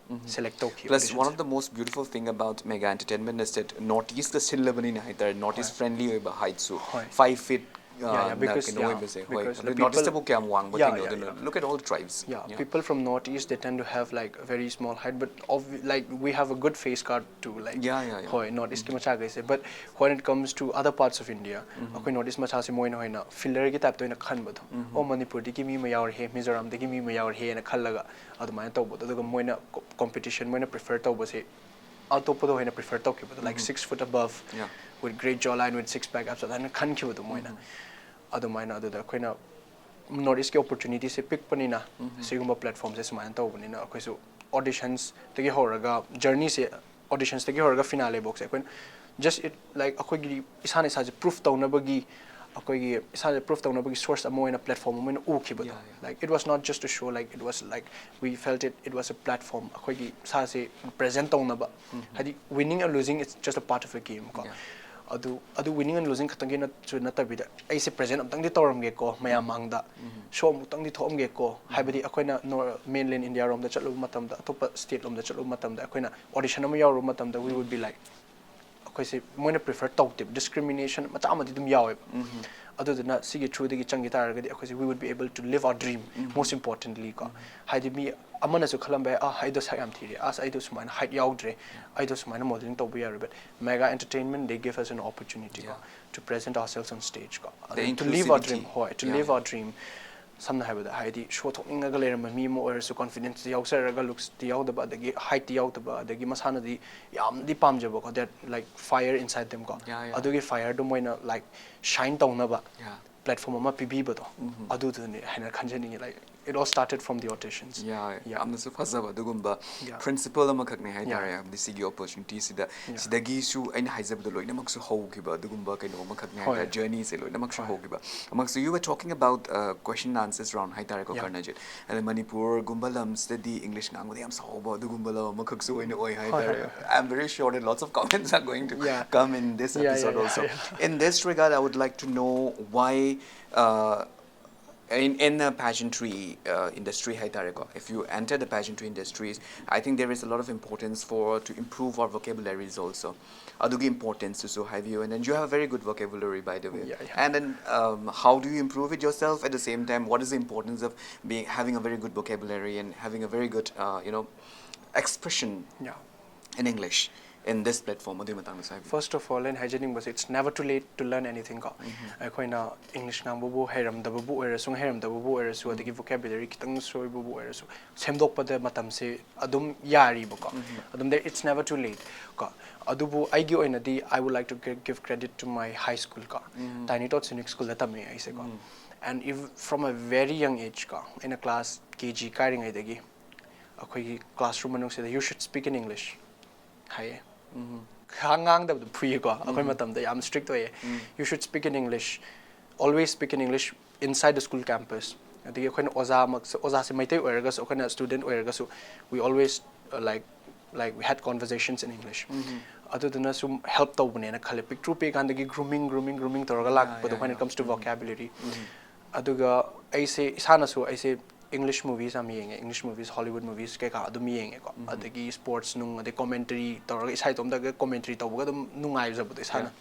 select ꯇꯧꯈꯤ Plus, one auditions. of the most beautiful thing about Megha Entertainment is that North East ꯀ ꯁꯤꯜꯂꯕꯅꯤꯅ ꯍꯥꯏꯇꯥꯔꯦ, North East friendly ꯑꯣꯏꯕ, heightꯁꯨ ꯍꯣꯏ. Five feet Yeah, yeah, because, ꯀꯩꯅꯣ yeah, ꯑꯣꯏꯕꯁꯦ, ꯍꯣꯏ. because the ꯑꯗꯨ people- North East ꯇꯕꯨ ꯀꯌꯥꯝ ꯋꯥꯡꯕ Yeah, ꯊꯦꯡꯅꯩ yeah, ꯑꯗꯨꯅ? yeah. Look at all tribes. Yeah, people from North East, they tend to have, like, a very small height, but of, like, we have a good face card to, like, Yeah, yeah, yeah. ꯍꯣꯏ, North East ꯀꯤ ꯃꯆꯥꯈꯩꯁꯦ. But when it comes to other parts of India, ꯑꯩꯈꯣꯏ North East ꯃꯆꯥꯁꯦ ꯃꯣꯏꯅ ꯑꯣꯏꯅ filler ꯒꯤ type ꯇ ꯑꯣꯏꯅ ꯈꯟꯕꯗꯣ, "ꯑꯣ, ꯃꯅꯤꯄꯨꯔꯗꯒꯤ ꯃꯤ ꯑꯃ ꯌꯥꯎꯔꯦꯍꯦ, ꯃꯤꯖꯣꯔꯥꯝꯗꯒꯤ ꯃꯤ ꯑꯃ ꯌꯥꯎꯔꯦꯍꯦꯅ" ꯈꯜꯂꯒ ꯑꯗꯨꯃꯥꯏꯅ ꯇꯧꯕꯗꯣ꯫ ꯑꯗꯨꯒ ꯃꯣꯏꯅ co- competition ꯃꯣꯏꯅ prefer ꯇꯧꯕꯁꯦ ꯑꯇꯣꯞꯄꯗ ꯑꯣꯏꯅ prefer ꯇꯧꯈꯤꯕꯗꯣ, like, six foot above, Yeah. with great jawline, with six pack abs, ꯑꯗꯨꯃꯥꯏꯅ ꯈꯟꯈꯤꯕꯗꯣ ꯃꯣꯏꯅ. ꯑꯗꯨꯃꯥꯏꯅ ꯑꯗꯨꯗ ꯑꯩꯈꯣꯏꯅ North East ꯀꯤ opportunity ꯁꯦ ꯄꯤꯛꯄꯅꯤꯅ, ꯁꯤꯒꯨꯝꯕ platform ꯁꯦ ꯁꯨꯃꯥꯏꯅ ꯇꯧꯕꯅꯤꯅ, ꯑꯩꯈꯣꯏꯁꯨ auditions ꯇꯒꯤ ꯍꯧꯔꯒ journey ꯁꯦ, auditions ꯇꯒꯤ ꯍꯧꯔꯒ finale ꯐꯥꯎꯁꯦ ꯑꯩꯈꯣꯏꯅ Just it, like, ꯑꯩꯈꯣꯏꯒꯤ ꯏꯁꯥꯅ ꯏꯁꯥꯁꯦ proof ꯇꯧꯅꯕꯒꯤ, ꯑꯩꯈꯣꯏꯒꯤ ꯏꯁꯥꯁꯦ proof ꯇꯧꯅꯕꯒꯤ source ꯑꯃ ꯑꯣꯏꯅ, platform ꯑꯃ ꯑꯣꯏꯅ ꯎꯈꯤꯕꯗꯣ. Yeah, yeah. Like, it was not just to show, like, it was like, we felt it, it was a platform. ꯑꯩꯈꯣꯏꯒꯤ ꯏꯁꯥꯁꯦ present ꯇꯧꯅꯕ. ꯍꯥꯏꯗꯤ, winning and losing, it's just a part of a game ꯀꯣ. Yeah. ꯑꯗꯨ ꯑꯗꯨ winning and losing ꯈꯛꯇꯪꯒꯤ ꯅꯠꯁꯨ ꯅꯠꯇꯕꯤꯗ, ꯑꯩꯁꯦ present ꯑꯝꯇꯪꯗꯤ ꯇꯧꯔꯝꯒꯦꯀꯣ ꯃꯌꯥꯝ ꯃꯥꯡꯗ, show ꯑꯃꯨꯛꯇꯪꯗꯤ ꯊꯣꯛꯑꯝꯒꯦꯀꯣ. ꯍꯥꯏꯕꯗꯤ, ꯑꯩꯈꯣꯏꯅ mainland India ꯔꯣꯝꯗ ꯆꯠꯂꯨꯕ ꯃꯇꯝꯗ, ꯑꯇꯣꯞꯄ state ꯂꯣꯝꯗ ꯆꯠꯂꯨꯕ ꯃꯇꯝꯗ, ꯑꯩꯈꯣꯏꯅ audition ꯑꯃ ꯌꯥꯎꯔꯨꯕ ꯃꯇꯝꯗ, we would be like, ꯑꯩꯈꯣꯏꯁꯦ ꯃꯣꯏꯅ prefer ꯇꯧꯗꯦꯕ, discrimination ꯃꯆꯥ ꯑꯃꯗꯤ ꯑꯗꯨꯝ ꯌꯥꯎꯋꯦꯕ. ꯑꯗꯨꯗꯨꯅ ꯁꯤꯒꯤ through ꯗꯒꯤ ꯆꯪꯈꯤ ꯇꯥꯔꯒꯗꯤ, ꯑꯩꯈꯣꯏꯁꯦ, we would be able to live our dream, most importantly ꯀꯣ. ꯍꯥꯏꯗꯤ, ꯃꯤ ꯑꯃꯅꯁꯨ ꯈꯜꯂꯝꯕ ꯌꯥꯏ, "ꯑꯥ, ꯑꯩꯗꯣ ꯁꯛ ꯌꯥꯝ ꯊꯤꯔꯦ, ꯑꯁ, ꯑꯩꯗꯣ ꯁꯨꯃꯥꯏꯅ height ꯌꯥꯎꯗ꯭ꯔꯦ, ꯑꯩꯗꯣ ꯁꯨꯃꯥꯏꯅ modeling ꯇꯧꯕ ꯌꯥꯔꯣꯏ", but Mega Entertainment, they give us an opportunity ꯀꯣ, Yeah. to present ourselves on stage ꯀꯣ. The To live our dream, inclusivity. ꯍꯣꯏ, to Yeah, live yeah. our dream. ꯁꯝꯅ ꯍꯥꯏꯔꯕꯗ, ꯍꯥꯏꯗꯤ, show ꯊꯣꯛꯅꯤꯡꯉꯒ ꯂꯩꯔꯝꯕ ꯃꯤ ꯑꯃ ꯑꯣꯏꯔꯁꯨ, confidence ꯇꯤ ꯌꯥꯎꯖꯔꯒ, looks ꯇꯤ ꯌꯥꯎꯗꯕ, ꯑꯗꯒꯤ height ꯇꯤ ꯌꯥꯎꯗꯕ, ꯑꯗꯒꯤ ꯃꯁꯥꯅꯗꯤ ꯌꯥꯝꯗꯤ ꯄꯥꯝꯖꯕꯀꯣ, that, like, fire inside them ꯀꯣ. Yeah, yeah. ꯑꯗꯨꯒꯤ fire ꯗꯣ ꯃꯣꯏꯅ, like, shine ꯇꯧꯅꯕ Yeah. platform ꯑꯃ ꯄꯤꯕꯤꯕꯗꯣ, ꯑꯗꯨꯗꯨꯅꯤ ꯍꯥꯏꯅ ꯈꯟꯖꯅꯤꯡꯉꯤ. Like, it all started from the auditions. Yeah, Yeah. ꯌꯥꯝꯅꯁꯨ ꯐꯖꯕ ꯑꯗꯨꯒꯨꯝꯕ Yeah. principle ꯑꯃꯈꯛꯅꯦ ꯍꯥꯏꯇꯥꯔꯦ. Yeah. ꯍꯥꯏꯕꯗꯤ, ꯁꯤꯒꯤ opportunity ꯁꯤꯗ, Yeah. ꯁꯤꯗꯒꯤꯁꯨ ꯑꯩꯅ ꯍꯥꯏꯖꯕꯗꯣ ꯂꯣꯏꯅꯃꯛꯁꯨ ꯍꯧꯈꯤꯕ ꯑꯗꯨꯒꯨꯝꯕ ꯀꯩꯅꯣ ꯑꯃꯈꯛꯅꯦ ꯍꯣꯏ. ꯍꯥꯏꯇꯥꯔꯦ, journey ꯁꯦ ꯂꯣꯏꯅꯃꯛꯁꯨ ꯍꯣꯏ. ꯍꯧꯈꯤꯕ ꯑꯃꯈꯛꯁꯨ. You were talking about, uh, question and answers round ꯍꯥꯏꯇꯥꯔꯦꯀꯣ, Yeah. ꯀꯔꯅꯖꯤꯠ. ꯑꯗ ꯃꯅꯤꯄꯨꯔꯒꯨꯝꯕ ꯂꯝꯁꯤꯗꯗꯤ English ꯉꯥꯡꯕꯗ ꯌꯥꯝ ꯁꯥꯎꯕ ꯑꯗꯨꯒꯨꯝꯕ ꯂꯝ ꯑꯃꯈꯛꯁꯨ ꯑꯣꯏꯅ ꯑꯣꯏ ꯍꯣꯏ, ꯍꯥꯏꯇꯥꯔꯦ. ꯍꯣꯏ, ꯍꯣꯏ. I am very sure that lots of comments are going to Yeah. come in this Yeah, yeah, episode yeah, also. yeah. In this regard, I would like to know why, uh, in, in the pageantry, uh, industry ꯍꯥꯏꯇꯥꯔꯦꯀꯣ, if you enter the pageantry industries, I think there is a lot of importance for, to improve our vocabularies also. ꯑꯗꯨꯒꯤ importance ꯇꯨꯁꯨ ꯍꯥꯏꯕꯤꯌꯨ. And then you have a very good vocabulary, by the way. Yeah, yeah. And then, um, how do you improve it yourself? At the same time, what is the importance of being, having a very good vocabulary and having a very good, uh, you know, expression Yeah. in English in this platform? ꯑꯗꯨꯒꯤ ꯃꯇꯥꯡꯗꯁꯨ ꯍꯥꯏꯕꯤꯌꯨ. First of all, ꯑꯩꯅ ꯍꯥꯏꯖꯅꯤꯡꯕꯁꯦ, it's never too late to learn anything ꯀꯣ. ꯑꯩꯈꯣꯏꯅ English ꯉꯥꯡꯕꯕꯨ ꯍꯩꯔꯝꯗꯕꯕꯨ ꯑꯣꯏꯔꯁꯨ, ꯍꯩꯔꯝꯗꯕꯕꯨ ꯑꯣꯏꯔꯁꯨ, ꯑꯗꯒꯤ vocabulary ꯈꯤꯇꯪ ꯁꯣꯏꯕꯕꯨ ꯑꯣꯏꯔꯁꯨ, ꯁꯦꯝꯗꯣꯛꯄꯗ ꯃꯇꯝꯁꯦ ꯑꯗꯨꯝ ꯌꯥꯔꯤꯕꯀꯣ. ꯑꯗꯨꯝ there, it's never too late ꯀꯣ. ꯑꯗꯨꯕꯨ ꯑꯩꯒꯤ ꯑꯣꯏꯅꯗꯤ, I would like to gi- give credit to my high school ꯀꯣ. Tiny Tots Unique School ꯗ ꯇꯝꯃꯦ ꯑꯩꯁꯦ ꯀꯣ. And if from a very young age ꯀꯣ, ꯑꯩꯅ class K G ꯀꯥꯔꯤꯉꯩꯗꯒꯤ ꯑꯩꯈꯣꯏꯒꯤ classroom ꯃꯅꯨꯡꯁꯤꯗ, "You should speak in English" ꯍꯥꯏꯌꯦ. ꯈꯥꯡ ꯉꯥꯡꯗꯕꯗꯣ ꯐꯨꯏꯌꯦꯀꯣ ꯑꯩꯈꯣꯏ ꯃꯇꯝꯗ ꯌꯥꯝ strict ꯑꯣꯏꯌꯦ. You should speak in English, always speak in English inside the school campus. ꯑꯗꯒꯤ ꯑꯩꯈꯣꯏꯅ ꯑꯣꯖꯥꯃꯛꯁꯨ ꯑꯣꯖꯥꯁꯦ ꯃꯩꯇꯩ ꯑꯣꯏꯔꯒꯁꯨ ꯑꯩꯈꯣꯏꯅ student ꯑꯣꯏꯔꯒꯁꯨ we always uh, like like we had conversations in English. ꯑꯗꯨꯗꯨꯅ ꯁꯨꯝ help ꯇꯧꯕꯅꯦꯅ ꯈꯜꯂꯦ ꯄꯤꯛꯇ꯭ꯔꯨ ꯄꯤꯛꯀꯥꯟꯗꯒꯤ grooming grooming grooming ꯇꯧꯔꯒ ꯂꯥꯛꯄꯗꯣ when it comes to vocabulary. ꯑꯗꯨꯒ ꯑꯩꯁꯦ ꯏꯁꯥꯅꯁꯨ ꯑꯩꯁꯦ English movies ꯌꯥꯝ ꯌꯦꯡꯉꯦ. English movies, Hollywood movies ꯀꯩꯀꯥ ꯑꯗꯨꯝ ꯌꯦꯡꯉꯦꯀꯣ. ꯑꯗꯒꯤ sports ꯅꯨꯡ ꯑꯗꯩ commentary ꯇꯧꯔꯒ ꯏꯁꯥ ꯏꯇꯣꯝꯇꯒ commentary ꯇꯧꯕꯒ ꯑꯗꯨꯝ ꯅꯨꯡꯉꯥꯏꯖꯕꯗꯣ ꯏꯁꯥꯅ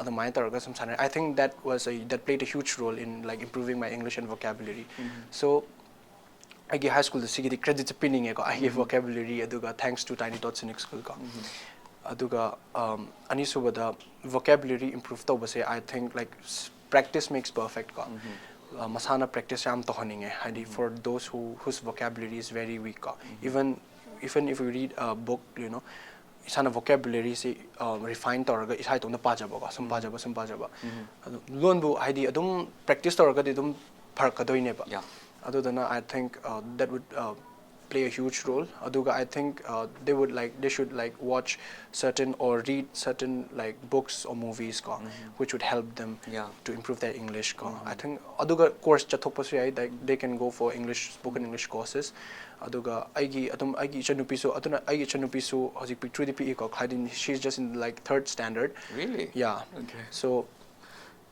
ꯑꯗꯨꯃꯥꯏꯅ ꯇꯧꯔꯒ ꯁꯨꯝ ꯁꯥꯟꯅꯔꯦ. I think that was a that played a huge role in like improving my English and vocabulary. So ꯑꯩꯒꯤ high schoolꯗ ꯁꯤꯒꯤꯗꯤ creditꯁꯦ ꯄꯤꯅꯤꯡꯉꯦꯀꯣ ꯑꯩꯒꯤ vocabulary ꯑꯗꯨꯒ thanks to Tiny Tots Scenic School ꯀꯣ. ꯑꯗꯨꯒ um, ꯑꯅꯤꯁꯨꯕꯗ vocabulary improve ꯇꯧꯕꯁꯦ I think like practice makes perfect ꯀꯣ. Uh, ꯃꯁꯥꯅ practice ꯌꯥꯝ ꯇꯧꯍꯟꯅꯤꯡꯉꯦ ꯍꯥꯏꯗꯤ for those who whose vocabulary is very weak ꯀꯣ. Even even if we read a book, you know, ꯏꯁꯥꯅ vocabularyꯁꯤ refine ꯇꯧꯔꯒ ꯏꯁꯥ ꯏꯇꯣꯝꯇ ꯄꯥꯖꯕꯀꯣ ꯁꯨꯝ ꯄꯥꯖꯕ ꯁꯨꯝ ꯄꯥꯖꯕ ꯑꯗꯨ ꯂꯣꯟꯕꯨ ꯍꯥꯏꯗꯤ ꯑꯗꯨꯝ practice ꯇꯧꯔꯒꯗꯤ ꯑꯗꯨꯝ ꯐꯔꯛꯀꯗꯣꯏꯅꯦꯕ. Yeah. ꯑꯗꯨꯗꯨꯅ I think uh, that would uh, play a huge role. ꯑꯗꯨꯒ I think uh, they would like they should like watch certain or read certain like books or movies ꯀꯣ which would help them Yeah. to improve their English ꯀꯣ. I think ꯑꯗꯨꯒ course ꯆꯠꯊꯣꯛꯄꯁꯨ ꯌꯥꯏ, like they can go for English spoken English courses. ꯑꯗꯨꯒ ꯑꯩꯒꯤ ꯑꯗꯨꯝ ꯑꯩꯒꯤ ꯏꯆꯟꯅꯨꯄꯤꯁꯨ ꯑꯗꯨꯅ ꯑꯩꯒꯤ ꯏꯆꯟꯅꯨꯄꯤꯁꯨ ꯍꯧꯖꯤꯛ ꯄꯤꯛꯇ꯭ꯔꯨꯗꯤ ꯄꯤꯛꯏꯀꯣ ꯍꯥꯏꯗꯤ she's just in like third standard. Really? Yeah. Okay. So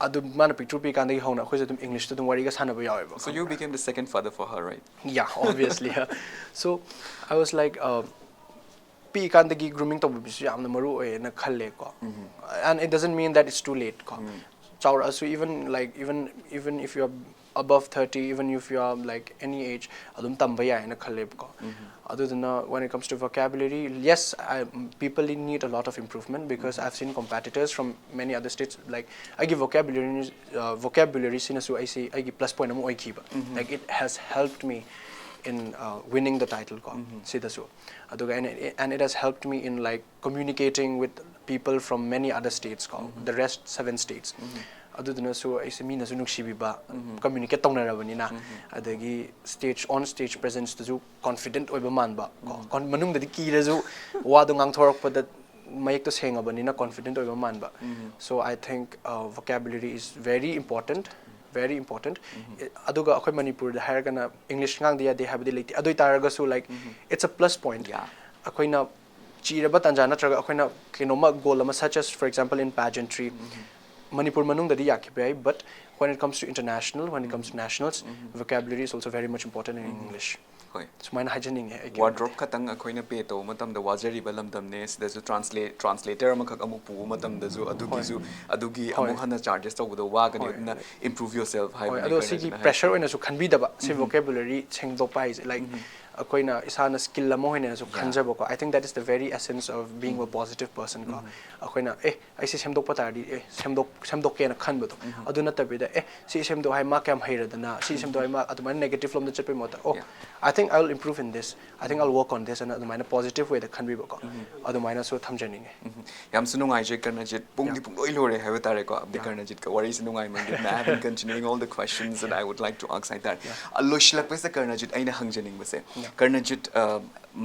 ꯑꯗꯨ ꯃꯥꯅ ꯄꯤꯛꯇ꯭ꯔꯨ ꯄꯤꯛꯀꯥꯟꯗꯒꯤ ꯍꯧꯅ ꯑꯩꯈꯣꯏꯁꯨ ꯑꯗꯨꯝ Englishꯇ ꯑꯗꯨꯝ ꯋꯥꯔꯤꯒ ꯁꯥꯟꯅꯕ ꯌꯥꯎꯋꯦꯕ. So you became the second father for her, right? Yeah, obviously. So I was like uh, ꯄꯤꯛꯏꯀꯥꯟꯗꯒꯤ grooming ꯇꯧꯕꯤꯕꯁꯨ ꯌꯥꯝꯅ ꯃꯔꯨ ꯑꯣꯏꯌꯦꯅ ꯈꯜꯂꯦꯀꯣ. And it doesn't mean that it's too late ꯀꯣ. ꯆꯥꯎꯔꯛꯑꯁꯨ even like even even if you're above thirty, even if you are like any age, ꯑꯗꯨꯝ ꯇꯝꯕ ꯌꯥꯏꯅ ꯈꯜꯂꯦꯕꯀꯣ. ꯑꯗꯨꯗꯨꯅ when it comes to vocabulary, yes, I, people need a lot of improvement because I've seen competitors from many other states. Like ꯑꯩꯒꯤ vocabulary vocabulary ꯁꯤꯅꯁꯨ ꯑꯩꯁꯤ ꯑꯩꯒꯤ plus point ꯑꯃ ꯑꯣꯏꯈꯤꯕ. Like it has helped me in uh, winning the title ꯀꯣ ꯁꯤꯗꯁꯨ. ꯑꯗꯨꯒ and, and it has helped me in like communicating with people from many other states ꯀꯣ, the rest seven states. ꯑꯗꯨꯗꯨꯅꯁꯨ ꯑꯩꯁꯦ ꯃꯤꯅꯁꯨ ꯅꯨꯡꯁꯤꯕꯤꯕ, communicate ꯇꯧꯅꯔꯕꯅꯤꯅ. ꯑꯗꯒꯤ stage on stage presenceꯇꯁꯨ confident ꯑꯣꯏꯕ ꯃꯥꯟꯕ ꯀꯣ. ꯃꯅꯨꯡꯗꯗꯤ ꯀꯤꯔꯁꯨ ꯋꯥꯗꯣ ꯉꯥꯡꯊꯣꯔꯛꯄꯗ ꯃꯌꯦꯛꯇꯣ ꯁꯦꯡꯉꯕꯅꯤꯅ confident ꯑꯣꯏꯕ ꯃꯥꯟꯕ꯫ So I think uh, vocabulary is very important, very important. ꯑꯦ, ꯑꯗꯨꯒ ꯑꯩꯈꯣꯏ ꯃꯅꯤꯄꯨꯔꯗ ꯍꯥꯏꯔꯒꯅ English ꯉꯥꯡꯗ ꯌꯥꯗꯦ ꯍꯥꯏꯕꯗꯤ ꯂꯩꯇꯦ꯫ ꯑꯗꯨ ꯑꯣꯏ ꯇꯥꯔꯒꯁꯨ, like, it's a plus point. Yeah. ꯑꯩꯈꯣꯏꯅ ꯆꯤꯔꯕ ꯇꯥꯟꯖꯥ ꯅꯠꯇ꯭ꯔꯒ ꯑꯩꯈꯣꯏꯅ ꯀꯩꯅꯣꯝꯃ goal ꯑꯃ, such as, for example, in pageantry, Manipur ꯃꯅꯨꯡꯗꯗꯤ ꯌꯥꯈꯤꯕ ꯌꯥꯏ, but when it comes to international, when it comes to nationals, vocabulary is also very much important in English. ꯍꯣꯏ꯫ ꯁꯨꯃꯥꯏꯅ ꯍꯥꯏꯖꯅꯤꯡꯉꯦ ꯑꯩꯒꯤ Wardrobe ꯈꯛꯇꯪ ꯑꯩꯈꯣꯏꯅ pay ꯇꯧꯕ ꯃꯇꯝꯗ ꯋꯥꯖꯔꯤꯕ ꯂꯝꯗꯝꯅꯦ, ꯁꯤꯗꯁꯨ translate translator ꯑꯃꯈꯛ ꯑꯃꯨꯛ ꯄꯨꯕ ꯃꯇꯝꯗꯁꯨ ꯑꯗꯨꯒꯤꯁꯨ ꯑꯗꯨꯒꯤ ꯍꯣꯏ꯫ ꯑꯃꯨꯛ ꯍꯟꯅ charges ꯇꯧꯕꯗꯣ ꯋꯥꯒꯅꯤ꯫ ꯍꯣꯏ, ꯑꯗꯨꯅ ꯍꯣꯏ꯫ improve yourself ꯍꯣꯏ, ꯍꯥꯏꯕꯅꯤ ꯑꯗꯣ ꯀꯔꯅꯖꯤꯠꯅ ꯁꯤꯒꯤ ꯍꯥꯏꯁꯦ꯫ Pressure ꯑꯣꯏꯅꯁꯨ ꯈꯟꯕꯤꯗꯕ, ꯁꯤ vocabulary ꯁꯦꯡꯗꯣꯛꯄ ꯍꯥꯏꯁꯦ, like, ꯑꯩꯈꯣꯏꯅ ꯏꯁꯥꯅ skill ꯑꯃ ꯑꯣꯏꯅꯁꯨ Yeah. ꯈꯟꯖꯕꯀꯣ꯫ I think that is the very essence of being a positive person ꯀꯣ꯫ ꯑꯩꯈꯣꯏꯅ ꯑꯦ ꯑꯩ ꯁꯤ ꯁꯦꯝꯗꯣꯛꯄ ꯇꯥꯔꯗꯤ ꯑꯦ ꯁꯦꯝꯗꯣꯛ ꯁꯦꯝꯗꯣꯛꯀꯦꯅ ꯈꯟꯕꯗꯣ꯫ ꯑꯗꯨ ꯅꯠꯇꯕꯤꯗ ꯑꯦ ꯁꯤ ꯁꯦꯝꯗꯣꯛ ꯍꯥꯏ ꯃꯥ ꯀꯌꯥꯝ ꯍꯩꯔꯗꯅ ꯁꯤ ꯁꯦꯝꯗꯣꯛ ꯍꯥꯏ ꯃꯥ ꯑꯗꯨꯃꯥꯏꯅ negative ꯂꯣꯝꯗ ꯆꯠꯄꯩ ꯃꯍꯨꯠꯇ, oh, Yeah. I think I will improve in this, I think I will work on this, ꯑꯅ ꯑꯗꯨꯃꯥꯏꯅ positive way ꯗ ꯈꯟꯕꯤꯕꯀꯣ꯫ ꯑꯗꯨꯃꯥꯏꯅꯁꯨ ꯊꯝꯖꯅꯤꯡꯉꯦ꯫ ꯎꯝ꯫ ꯌꯥꯝꯁꯨ ꯅꯨꯡꯉꯥꯏꯖꯩ ꯀꯔꯅꯖꯤꯠ, ꯄꯨꯡꯗꯤ Yeah. ꯄꯨꯡꯂꯣꯏ ꯂꯣꯏꯔꯦ ꯍꯥꯏꯕ ꯇꯥꯔꯦꯀꯣ꯫ ꯑꯗꯨꯗꯤ Yeah. ꯀꯔꯅꯖꯤꯠꯀ ꯋꯥꯔꯤꯁꯤ ꯅꯨꯡꯉꯥꯏꯃꯟꯈꯤꯗꯅ I have been continuing all the questions that I would like to ask ꯍꯥꯏꯇꯥꯔꯦ꯫ ꯑ, ꯂꯣꯏꯁꯤꯜꯂꯛꯄꯁꯤꯗ ꯀꯔꯅꯖꯤꯠ ꯑꯩꯅ ꯍꯪꯖꯅꯤꯡꯕꯁꯦ, Yeah. ꯀꯔꯅꯖꯤꯠ, ꯑ,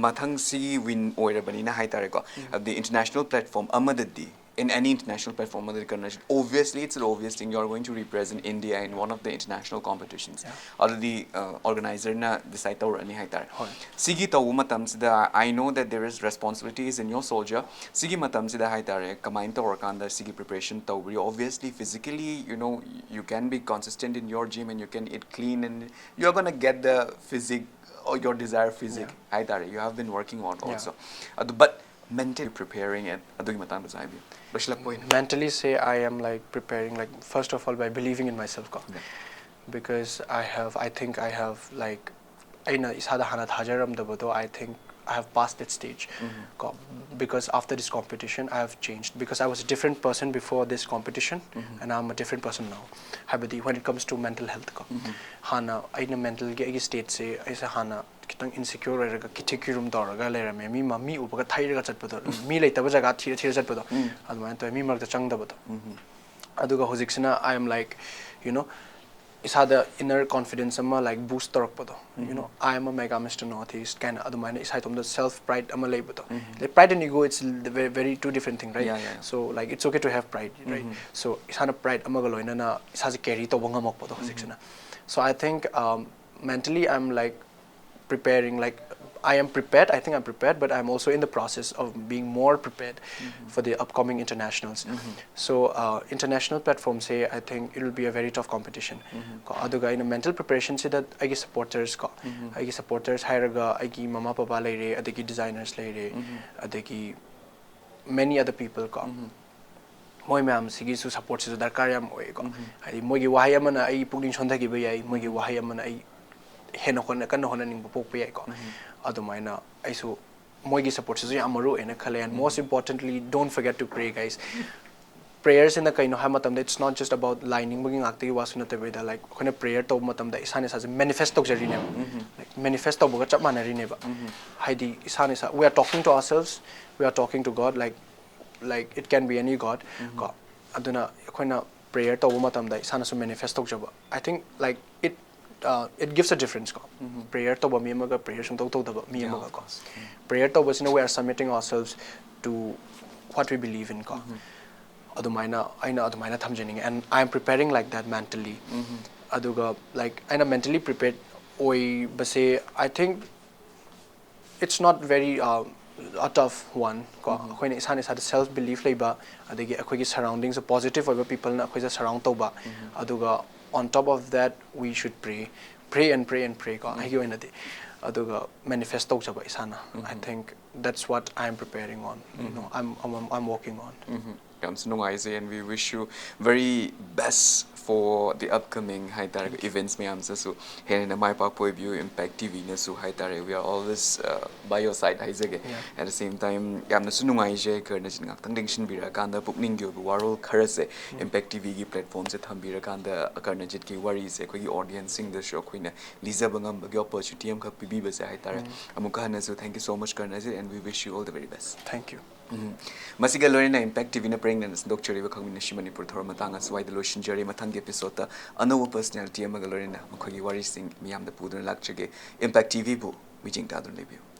ꯃꯊꯪ ꯁꯤꯒꯤ win ꯑꯣꯏꯔꯕꯅꯤꯅ ꯍꯥꯏꯇꯥꯔꯦꯀꯣ, ꯑꯗꯤ international platform ꯑꯃꯗꯗꯤ, in any international platform ꯑꯃꯗꯗꯤ ꯀꯔꯅꯖꯤꯠ, obviously it's an obvious thing, you are going to represent India in one of the international competitions. Yeah. ꯑꯗꯨꯗꯤ, ꯑ, organizer ꯅ decide ꯇꯧꯔꯛꯑꯅꯤ ꯍꯥꯏꯇꯥꯔꯦ꯫ ꯍꯣꯏ꯫ ꯁꯤꯒꯤ ꯇꯧꯕ ꯃꯇꯝꯁꯤꯗ I know that there is responsibilities in your soldier. ꯁꯤꯒꯤ ꯃꯇꯝꯁꯤꯗ ꯍꯥꯏꯇꯥꯔꯦ, ꯀꯃꯥꯏꯅ ꯇꯧꯔꯀꯥꯟꯗ ꯁꯤꯒꯤ preparation ꯇꯧꯕꯤꯔꯤ? Obviously physically, you know, you can be consistent in your gym and you can eat clean and you are gonna get the physique or your desired physique Yeah. ꯍꯥꯏꯇꯥꯔꯦ, you have been working on Yeah. also. ꯑꯗꯨ but mentally preparing it, ꯑꯗꯨꯒꯤ ꯃꯇꯥꯡꯗꯁꯨ ꯍꯥꯏꯕꯤꯌꯨ, ꯂꯣꯏꯁꯤꯜꯂꯛꯄ ꯑꯣꯏꯅ꯫ Mentally say I am, like, preparing, like, first of all by believing in myself ꯀꯣ꯫ Yeah. Because I have, I think I have, like, ꯑꯩꯅ ꯏꯁꯥꯗ ꯍꯥꯟꯅ ꯊꯥꯖꯔꯝꯗꯕꯗꯣ, I think I have passed that stage ꯀꯣ꯫ Because after this competition I have changed, because I was a different person before this competition and I'm a different person now. ꯍꯥꯏꯕꯗꯤ when it comes to mental health ꯀꯣ, ꯍꯥꯟꯅ ꯑꯩꯅ mental ꯒꯤ ꯑꯩꯒꯤ state ꯁꯦ ꯑꯩꯁꯦ ꯍꯥꯟꯅ ꯈꯤꯇꯪ insecure ꯑꯣꯏꯔꯒ ꯈꯤꯊꯤ ꯈꯤꯔꯨꯝ ꯇꯧꯔꯒ ꯂꯩꯔꯝꯃꯦ꯫ ꯃꯤ ꯃ- ꯃꯤ ꯎꯕꯒ ꯊꯩꯔꯒ ꯆꯠꯄꯗꯣ, ꯃꯤ ꯂꯩꯇꯕ ꯖꯒꯥ ꯊꯤꯔ ꯊꯤꯔ ꯆꯠꯄꯗꯣ, ꯑꯗꯨꯃꯥꯏꯅ ꯇꯧꯋꯦ, ꯃꯤ ꯃꯔꯛꯇ ꯆꯪꯗꯕꯗꯣ꯫ ꯑꯗꯨꯒ ꯍꯧꯖꯤꯛꯁꯤꯅ I am, like, you know, ꯏꯁꯥꯗ inner confidence ꯑꯃ like boost ꯇꯧꯔꯛꯄꯗꯣ, you know, I am a mega Mister Northeast ꯀꯥꯏꯅ ꯑꯗꯨꯃꯥꯏꯅ ꯏꯁꯥ ꯏꯇꯣꯝꯇ self pride ꯑꯃ ꯂꯩꯕꯗꯣ. Like pride and ego, it's very, very two different thing, right? Yeah, yeah, yeah. So like it's okay to have pride, right? So ꯏꯁꯥꯅ pride ꯑꯃꯒ ꯂꯣꯏꯅꯅ ꯏꯁꯥꯁꯦ carry ꯇꯧꯕ ꯉꯝꯃꯛꯄꯗꯣ ꯍꯧꯖꯤꯛꯁꯤꯅ. So I think um, mentally I'm like preparing, like I am prepared, I think I'm prepared, but I'm also in the process of being more prepared for the upcoming internationals. So uh, international platform say, I think it will be a very tough competition. ꯀꯣ, ꯑꯗꯨꯒ ꯑꯩꯅ mental preparation ꯁꯤꯗ ꯑꯩꯒꯤ supporters ꯀꯣ, ꯑꯩꯒꯤ supporters ꯍꯥꯏꯔꯒ ꯑꯩꯒꯤ ꯃꯃꯥ ꯄꯄꯥ ꯂꯩꯔꯦ, ꯑꯗꯒꯤ designers ꯂꯩꯔꯦ, ꯑꯗꯒꯤ many other people ꯀꯣ, ꯃꯣꯏ ꯃꯌꯥꯝꯁꯤꯒꯤꯁꯨ support ꯁꯤꯁꯨ ꯗꯔꯀꯥꯔ ꯌꯥꯝ ꯑꯣꯏꯌꯦꯀꯣ. ꯍꯥꯏꯗꯤ ꯃꯣꯏꯒꯤ ꯋꯥꯍꯩ ꯑꯃꯅ ꯑꯩ ꯄꯨꯛꯅꯤꯡ ꯁꯣꯟꯊꯈꯤꯕ ꯌꯥꯏ, ꯃꯣꯏꯒꯤ ꯋꯥꯍꯩ ꯑꯃꯅ ꯑꯩ ꯍꯦꯟꯅ ꯍꯣꯠꯅ ꯀꯟꯅ ꯍꯣꯠꯅꯅꯤꯡꯕ ꯄꯣꯛꯄ ꯌꯥꯏꯀꯣ. ꯑꯗꯨꯃꯥꯏꯅ ꯑꯩꯁꯨ ꯃꯣꯏꯒꯤ support ꯁꯤꯁꯨ ꯌꯥꯝ ꯃꯔꯨ ꯑꯣꯏꯅ ꯈꯜꯂꯦ. And most importantly, don't forget to pray, guys. Prayer ꯁꯤꯅ ꯀꯩꯅꯣ ꯍꯥꯏꯕ ꯃꯇꯝꯗ, it's not just about ꯂꯥꯏ ꯅꯤꯡꯕꯒꯤ ꯉꯥꯛꯇꯒꯤ ꯋꯥꯁꯨ ꯅꯠꯇꯕꯤꯗ, like ꯑꯩꯈꯣꯏꯅ prayer ꯇꯧꯕ ꯃꯇꯝꯗ ꯏꯁꯥꯅ ꯏꯁꯥꯁꯦ manifest ꯇꯧꯖꯔꯤꯅꯦꯕ. Like manifest ꯇꯧꯕꯒ ꯆꯞ ꯃꯥꯟꯅꯔꯤꯅꯦꯕ. ꯍꯥꯏꯗꯤ ꯏꯁꯥꯅ ꯏꯁꯥ, we are talking to ourselves, we are talking to God, like like it can be any God ꯀꯣ. ꯑꯗꯨꯅ ꯑꯩꯈꯣꯏꯅ prayer ꯇꯧꯕ ꯃꯇꯝꯗ ꯏꯁꯥꯅꯁꯨ manifest ꯇꯧꯖꯕ, I think like it uh, it gives a difference ꯀꯣ. Prayer ꯇꯧꯕ ꯃꯤ ꯑꯃꯒ prayer ꯁꯨꯡꯇꯧ ꯇꯧꯗꯕ ꯃꯤ Yeah, ꯑꯃꯒ of ꯀꯣ. Course. Prayer ꯇꯧꯕꯁꯤꯅ we are submitting ourselves to what we believe in ꯀꯣ. ꯑꯗꯨꯃꯥꯏꯅ ꯑꯩꯅ ꯑꯗꯨꯃꯥꯏꯅ ꯊꯝꯖꯅꯤꯡꯉꯦ, and I am preparing like that mentally. ꯑꯗꯨꯒ like ꯑꯩꯅ mentally prepared ꯑꯣꯏꯕꯁꯦ, I think it's not very uh, a tough one ꯀꯣ. ꯑꯩꯈꯣꯏꯅ ꯏꯁꯥꯅ ꯏꯁꯥꯗ self belief ꯂꯩꯕ, ꯑꯗꯒꯤ ꯑꯩꯈꯣꯏꯒꯤ surroundings positive ꯑꯣꯏꯕ people ꯅ ꯑꯩꯈꯣꯏꯁꯦ surround ꯇꯧꯕ, ꯑꯗꯨꯒ on top of that we should pray, pray and pray and pray ꯀꯣ, ꯑꯩꯒꯤ ꯑꯣꯏꯅꯗꯤ. ꯑꯗꯨꯒ manifest ꯇꯧꯖꯕ ꯏꯁꯥꯅ. I think that's what I am preparing on, you know, I'm, I'm, I'm working on. ꯌꯥꯝꯁꯨ ꯅꯨꯡꯉꯥꯏꯖꯩ, and we wish you very best for the upcoming ꯍꯥꯏꯇꯥꯔꯦ, events ꯃꯌꯥꯝꯁꯤꯁꯨ ꯍꯦꯟꯅ ꯍꯦꯟꯅ ꯃꯥꯏ ꯄꯥꯛꯄ ꯑꯣꯏꯕꯤꯌꯨ. Impact T V ꯅꯁꯨ ꯍꯥꯏꯇꯥꯔꯦ, we are always uh, by your side ꯍꯥꯏꯖꯒꯦ. Yeah. At the same time, ꯌꯥꯝꯅꯁꯨ ꯅꯨꯡꯉꯥꯏꯖꯩ ꯀꯔꯅꯖꯤꯠ ꯉꯥꯛꯇꯪ ꯂꯦꯡꯁꯤꯟꯕꯤꯔꯀꯥꯟꯗ ꯄꯨꯛꯅꯤꯡꯒꯤ ꯑꯣꯏꯕ ꯋꯥꯔꯣꯜ ꯈꯔꯁꯦ Impact T V ꯒꯤ platform ꯁꯦ ꯊꯝꯕꯤꯔꯀꯥꯟꯗ ꯀꯔꯅꯖꯤꯠꯀꯤ ꯋꯥꯔꯤꯁꯦ ꯑꯩꯈꯣꯏꯒꯤ audience ꯁꯤꯡꯗꯁꯨ ꯑꯩꯈꯣꯏꯅ ꯂꯤꯖꯕ ꯉꯝꯕꯒꯤ opportunity ꯑꯃꯈꯛ ꯄꯤꯕꯤꯕꯁꯦ ꯍꯥꯏꯇꯥꯔꯦ꯫ ꯑꯃꯨꯛꯀ ꯍꯟꯅꯁꯨ thank you so much Karanjit, and we wish you all the very best. Thank you. ꯎꯝ꯫ ꯃꯁꯤꯒ ꯂꯣꯏꯅꯅ Impact TVꯅ ꯄꯔꯦꯡ ꯂꯦꯟꯅ ꯁꯟꯗꯣꯛꯆꯔꯤꯕ ꯈꯪꯃꯤꯟꯅꯁꯤ ꯃꯅꯤꯄꯨꯔ ꯊꯧꯔꯝ ꯃꯇꯥꯡ ꯑꯁ꯭ꯋꯥꯏꯗ ꯂꯣꯏꯁꯤꯟꯖꯔꯦ꯫ ꯃꯊꯪꯒꯤ episodeꯇ ꯑꯅꯧꯕ personality ꯑꯃꯒ ꯂꯣꯏꯅꯅ ꯃꯈꯣꯏꯒꯤ ꯋꯥꯔꯤꯁꯤꯡ ꯃꯤꯌꯥꯝꯗ ꯄꯨꯗꯨꯅ ꯂꯥꯛꯆꯒꯦ꯫ Impact TVꯕꯨ ꯃꯤꯠꯌꯦꯡ ꯇꯥꯗꯨꯅ ꯂꯩꯕꯤꯌꯨ꯫